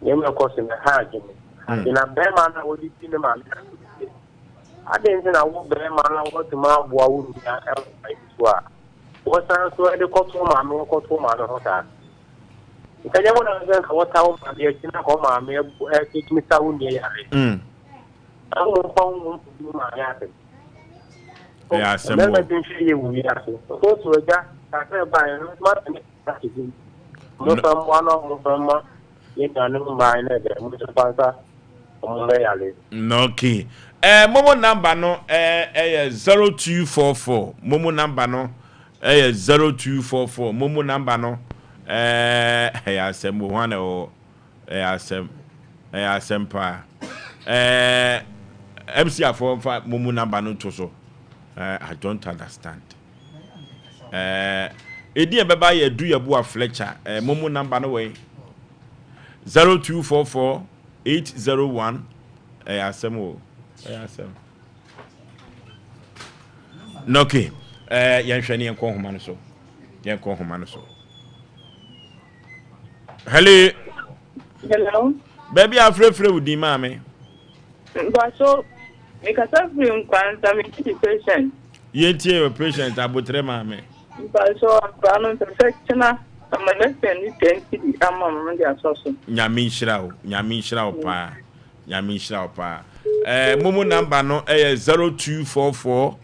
Nneɛma ɛkɔ so na ha adwene. Adwene bɛrima na wɔde di ne maame ase. Adɛn nti na wo bɛrima na wɔtumi aboa wo nua ɛwɔ kwan bi so a wɔsan so de kɔto wo maame ho kɔto wo maame ho saa? Nka nyɛ wo na sɛ nka wɔta wo maame akyi na nka wo maame ɛtumi sa wo nua yare. Na wo mfa wo ho nkɔdi wo maame asɛm. Ɛyɛ asɛm Mmarima o. bi nhwɛ yie wɔ wiase. Ɔsoro agya kakra ɛbaeɛ no ma ne practice mu. Momfa mmoa no momfa mma yɛn nuanom mmaa no ɛdɛ mo nso fa nsa wɔn mmɛyare. Okay. Eh, momo number no eh, ɛyɛ 0244. Momo number no ɛyɛ 0244. Momo number no eh, ɛyɛ asɛm o. Hwan na ɛwɔ hɔ? Ɛyɛ asɛm. Ɛyɛ asɛm paa. Eh, MC afɔ mfa momo number no to so. Eh, I don't understand. Eh, edin a ɛbɛba yɛ Duyɛboa Fletcher. Eh, momo number no wɔ yi. 0244 801 ɛyɛ asɛm o ɛyɛ asɛm. Na okay, eh, yɛnhwɛ ne yɛnkɔ nhoma no so. Yɛnkɔ nhoma no so. Hello. Hello. Baabi a afrɛfrɛ wo din maame. Mpacho, mekasa firi Nkwanta, me ti patient. Yɛntie your patient abotrɛ maame. Mpacho, akora no mpɛ sɛ kyena ama ne sɛn ne 10 cedi ama me de asɔ so. Nyame nhyira wo, Nyame nhyira wo paa, Nyame nhyira wo paa. Eh, momo number no ɛyɛ 0244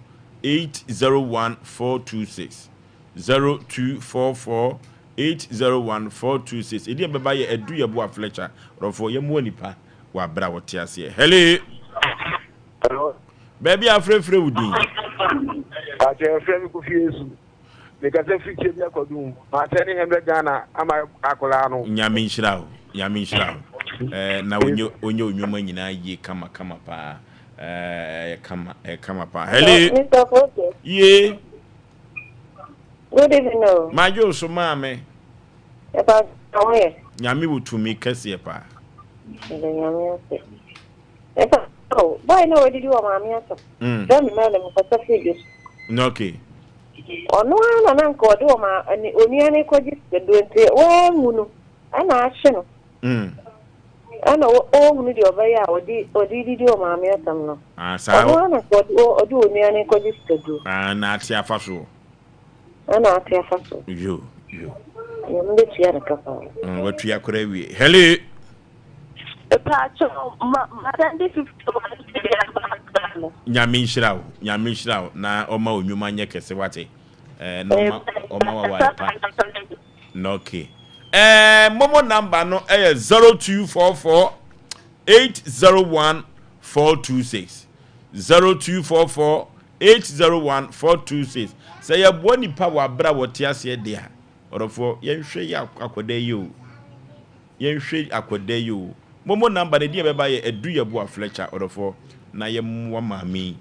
801 426. 0244 801 426. Ɛdi ɛbɛba yɛ Adu Yeboah Fletcher. Rɔfoɔ, yɛmmoa nipa wɔ aberɛ a wɔte aseɛ. Hello. Hello. Baabi a afrɛfrɛ wo din. Pakyɛ yɛfrɛ me Kofi Yesu. Mekasa firi Kyebia Kwadum. Makyɛ ne 100 Ghana ama akwadaa no. Nyame nhyira wo. Nyame nhyira wo. Eh, na onye onye onwuma nyinaa yie kama kama paa. Eh, kama, eh, kama paa. Hello. Mr. Foto. Ye. Good evening. o. Madwo so maame. Ɛpa ho yɛ. Nyame wɔ tumi kɛseɛ paa. Ɛdɛ nyame ase. Ɛpa o, boy na wadidi wɔ maame asɛm. Sɛ me mɛlɛ me kɔsɛ firi bi so. Okay. Ɔno ara na na nka ɔde wɔ ma ne onua no kɔgye sikaduro nti wanwu no ɛna ahye no. Ɛna ɔhunu deɛ ɔbɛyɛ a ɔde ɔde didi wɔ maame asɛm no. Ah, saa. Ɔno ara na nka ɔde ɔde onua no kɔgye sikaduro. Ah, na ate afa soɔ. Ɛna ate afa so. Yo, yo. Nyame bɛtua ne ka paa. Watua koraa awie. Hello. Mpacho ma ma sɛnde 51 cedi ama akra no. Nyame nhyira wo, Nyame nhyira wo na ɔma wo nnwuma nyɛ kɛse wate. Eh, na ɔma ɔma waware pa. Na okay. Eh, momo number no ɛyɛ 0244 801 426. 0244 801 426. Sɛ yɛboa nipa wɔ abere a wɔte aseɛ de a, ɔdɔfoɔ yɛnhwɛ yɛ akɔda yi o. Yɛnhwɛ akwadaa yi o. Momo number no edin a ɛbɛba yɛ Adu Yeboah Fletcher ɔdɔfoɔ na yɛmmoa maame yi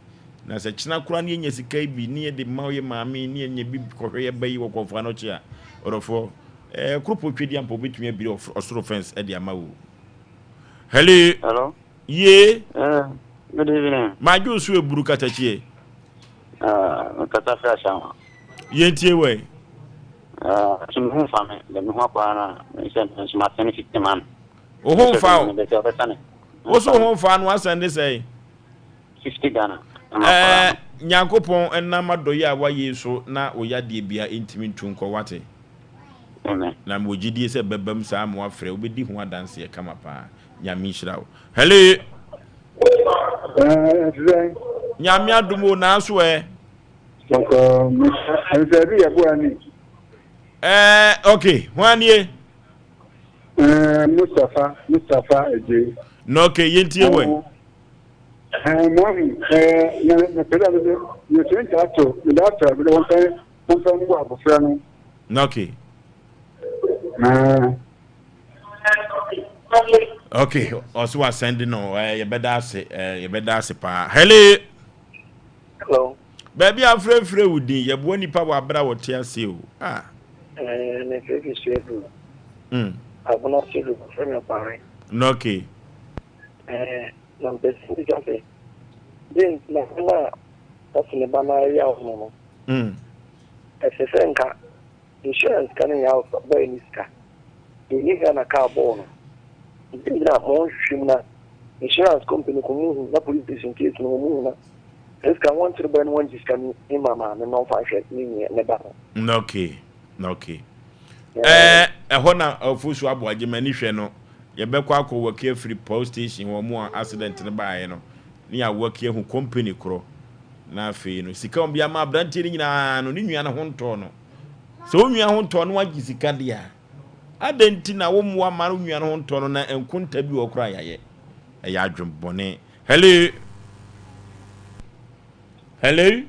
na sɛ kyena koraa na yɛnya sika yi bi ne yɛde ma yɛ maame yi ne yɛnya bi kɔhwɛ yɛ ba yi wɔ kɔmfoɔ anɔkye a ɔdɔfoɔ ɛɛ koropɔ twedi ampa obetumi abiri ɔsoro fence ɛde ama wo. Hello. Hello. Yee. Eh, good evening. Madwo so eburu katakyie. Ah, mekasa firi Ashama. Yɛntie wɔ yi. Ah, so me ho mfa me, dɛ me ho akwadaa no a, me sɛ me nso masɛne 50 ma no. Wo ho mfa wo? Mepɛ sɛ ɔbɛsane. Wo so wo ho mfa no asɛnde sɛn? 50 Ghana. Ɛɛ, Nyankopɔn nam adɔeɛ a wayɛ yi so na wo yadeɛ bia ntumi ntu nkɔ wate? Amen. Na mewɔ gyidie sɛ ɛbɛbam saa ama wafrɛ, wobɛdi ho adanseɛ kama paa. Nyame nhyira wo. Hello. Ɛɛ, ɛte sɛn? Nyame adom o, naaso ɛ? Bɔkɔɔ, nsɛ bi yɛ boa ni. Ɛɛ, ok, hwan nie? Ɛɛ, Mustapha, Mustapha Adjei. Na ok, yɛntie wɔ. Ɛɛ, mahu, ɛɛ, na mepɛ dɛ mede mesua nkyɛ ato, mede ato a, mede wɔmfa wɔmfa mmu abɔfra no. Na ok. Ɛɛ. Ok, ɔso wa send no, ɛɛ, yɛbɛda ase, ɛɛ, yɛbɛda ase paa. Hello. Hello. Baabi a afrɛfrɛ wo din, yɛboa nipa wɔ abere a wɔte ase o. Ah. Ɛɛ, mefrɛ fi Suadu. Mm. Abona Suadu, wɔfrɛ me Ɔpare. Na okay. Ɛɛ, na mpɛ sɛ mebisa sɛ, dɛn nti na asɛm a ɔse ne ba no ayaw no no, Mm. ɛsɛ sɛ nka insurance sika no nyɛ boy no sika? Yɛnni Ghana kaa bɔɔ no. Dɛn nti na monhwehwɛ mu na insurance company ko muhu na police station case no wɔn muhu na saa sika no wɔnkyere boy no wɔngye sika no mma maame no ɔmfa nhwɛ ne nua ne ba no. Na okay. Na okay. Ɛɛ ɛhɔ na Ofosu Aboagye m'ani hwɛ no yɛbɛkɔ akɔ waki afiri police station hɔ ɔmo a accident no baeɛ no ne yɛawaki ahu company korɔ na afei no sika wɔn de ama aberanteɛ no nyinaa no ne nua no ho ntɔɔ no sɛ wo nua ho ntɔɔ no wagye sika deɛ a adɛn nti na wo mmoa ma wo nua no ho ntɔɔ no na nkonta bi wɔ koraa yɛayɛ ɛyɛ adwembɔne hello hello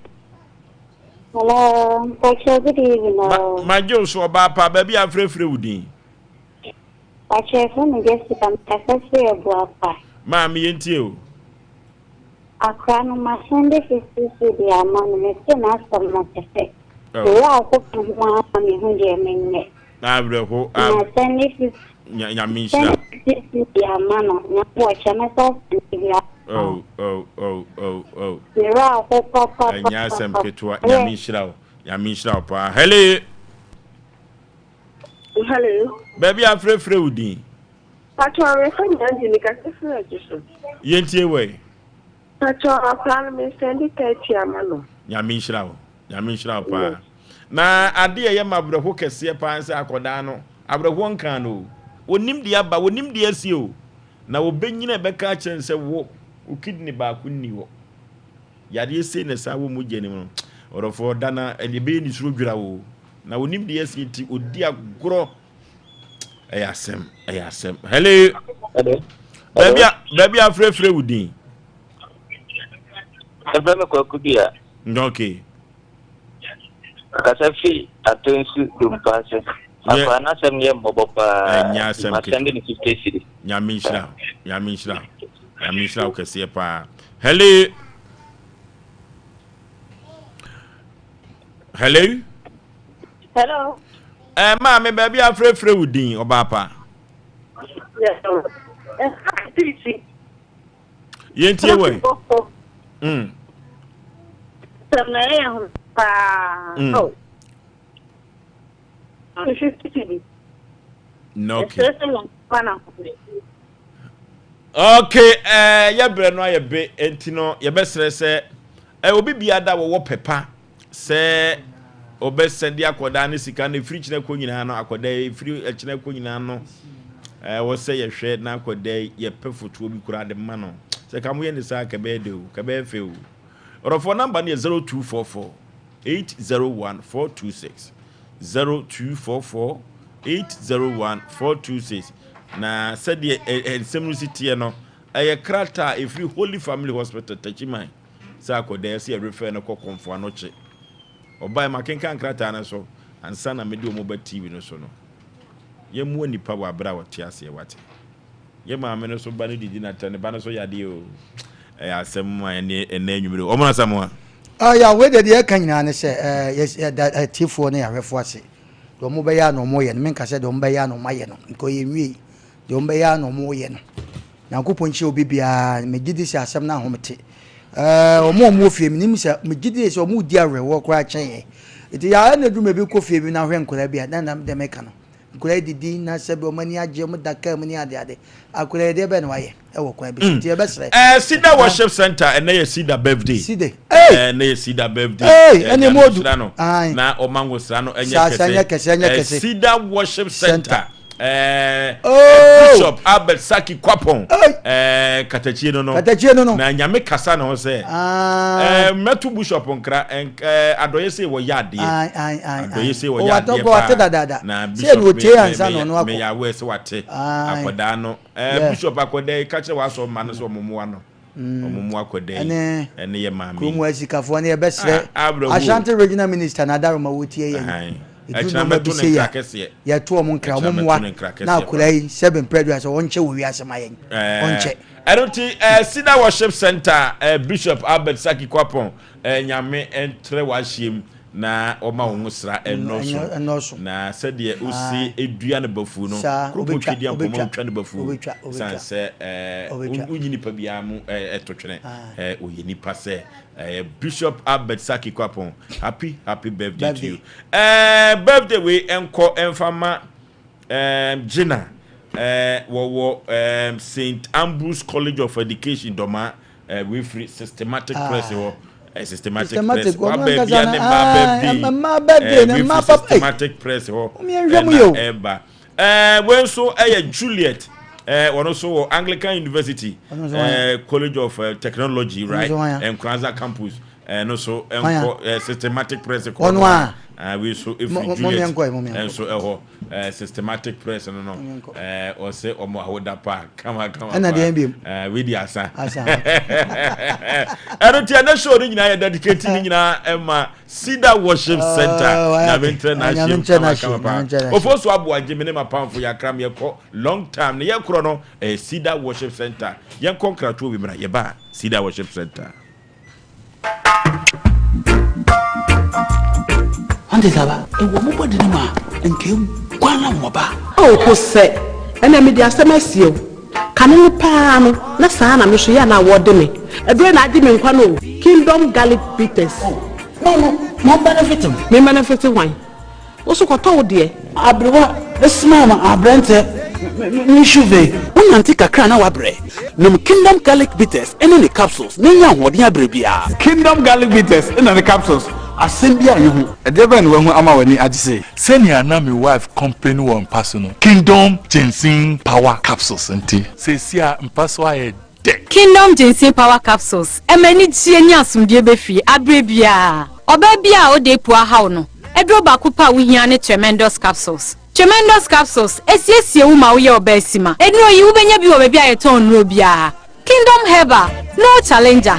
Hello, Mpacho, good evening. Ma, magye wo so ɔbaa pa, baabi a afrɛfrɛ wo din. Mpacho, yɛfrɛ me Jessica, mekasa firi Abuakwa. Maame, yɛntie o. Akora no, masɛnde 50 cedi ama no, mete n'asɛm no kyɛ sɛ, wei a ɔkɔka ho ara ma mehu deɛ menyɛ. Awerɛho, Masɛnde 50 Nyame nhyira. 50 cedi ama no, na wɔkyɛ me sɛ asɛnde bi ama Oh, oh, oh, oh, oh. Me werɛ aho papapapa. Ɛnyɛ asɛm ketewa. Nyame nhyira wo. Nyame nhyira wo paa. Hello. Hello. Baabi a frɛfrɛ wo din. Pacho mefa me Angie me kasa firi adwo so. Yɛntie wɔ yi. Pacho akora no me sɛnde 30 ama no. Nyame nhyira wo. Nyame nhyira wo paa. Na ade a ɛyɛ ma awerɛho kɛseɛ paa sɛ akɔdaa no awerɛhoɔ nkaa no o. Onim deɛ aba, onim deɛ asi o. Na wɔbɛnyini a ɛbɛka akyerɛ no sɛ wo, wo kidney baako nni hɔ. Yadeɛ sei na ɛsan wɔ mogya no mu no, ɔdɔfoɔ da na ɛbɛyɛ ne suro dwira wo. Na onim deɛ asi nti ɔdi agorɔ. Ɛyɛ asɛm, ɛyɛ asɛm. Hello. Hello. Baabi a baabi a afrɛfrɛ wo din. Ɛfrɛ me Kwaku Dua. Okay. Ɔkasa fi Atonsu Dompa ase. Akwadaa no asɛm yɛ mmɔbɔ paa. Ɛnyɛ asɛm ketewa. Masɛnde no 50 cedi. Nyame nhyira wo. Nyame nhyira wo. Nyame nhyira wo kɛseɛ paa. Hello. Hello. Hello. Ɛ eh, maame baabi afrɛfrɛ wo din ɔbaa pa. Yɛntie wɔ yi. Mm. Sɛm na ɛyɛ ho paa. Mm. Oh. Okay. Okay, eh, yɛbrɛ no ayɛ be nti no yɛbɛsrɛ sɛ eh, obi bia da wɔwɔ pɛpa sɛ ɔbɛsɛn de akɔdaa ne sika no ɛfiri kyena kɔ nyinaa no akɔdaa ɛfiri ɛkyena kɔ nyinaa no eh, wɔ sɛ yɛhwɛ na akɔdaa yɛpɛ fotoɔ bi koraa de ma no sɛ ka moyɛ ne saa kɛbɛyɛ de o kɛbɛyɛ fɛ o ɔdɔfoɔ namba no yɛ 0244 801 426 0244 801 426 Na sɛdeɛ nsɛm no si teɛ no, ɛyɛ krataa a ɛfiri Holy Family Hospital, Techiman, sɛ akɔdaa sɛ yɛrefɛ no kɔ Komfo Anokye. Ɔbae, makenkan krataa no so ansa na mede wɔn ba TV no so no. Yɛmmoa nnipa wɔ aberɛ a wɔte aseɛ, wate. Yɛ maame no so ba no didi na tɛ ne ba no so yadeɛ o. Ɛyɛ asɛm a ɛne ɛnɛ anwummere. Wɔn asɛm a. Ah, ya wei deɛ deɛ ɛka nyinaa ne sɛ ɛɛ yɛda atiefoɔ ne ahwɛfoɔ ase. Deɛ wɔn bɛyɛ a na wɔn yɛ no menka sɛ deɛ wɔn bɛyɛ a na wɔn ayɛ no nka ɔyɛ nwie deɛ wɔn bɛyɛ a na wɔn yɛ no. Nyankopɔn nhyira obi biara megye di sɛ asɛm no ahomete. Ɛɛ wɔn a wɔwɔ fie menim sɛ megye di sɛ wɔn redi awerɛhoɔ koraa kyɛn yɛn. Nti yɛ a na duru baabi kɔ fie bi na hwɛ nkwadaa bi a na na deɛ meka no. Nkwadaa yi didi na sɛbi wɔn ani agye, wɔn da kaa mu ne ade ade. Akwadaa yi deɛ bɛn na wayɛ ɛwɔ kwan bi so nti yɛbɛsrɛ. Ɛɛ Cedar Worship Center ɛnɛ yɛ Cedar birthday. Cedar. Hey! Ɛnɛ yɛ Cedar birthday. Hey! Ɛnɛ mu odu. Nyame nhyira no na ɔma ngosra no ɛnyɛ kɛse. Ɛnyɛ kɛse ɛnyɛ kɛse. Cedar Worship Center. Ɛɛ oh! Bishop Albert Saki Kwapong. Ɛɛ katakyie no no. Katakyie no no. Na Nyame kasa ne ho sɛ. Ɛɛ mɛto Bishop nkra ɛɛ adɔyɛ sɛ wɔyɛ adeɛ. Adɔyɛ sɛ wɔyɛ adeɛ paa. Na Bishop me me me yɛ aware sɛ wate akwadaa no. Ɛɛ Bishop akwadaa yi ka kyerɛ w'asɔ mma no sɛ wɔn mmoa no. Wɔn mmoa akwadaa yi ɛne yɛ maame yi. Kurom asikafoɔ no yɛbɛsrɛ Ashanti Regional Minister na Adaroma wɔtie yɛn. Ɛduru nneɛma bi sei a, yɛto wɔn nkra, wɔn mmoa na akwadaa yi sɛbe mprɛ aduasa wɔnkyɛ wɔ wiase ma yɛn. Wɔnkyɛ. Ɛno nti Cedar Worship Center Bishop Albert Saki Kwapong Nyame ntrɛ w'ahyeɛm na ɔma wo ho sra ɛnnɔso na sɛdeɛ ɔsi dua no bafuo no kuropɔn twedeɛ mpɔma ɔtwa no bafuo sane sɛ wonyi nipa biara mu ɛto twene ɔyɛ nipa sɛ Bishop Albert Saki Kwapong happy happy birthday to you birthday wei ɛnkɔ ɛmfa ma Gina wɔwɔ St Ambrose College of Education Dɔma Wei firi systematic press hɔ. Systematic press. Wa baabi a ne mmaa birthday. Mmaa birthday ne mmaa papa. Systematic press hɔ. Ɛna ɛba. Wei nso ɛyɛ Juliet. Wɔn nso wɔ Anglican University College of Technology right Nkoranza campus. Ɛno nso nkɔ systematic press kɔ. Ɔno a. Wei nso efiri Juliet nso ɛhɔ. Eh, systematic press no no eh, ɔsɛ ɔmo awoda pa kama kama ɛna deɛ bi eh, wei di asa asa ɛno ti ɛnɛ show no nyinaa yɛ dedicate ne nyinaa ɛma Cedar Worship oh, Center nyame ntrɛ na ahyɛm kama kama pa ofo so aboa gye me ne ma pamfo yɛakram yɛkɔ long time ne yɛkorɔ no eh, Cedar Worship Center yɛnkɔ nkratoɔ bi mmra yɛba Cedar Worship Center. Ɔnte saa ba? Ewɔ mo bɔdene mu a, nka eguan na wɔba. Ao Hosɛ, ɛnɛ mede asɛm asie wo. Kane no paa no, na saa na me nso yɛ a na wɔde me. Ɛberɛ na agye me nkwa no o. Kingdom Garlic Bitters. Oh, no no, ma ɔmbenefit me. Me mbenefit hwan? Wo so kɔtɔ wo deɛ. Aberewa bɛsoma ma aberɛntɛ me shuve. Wonante kakra na woabrɛ. Nom Kingdom Garlic Bitters ne ne capsules na nya ahoɔden aberɛ biara. Kingdom Garlic Bitters na ne capsules, asɛm biara nni ho. Ɛdeɛ bɛn na wahu ama w'ani agye sei? Sɛnea na me wife complain wɔ mpa so no, Kingdom Ginseng Power Capsules nti, seesei a mpa so ayɛ dɛ. Kingdom Ginseng Power Capsules ɛma anigyeɛ ne asomdwoeɛ ba fie aberɛ biara. Ɔbaa biara a ɔda apu ahaw no, aduro baako pɛ a wohia ne Tremendous Capsules. Tremendous Capsules ɛsiesie wo ma woyɛ ɔbaa sima. Nnuro yi wobɛnya bi wɔ baabi a yɛtɔn nnuro biara. Kingdom Herbal, no challenger.